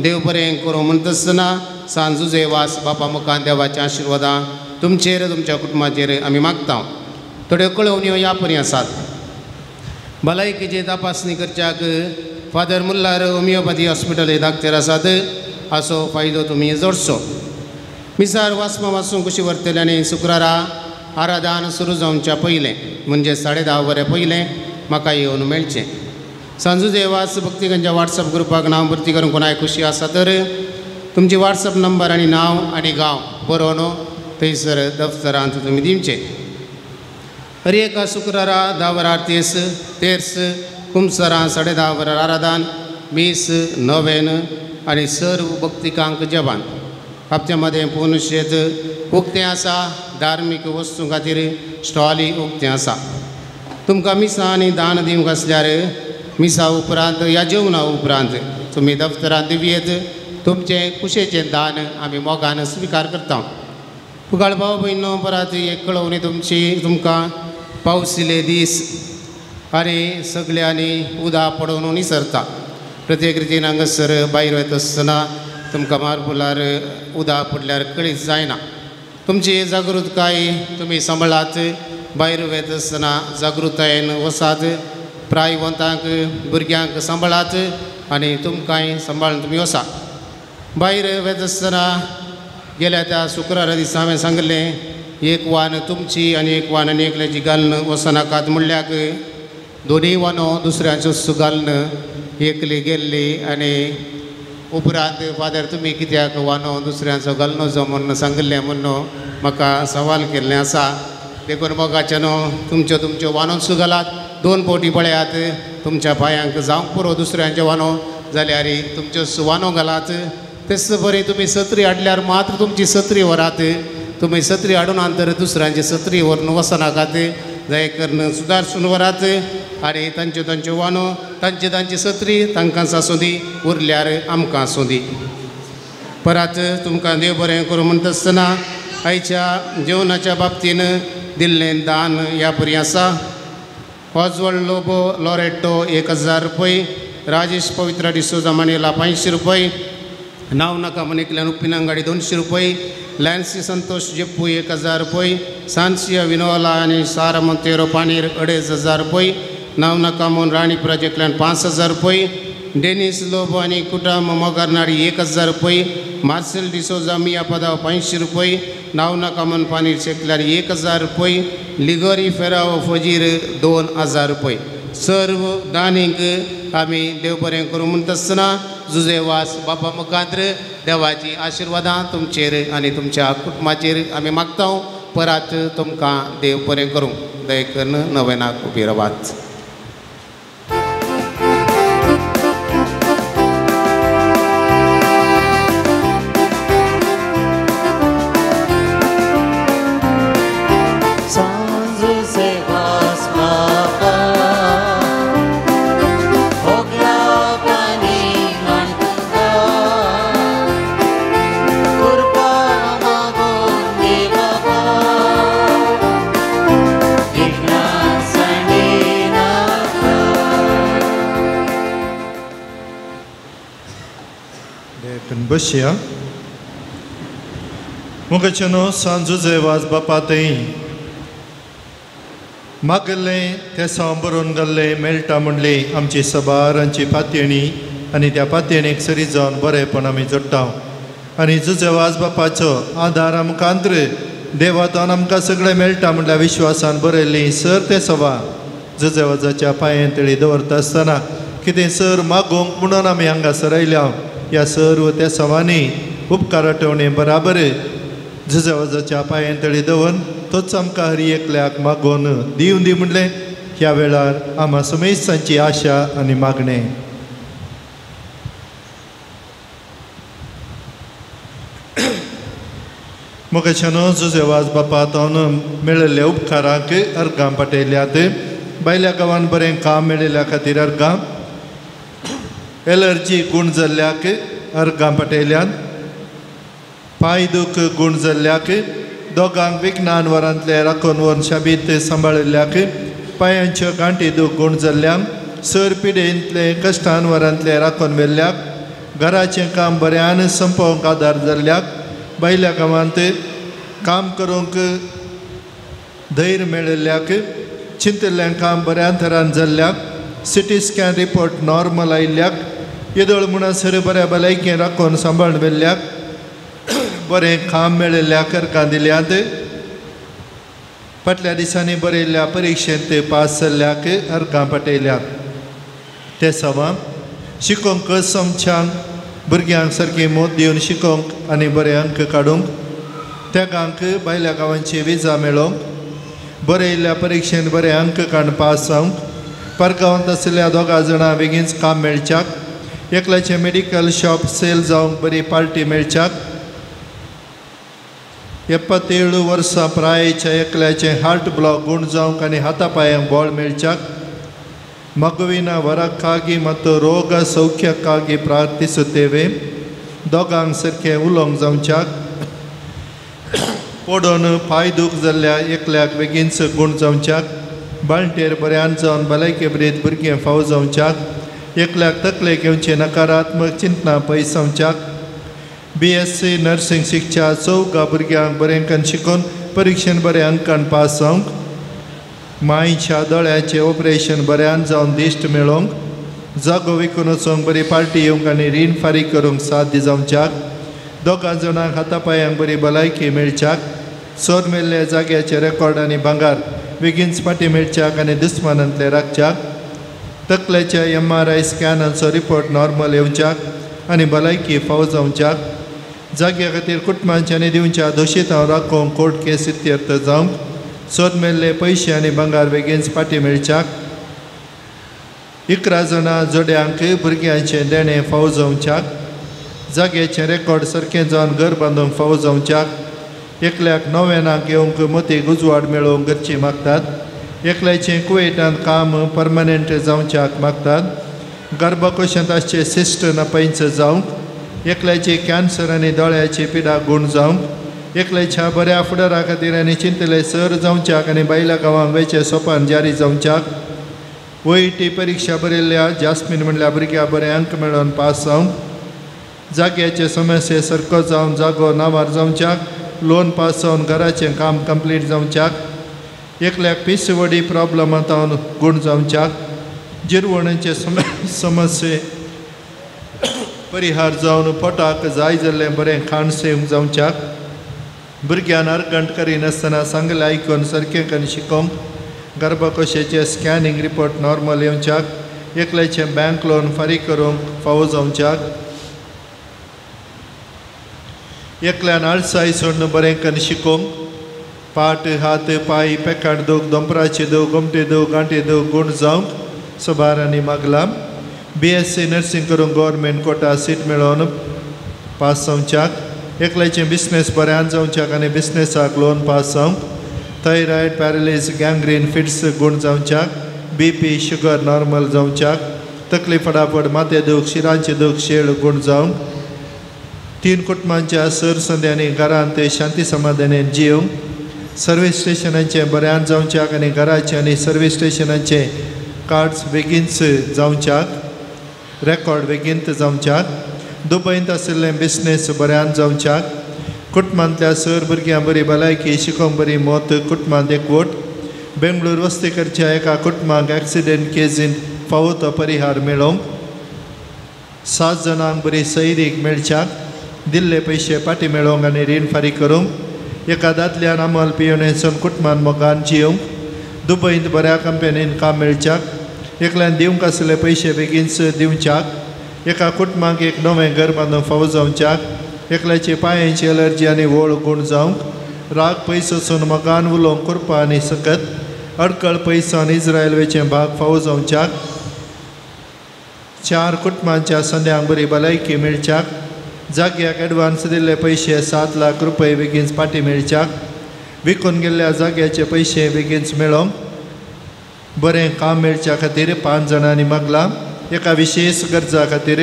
देव बरें करूं म्हणटा आसतना सांत जुजे वास बापा मुखार देवाच्या आशिर्वादां तुमचेर तुमच्या कुटुंबाचेर आमी मागता. थोड्यो कळोवण्यो ह्या परी आसात. भलायकेची तपासणी करच्याक फादर मुल्लार होमियोपॅथी हॉस्पिटल हे दाक्तेर आसात, हाचो फायदो तुमी जोडचो. मिसार वासमा वासूंक कुशी व्हरतले आनी शुक्रारा आराधन सुरू जावच्या पयलें म्हणजे 10:30 वरां पयलें म्हाका येवन मेळचें. सांजुजे वास भक्तिकांच्या वॉट्सएप ग्रुपाक नांव भरती करूंक कोणाय खुशी आसा तर तुमची वॉट्सएप नंबर आनी नांव आनी गांव बरोवन थंयसर दफ्तरांत तुमी दिवचें. हर एका शुक्रारा 10 वरां 30 तेर्स कुमसरां 10:30 वरां आराधन, मीस नवेन आनी सर्व भक्तिकांक जेवण. हप्त्या मदें पूर्ण शेत उक्तें आसा. धार्मीक वस्तूं खातीर स्टॉलय उक्तें आसा. तुमकां मिसां आनी दान दिवंक आसल्यार मिसा उपरांत ह्या जेवणा उपरांत तुमी दफ्तरांत दिवयेत. तुमचें कुशेचें दान आमी मोगान स्विकार करता. फुगाळ भाव भयणो परत एक कळोवणी तुमची तुमकां पावसिले दीस आनी सगळ्यांनी उदक पडोवन निसरता. प्रत्येक रितीन हांगासर भायर वयता आसतना तुमकां मारपुलार उदक पडल्यार कळीत जायना. तुमची जागृतकाय तुमी सांबाळात. भायर वयता आसतना जागृतायेन वसात. प्रायवंतांक भुरग्यांक सांबाळात आनी तुमकांय सांबाळून तुमी वसात. भायर वयता आसतना गेल्या त्या शुक्रारा दिसा हांवें सांगलें एक वान तुमची आनी एक वान आनी एकल्याची घालून वचनाकात म्हणल्याक दोनूय वानो दुसऱ्यांच्यो घालून एकली गेल्ली आनी उपरांत फादर तुमी कित्याक वानो दुसऱ्यांचो घालून जो म्हूण सांगिल्लें म्हूण म्हाका सवाल केल्लें आसा. देखून मोगाच्यानो तुमच्यो तुमच्यो वानोच घालात. 2 फावटी पळयात तुमच्या पांयांक जावंक पुरो दुसऱ्यांच्यो वानो जाल्यार तुमच्यो वानो घालात. तेच बरें तुमी सत्री हाडल्यार मात्र तुमची सत्री व्हरात. तुमी सत्री हाडून तर दुसऱ्यांची सत्री व्हरून वचनाकात. दया करून सुदारसून व्हरात आनी तांच्यो तांच्यो वानो तांची तांची सत्री तांकांच आसूं दी, उरल्यार आमकां आसूं दी. परत तुमकां देव बरें करूं म्हणटा आसतना आयच्या जेवणाच्या बाबतीन दिल्लें दान ह्या परी आसा. ऑजवल्ड लोबो लॉरेटो 1000 रुपये, राजेश पवित्रा डिसोजा मानेला 500 रुपये, नांव नाका म्हणिकल्यान उप्पिनांगाडी 200 रुपये, लॅन्सी संतोष जेप्पू 1000 रुपये, सांसिया विनोला आनी सारा मोंतेरो पानीर 2500 रुपये, नांव नाका म्हूण राणी प्राजेकल्यान 5000 रुपये, डेनिस लोबो आनी कुटाम मोगारनाडी 1000 रुपये, मार्सेल डिसोजा मिया पदाव 500 रुपये, नांव नाका म्हूण पानीर शेकल्यार 1000 रुपये, लिगोरी फेराव फजीर 2000 रुपये. सर्व दानींक आमी देव बरें करूं म्हणटा आसतना जुजे वास बाबा मुखांत्र देवाची आशिर्वादां तुमचेर आनी तुमच्या कुटुंबाचेर आमी मागता. परत तुमकां देव बरें करूं. दया करून नवेनाक उबी रावात. बसया मुखाच्यानो सांजुजे वाज बापा थंय मागल्लें तें बरोवन घाल्लें मेळटा म्हणलें आमची सबारांची पातयेणी आनी त्या पातयेणीक सरी जावन बरेंपण आमी जोडटा आनी जुजे वाज बापाचो आदार आमकां देवातान आमकां सगळें मेळटा म्हणल्यार विश्वासान बरयल्ली सर तें सभा जुजे वाजाच्या पांयेन तळी दवरता आसतना कितें सर मागोवंक म्हणून आमी हांगासर आयल्या. ह्या सर्व त्या सवांनी उपकार आठवणे बराबर जुजे पांयेन तळी दवरून तोच आमकां हरी एकल्याक मागोवन दिवन दी म्हणलें ह्या वेळार आमा समेस्तांची आशा आनी मागणें. मोगाच्यानो जुजेवाज बापा तावन मेळिल्ल्या उपकारांक अर्गां पाटयल्यात. बायल्या गांवान बरें काम मेळिल्ल्या खातीर अर्गां, एलर्जी गूण जाल्ल्याक अर्गां पाटयल्यात, पांय दूख गूण जाल्ल्याक, दोगांक विज्ञान वरांतले राखून व्हरून शाबीत सांबाळिल्ल्याक, पांयांच्यो गांठी दूख गूण जाल्ल्यांक, सर पिडेंतले कश्टान वरांतले राखून व्हेल्ल्याक, घराचें काम बऱ्यान संपोवंक आदार जाल्ल्याक, बायल्या गांवांत काम करूंक धैर्य मेळिल्ल्याक, चिंतिल्लें काम बऱ्या थरान जाल्ल्याक, सिटी स्कॅन रिपोर्ट नॉर्मल आयिल्ल्याक, येदोळ म्हणसर बऱ्या भलायकेन राखून सांबाळून व्हेल्ल्याक, बरें काम मेळिल्ल्याक अर्गां दिल्यात. फाटल्या दिसांनी बरयल्ल्या परिक्षेंत पास जाल्ल्याक अर्गां पाटयल्यात. ते सवां शिकोवंक समच्यांक भुरग्यांक सारकी मोत दिवन शिकोवंक आनी बरे अंक काडूंक, तेगांक भायल्या गांवांची विजा मेळोवंक, बरयल्ल्या परिक्षेंत बरे अंक काडून पास जावंक, परगांवांत आशिल्ल्या दोगां जाणां बेगीनच काम मेळच्याक, एकल्याचें मेडिकल शॉप सेल जावंक बरी पार्टी मेळच्याक, 77 वर्सां प्रायेच्या एकल्याचें हार्ट ब्लॉक गूण जावंक आनी हाता पांयांक बळ मेळच्याक, ಮಗುವಿನ ವರಕ್ಕಾಗಿ ಮತ್ತು ರೋಗ ಸೌಖ್ಯಕ್ಕಾಗಿ ಪ್ರಾರ್ಥಿಸುತ್ತೇವೆ. दोगांक सारकें उलोवंक जावच्याक, पडून पांय दूख जाल्ल्या एकल्याक बेगीनच गूण जावच्याक, बाळंटेर बऱ्यान जावन भलायके बरीत भुरगें फाव जावच्याक, एकल्याक तकलेक येवचें नकारात्मक चिंतना पयस जावच्याक, BSc nursing शिकच्या 4 भुरग्यांक बरें करून शिकून परिक्षेन बरें अंकान पास जावंक, मायच्या दोळ्याचें ऑपरेशन बऱ्यान जावन दिश्ट मेळोवंक, जागो विकून वचूंक बरी पार्टी येवंक आनी रीण फारीक करूंक साध्य जावच्याक, दोगां जाणांक हाता पांयांक बरी भलायकी मेळच्याक, सोर मेल्ल्या जाग्याचे रेकॉर्ड आनी भांगार बेगीनच फाटीं मेळच्याक आनी दुस्मानांतले राखच्याक, तकलेच्या MRI स्कॅनाचो रिपोर्ट नॉर्मल येवच्याक आनी भलायकी फाव जावच्याक, जाग्या खातीर कुटुंबांच्या आनी दिवच्या दोशीतांव राखोवंक कोर्ट केस इत्यर्थ जावंक, सोद मेल्ले पयशे आनी भांगार बेगीनच फाटीं मेळच्याक, 11 जाणां जोड्यांक भुरग्यांचें देणें फाव जावच्याक, जाग्याचें रेकॉर्ड सारकें जावन घर बांदूंक फाव जावच्याक, एकल्याक नव्यानाक येवंक मतीक उजवाड मेळोवंक गरजी मागतात, एकल्याचें कुवेटांत काम परमनंट जावच्याक मागतात, गर्भकोशांत आसचें सिस्ट नपयंच जावंक, एकल्याची कॅन्सर आनी दोळ्याची पिडा गूण जावंक, एकल्याच्या बऱ्या फुडारा खातीर आनी चिंतले सर जावच्याक आनी बायल्या गांवांक वयचें सोपान जारी जावच्याक, OET परिक्षा बरयल्ल्या जास्मीन म्हणल्या भुरग्या बरे अंक मेळोवन पास जावंक, जाग्याचे समस्ये सारको जावन जागो नांवार जावच्याक, लोन पास जावन घराचें काम कंप्लीट जावच्याक, एकल्याक PCOD प्रॉब्लमांत गूण जावच्याक, जिरवणेचे समस्ये परिहार जावन पोटाक जाय जाल्लें बरें खाण सेवंक जावच्याक, भुरग्यान अर्गंट करिनासतना सांगलें आयकून सारकें करून शिकोवंक, गर्भकोशाचें स्कॅनिंग रिपोर्ट नॉर्मल येवच्याक, एकल्याचें बँक लोन फारीक करूंक फावो जावच्याक, एकल्यान आळसाय सोडून बरें करून शिकोवंक, पाट हात पांय पेकाट दूख दोंपराची दूख गोमटी दूख गांठी दूख गूण जावंक सबारांनी मागलां. BSc nursing करूंक गव्हर्मेंट कोटा सीट मेळोवन पास जावच्याक, एकल्याचें बिजनेस बऱ्यान जावच्याक आनी बिजनेसाक लोन पास जावंक, थायरॉयड पॅरलीस गँग्रीन फिट्स गूण जावच्याक, BP sugar normal जावच्याक, तकली फटाफट माथें दूख शिरांची दूख शेळ गूण जावंक, 3 कुटुंबांच्या सर संद्यांनी घरांत शांती समाधानान जिवंक, सर्वीस स्टेशनाचें बऱ्यान जावच्याक आनी घराचें आनी सर्वीस स्टेशनाचें कार्ड्स बेगीनच जावच्याक, रेकॉर्ड बेगीन जावच्याक, दुबयंत आशिल्लें बिजनेस बऱ्यान जावच्याक, कुटुंबांतल्या सर भुरग्यां बरी भलायकी शिकोवंक बरी मत कुटुंबांत एकवट, बेंगळूर वस्ती करच्या एका कुटुंबाक एक्सिडेंट केजीन फावो तो परिहार मेळोवंक, 7 जाणांक बरी सैरीक मेळच्याक, दिल्ले पयशे फाटीं मेळोवंक आनी रीण फारीक करूंक, एका दादल्यान अमल पियोनेसून कुटुंबान मोगान जिवंक, दुबयंत बऱ्या कंपनीन काम मेळच्याक, एकल्यान दिवंक आशिल्ले पयशे बेगीनच दिवच्याक, एका कुटुंबाक एक नवें घर बांदूंक फावो जावच्याक, एकल्याची पांयांची एलर्जी आनी वळ गूण जावंक, राग पयस वचून मोगान उलोवंक कृपा आनी सकत, अडकळ पयस जावन इस्रायल वेचें भाग फावो जावच्याक, 4 कुटुंबांच्या संद्यांक बरी भलायकी मेळच्याक, जाग्याक एडवान्स दिल्ले पयशे 7 लाख रुपये बेगीन फाटीं मेळच्याक, विकून गेल्ल्या जाग्याचे पयशे बेगीन मेळोंक, बरें काम मेळच्या खातीर 5 जाणांनी मागलां। एका विशेष गरजा खातीर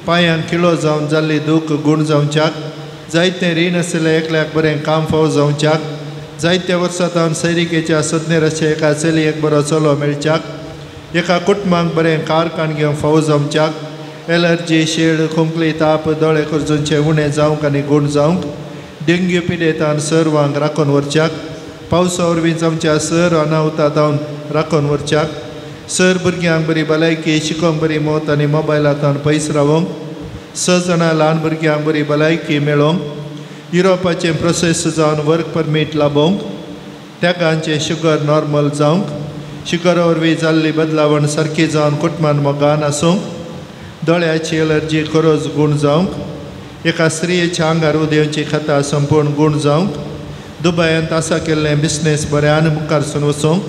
पांयांक किलो जावन जाल्ली दूख गूण जावच्याक, जायते रीण आशिल्ल्या एकल्याक बरें काम फाव जावच्याक, जायत्या वर्सां तावन सैरिकेच्या सदनेर अशें एका चलयेक बरो चलो मेळच्याक, एका कुटुंबाक बरें कारखान घेवंक फाव जावच्याक, एलर्जी शेळ खोंकली ताप दोळे करजूनचे उणें जावंक आनी गूण जावंक, डेंग्यू पिडेतान सर्वांक राखून व्हरच्याक, पावसा वरवीं आमच्या सर अनावता जावन राखून व्हरच्याक, सर भुरग्यांक बरी भलायकी शिकोवंक बरी मत आनी मोबायलांतल्यान पयस रावोंक, 6 जाणां ल्हान भुरग्यांक बरी भलायकी मेळोवंक, युरोपाचें प्रोसेस जावन वर्क परमीट लाबोवंक, त्यागांचें शुगर नॉर्मल जावंक, शुगरा वरवीं जाल्ली बदलावण सारकी जावन कुटुंबान मोगान आसूंक, दोळ्याची एलर्जी खरोज गूण जावंक, एका स्त्रियेच्या आंगार उदेवची खाता संपूर्ण गूण जावंक, दुबायांत आसा केल्लें बिजनेस बऱ्यान मुखारसून वचूंक,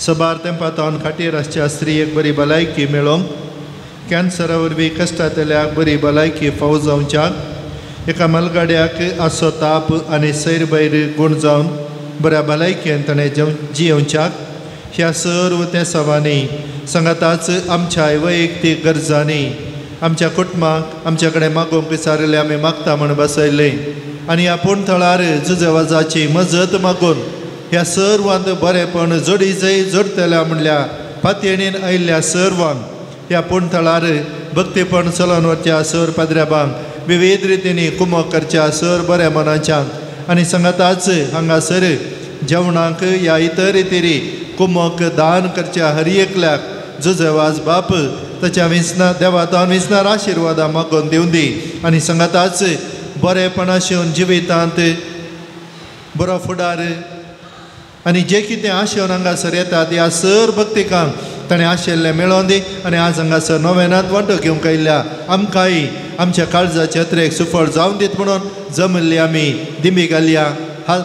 सबार तेंपातावन खाटीर आसच्या स्त्रियेक बरी भलायकी मेळोवंक, कॅन्सरा वरवीं कश्टांतल्याक बरी भलायकी फाव जावच्याक, एका मालगाड्याक आसो ताप आनी सैरभैर गूण जावन बऱ्या भलायकेन ताणें जियेवच्याक, ह्या सर्व त्या सवांनी सांगाताच आमच्या वैयक्तीक गरजांनी आमच्या कुटुंबाक आमच्या कडेन मागोवंक विचारिल्लें आमी मागता म्हूण बसयलें आनी आपूण थळार जुजेवाजाची मजत मागून ह्या सर्वांत बरेंपण जोडी जय जोडटल्या म्हणल्या पातयेणीन आयिल्ल्या सर्वांक ह्या पूण थळार भक्तीपण चलोवन वचच्या सर पाद्र्याबांक विविध रितींनी कुमक करच्या सर बऱ्या मनाच्यांक आनी सांगाताच हांगासर जेवणाक ह्या इतर रितीनी कुमक दान करच्या हर एकल्याक जुजेवाज बाप ताच्या विंचना देवातान विंचणार आशिर्वादां मागून दिवन दी आनी सांगाताच बरेपणाशिवन जिवितांत बरो फुडार आनी जे कितें आशेवन हांगासर येतात ह्या सर भक्तिकांक ताणें आशिल्लें मेळोवन दी आनी आज हांगासर नोवेनांत वांटो घेवंक आयिल्ल्या आमकांय आमच्या काळजाचे अत्रेक सुफळ जावन दीत म्हणून जमिल्ली आमी दिंबी घालया, हात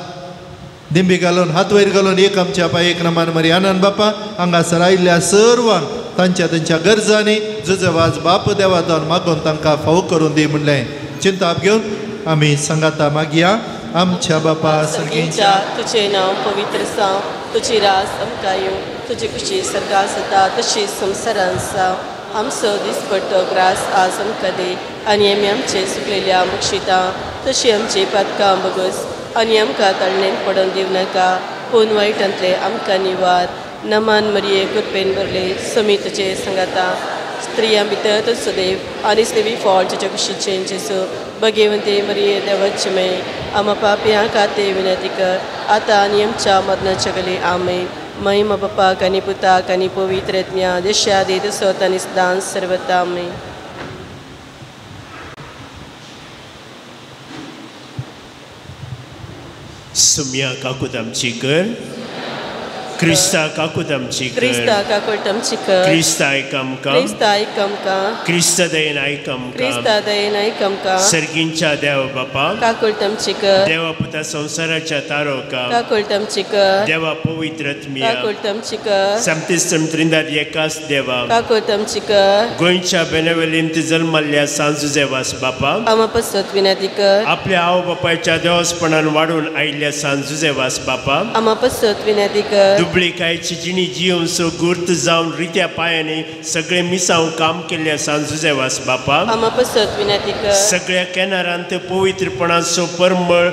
दिंबी घालून हात वयर घालून एक आमच्या पांय एक नमान मरी आनंद बापा हांगासर आयिल्ल्या सर्वांक तांच्या तांच्या गरजांनी जुजेवाज बाप देवातान मागून तांकां फाव करून दी म्हणलें चिंताप घेवन आमी सांगाता मागया। आमच्या बापा सर्गीच्या तुझे नांव पवित्र जावं, तुजी रास आमकां येवं, तुजी खुशी सर्गां जाता तशी संवसारांत जावं। आमचो दिसपट्टो ग्रास आज आमकां दी आनी आमी आमचे चुकलेल्या बक्षिता तशी आमची पातकां बगस आनी आमकां ताळणेन पडोवन दिवं नाका पूण वायटांतले आमकां निवार। नमान मरिये कृपेन भरले समी तुजे सांगाता, स्त्रियां भितर तूं सदैव आनी देवी फळ तुज्या कुशीचें जेजू। भगवंते मरिये देवाचे माये आमा पापयां खातीर विनंती कर आतां आनी आमच्या मरणाच्या घडये आमेन। महिमा बापाक आनी पुताक आनी पवित्र आत्म्या देशा आदी तसोत आनी सदांच सर्वता आमेन। सुम्या काकूत आमची कर, क्रिस्ता काकूत आमची कर, क्रिस्ता काकूत आमची कर, क्रिस्ता आयक आमकां, क्रिस्ता आयक आमकां, क्रिस्ता दयेन आयक आमकां, क्रिस्ता दयेन आयक आमकां। सर्गींच्या देव बापा काकूत आमची कर, देवा पुता संवसाराच्या तारोका काकूत आमची कर, देवा पवित्र आत्म्या काकूत आमची कर, संतिस्तम त्रिंदाद एकाच देवा काकूत आमची कर। गोंयच्या बेनेवेलींत जल्मल्ल्या सांजुजेवास बापा आमा पसत विनंती कर, आपल्या आवय बापायच्या देवस्पणान वाडून आयिल्ल्या सांजुजेवास बापा आमा पसत विनंती कर। दुबळीकायची जिणी जिवन सो गुर्त जावन रित्या पांयांनी सगळे मिसांव काम केल्ल्या सांजुजेवास बापा आमा पसत विनंती कर। सगळ्या केनारांत पवित्रपणाचो परमळ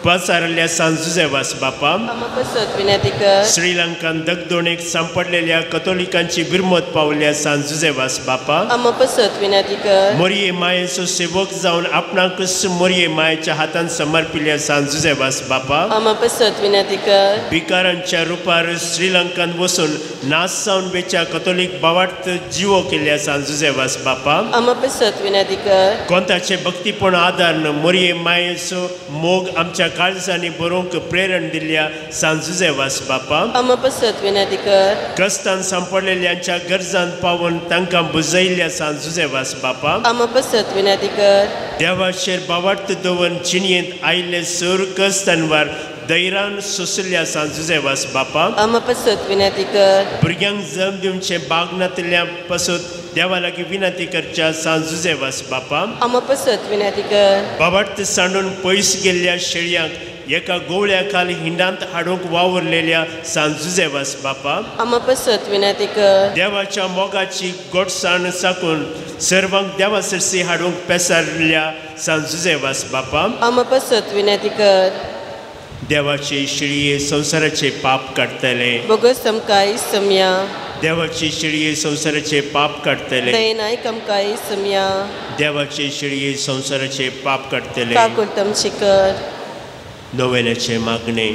पसारल्ल्या सांजुजेवास बापा आमा पसत विनंती कर। श्रीलंकान दगदोणेक सांपडलेल्या कथोलिकांची बिरमत पावल्या सांजुजेवास बापा आमा पसत विनंती कर। मोरये मायेचो सेवक जावन आपणाकच मोरये मायेच्या हातान समर्पिल्ल्या सांजुजेवास बापा आमा पसत विनंती कर। भिकारांच्या रुपार श्रीलंकान वचून नाश जावन वेच्या कथोलीक बावार्थ जिवो केल्ल्या सांजुजेवास बापा आमा पसत विनंती कर। कोंताचे भक्तीपण आदार मोरये मायेचो मोग आमच्या काळजांनी बरोवंक प्रेरण दिल्ल्या सांजुजेवास बापा आमा पसत विनंती कर। कश्टान सांपडलेल्यांच्या गरजान पावून तांकां बुजयल्ल्या सांजुजेवास बापा आमा पसत विनंती कर। देवाचेर बावार्थ दवरून जिणयेंत आयिल्ले सर कश्टांवर धैर्यान सोंशिल्ल्या सांजुजेवास बापा आमा पसत विनंती कर। भुरग्यांक जल्म दिवचें बाग नातिल्ल्या पासत देवा लागीं विनंती करच्या सांत जुझे वास बापा आमा पसत विनंती कर. बाबार्थ सांडून पयस गेल्ल्या शेळयांक एका गोवळ्या खाल हिंडांत हाडूंक वावुरलेल्या सांत जुझे वास बापा आमा पसत विनंती कर. देवाच्या मोगाची गोडसाण साकून सर्वांक देवा सरसी हाडूंक पेसारल्या सांत जुझे वास बापा आमा पसत विनंती कर. देवाचे शेळये संवसाराचे पाप काडटले बोगस आमकां समया. देवाची शेळये संवसाराचे पाप काडटले दयनायक आमकां समया. देवाचे शेळये संवसाराचे पाप काडटले काकुळट आमची कर. नोवेनाचे मागणे.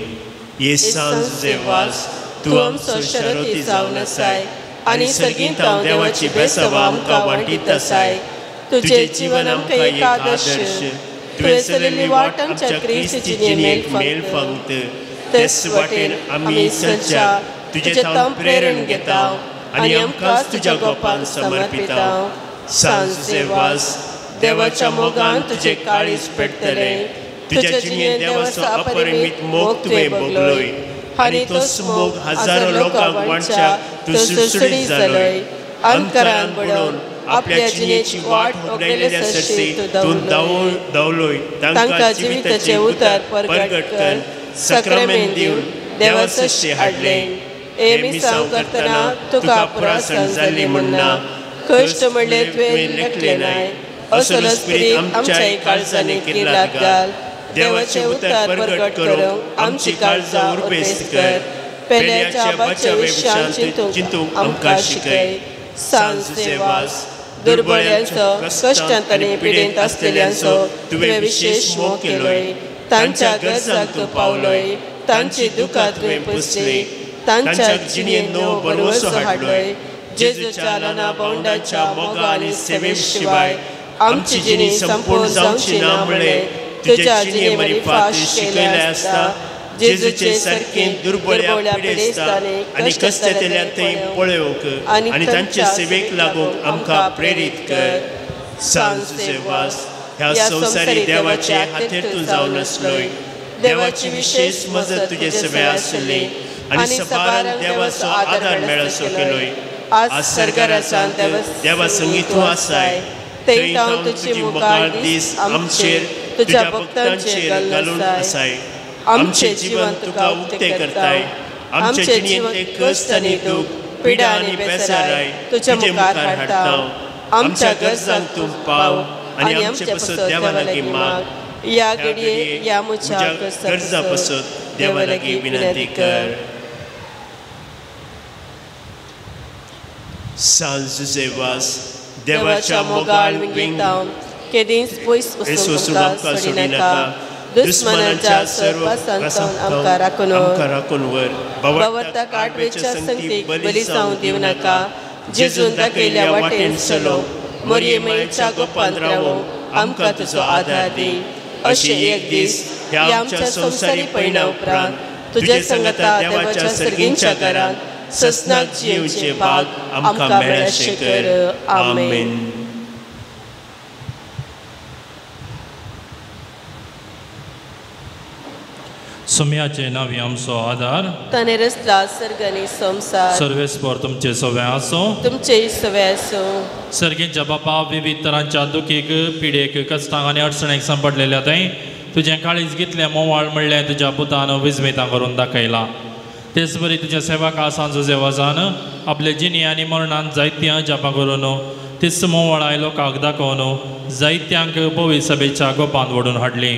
ये सांत जुझे वास तूं आमचो शरती जावन आसाय आनी सर्गींत देवाची बेसांव आमकां वांटीत आसाय. तुजें जीवन आमकां एक आदर्श, तुवें चलयल्ली वाट आमच्या क्रिस्ती जिणेक मेल फांगत. तेच वाटेन आमी चलच्या तुजें थावन प्रेरण घेता आनी आमकांच तुज्या गोपान समर्पिता. सांत जुझे वास देवाच्या मोगान तुजें काळीज पेटतलें. तुज्या जिणेंत देवाचो अपरिमीत मोग तुवें भोगलोय आनी तोच मोग हजारो लोकांक वांटच्याक तूं सुडसुडीत जालोय. अंधकारान बुडोवन आपल्या जिणेची वाट होगडायलेल्या सरसी तूं धांवलोय. तांकां जिविताचें उतर परगट कर साक्रामेंत दिवन देवा सरशी हाडलें. हे मिसांव करतना तुका पुरासण जाल्ली म्हणना कश्ट म्हणलें तुवें लेखलें नाय. असलो स्पिरीत आमच्या काळजांनी किर्लात घाल. देवाचें उतर परगट करूंक आमची काळजां उर्बेस्त कर. पेल्याच्या बाच्या विशयांत चिंतूंक आमकां शिकय. सांत जुझे वास दुर्बळ्यांचो कश्टांत आनी पिडेंत आसलेल्यांचो तुवें विशेश मोग केलोय. तांच्या गरजांक तूं पावलोय, तांची दुखां तुवें पुसली, तांच्या जिणेंत नवो भरवंसो हाडलोय. जेजूच्या ल्हाना भावंडांच्या मोगा आनी सेवे शिवाय आमची जिणी संपूर्ण जावची ना म्हणलें तुज्या जिणे मरी शिकयलें आसता. जेजूचे सारकें दुर्बळ्या पिडेस्तांनी आनी कश्टांतल्यान थंय पळोवंक आनी तांचे सेवेक लागूंक आमकां प्रेरीत कर. सांत जुझे वास ह्या संवसारी देवाचे हातेर तूं जावन आसलोय. देवाची विशेष मजत तुजे सवे आसली आनी सबारांक देवाचो आदार मेळसो केलोय. आज सरकारासान देवा संगी तूं आसाय. थंय तावन तुजी मुखार दीस आमचेर तुज्या भक्तांचेर घालून आसाय. आमचें जीवन तुका उक्तें करताय. आमचे जिणेंतले कश्ट आनी दूख पिडा आनी बेजाराय तुज्या मुखार हाडटा. आमच्या गरजांक तूं पाव आनी आमचे पसत देवा लागीं माग. ह्या घडये ह्या म्हज्या गरजां पसत देवा लागीं विनंती कर. सांत जुझे वास देवाच्या मोगाळ विंगेतावन केदींच पयस वचूंक आमकां सोडिनाका. दुस्मनाच्या सर्व पासांतावन आमकां राखून व्हर. बावर्ताक आडवेच्या संगतीक बली जावंक दिवं नाका. जेजून दाखयल्ल्या वाटेन चलोवंक मोरये मायेच्या गोपांत रावोंक आमकां तुजो आदार दी. अशें एक दीस ह्या आमच्या संवसारी पयणा उपरांत तुज्या संगता देवाच्या सर्गींच्या घरांत ससनाक जियेवचें भाग आमकां मेळशें कर. आमेन. सुम्याचे नांवी आमचो आदार ताणें रचला सर्ग आनी संवसार. सर्वेस्पर तुमचे सवे आसूं तुमचेय सवे आसूं. सर्गींच्या बापा विविध तरांच्या दुखीक पिडेक कश्टांक आनी अडचणेक सांपडलेल्या थंय तुजें काळीज घेतलें मोवाळ म्हणलें तुज्या पुतान विजमितां करून दाखयलां. तेच बरी तुज्या सेवका सांत जुझे वाजान आपले जिणे आनी मरणान जायतीं अजापां करून तीच मोवाळाय लोकांक दाखोवन जायत्यांक पवित्र सभेच्या गोपांत ओडून हाडली.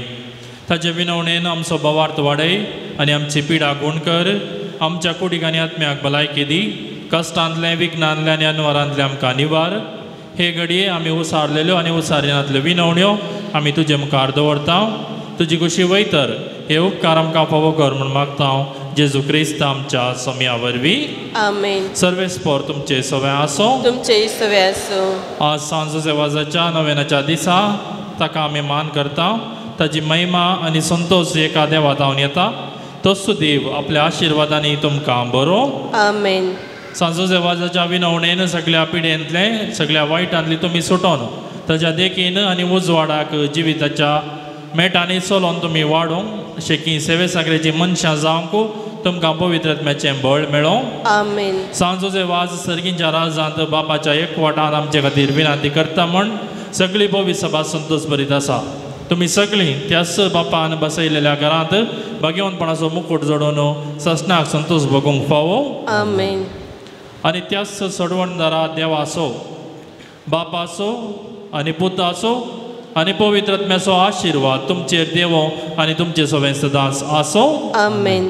ताचे विनवणेन आमचो भावार्थ वाडय आनी आमची पिडा गूण कर. आमच्या कुडीक आनी आत्म्याक भलायकी दी. कश्टांतलें विघ्नांतलें आनी अनवरांतलें आमकां निवार. हे घडये आमी उसारलेल्यो आनी उसारिनातल्यो विनवण्यो आमी तुजे मुखार दवरता. तुजी कुशी वयतर हे उपकार आमकां फावो कर म्हूण मागता जेजू क्रिस्त आमच्या सोम्या वरवीं. आमेन. सर्वेस्पर तुमचे सवे आसूं तुमचे सवे आसूं. आज सांत जुझे वाजाच्या नवेनाच्या दिसा ताका आमी मान करता. ताजी महिमा आनी संतोश एका देवा धांवन येता. तोच देव आपल्या आशिर्वादांनी तुमकां बरो. आमेन. सांत जुझे वाजाच्या विनवणेन सगळ्या पिडेंतले सगळ्या वायटांतली तुमी सुटोन ताज्या देखीन आनी उजवाडाक जिविताच्या मेटांनी चलोवन तुमी वाडोवंक शेकी सेवे सागरेची मनशां जावंक तुमकां पवित्र आत्म्याचें बळ मेळों. आमेन. सांजोचे वाज सर्गींच्या राजांत बापाच्या एकवटांत आमचे खातीर विनंती करता म्हूण सगळी पवित्र सभा संतोष भरीत आसा. तुमी सगळीं त्याच बापान बसयलेल्या घरांत भाग्यवंतपणाचो मुकूट जोडून ससनाक संतोष भोगूंक फावो. आमेन. आनी त्याच सोडवणदारा देवाचो बापाचो आनी पुताचो आनी पवित्र आत्म्याचो आशिर्वाद तुमचेर देवो आनी तुमचे सगळें सदांच आसो. आमेन.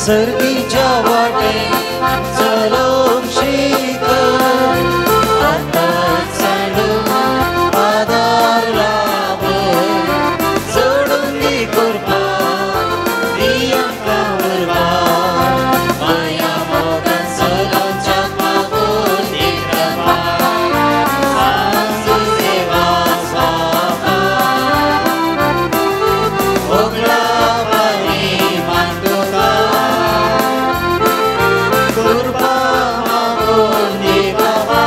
सर्गीच्या वाटे चलोवंक शिक, आतांच सांडून आदार लाभ, सोडून दी कृपा दी आमकां उर्बा, माया मोगान चलोवच्याक मागून दी कृपा, सांजुजे वास बाबा, मोगला बरी मान तुका, कृपा मागून दी बाबा,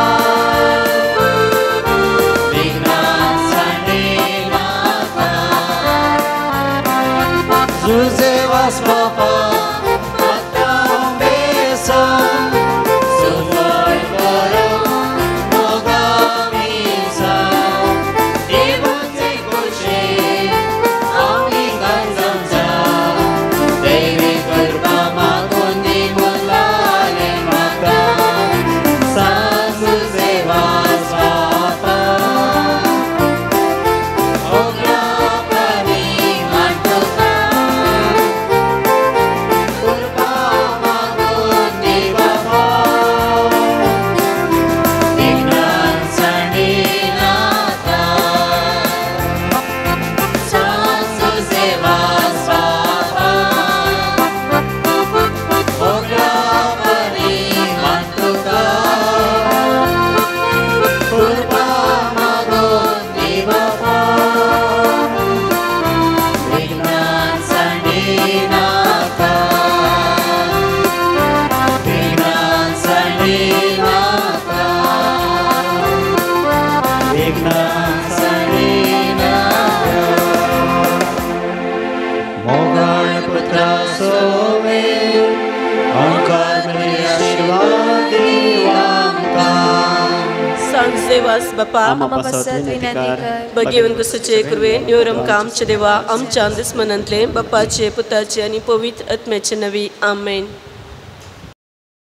विघ्नां सांडीनाका, जुजे वास बाबा, आतां बेसन, सुफळ करो मोगा मिसां, देवाचे खोशे आमी गंजमजा, देवी कृपा मागून दी मुलाले म्हाका, सांजुजे वास बापा, मोगला बरी मान तुका, कृपा मागून दी बाबा, विघ्नां सांडीनाका, सांजुजे वास बाबा, मोगला बरी मान तुका, कृपा मागून दी बाबा, विघ्नां सांडीनाका, विघ्नां सांडीनाका, विघ्नां सांडीनाका. मोगाळ पुत्रा सोवे ओंकार आशीर्वाद आमकां. सांजुजे वास बापा, आमा पासत विनंती कर, भगेवन क्रिस्तचे कृपे निवर आमकां आमच्या देवा आमच्या दुस्मनांतले बापाचे पुताचे आनी पवित्र आत्म्याचे नवी. आमेन.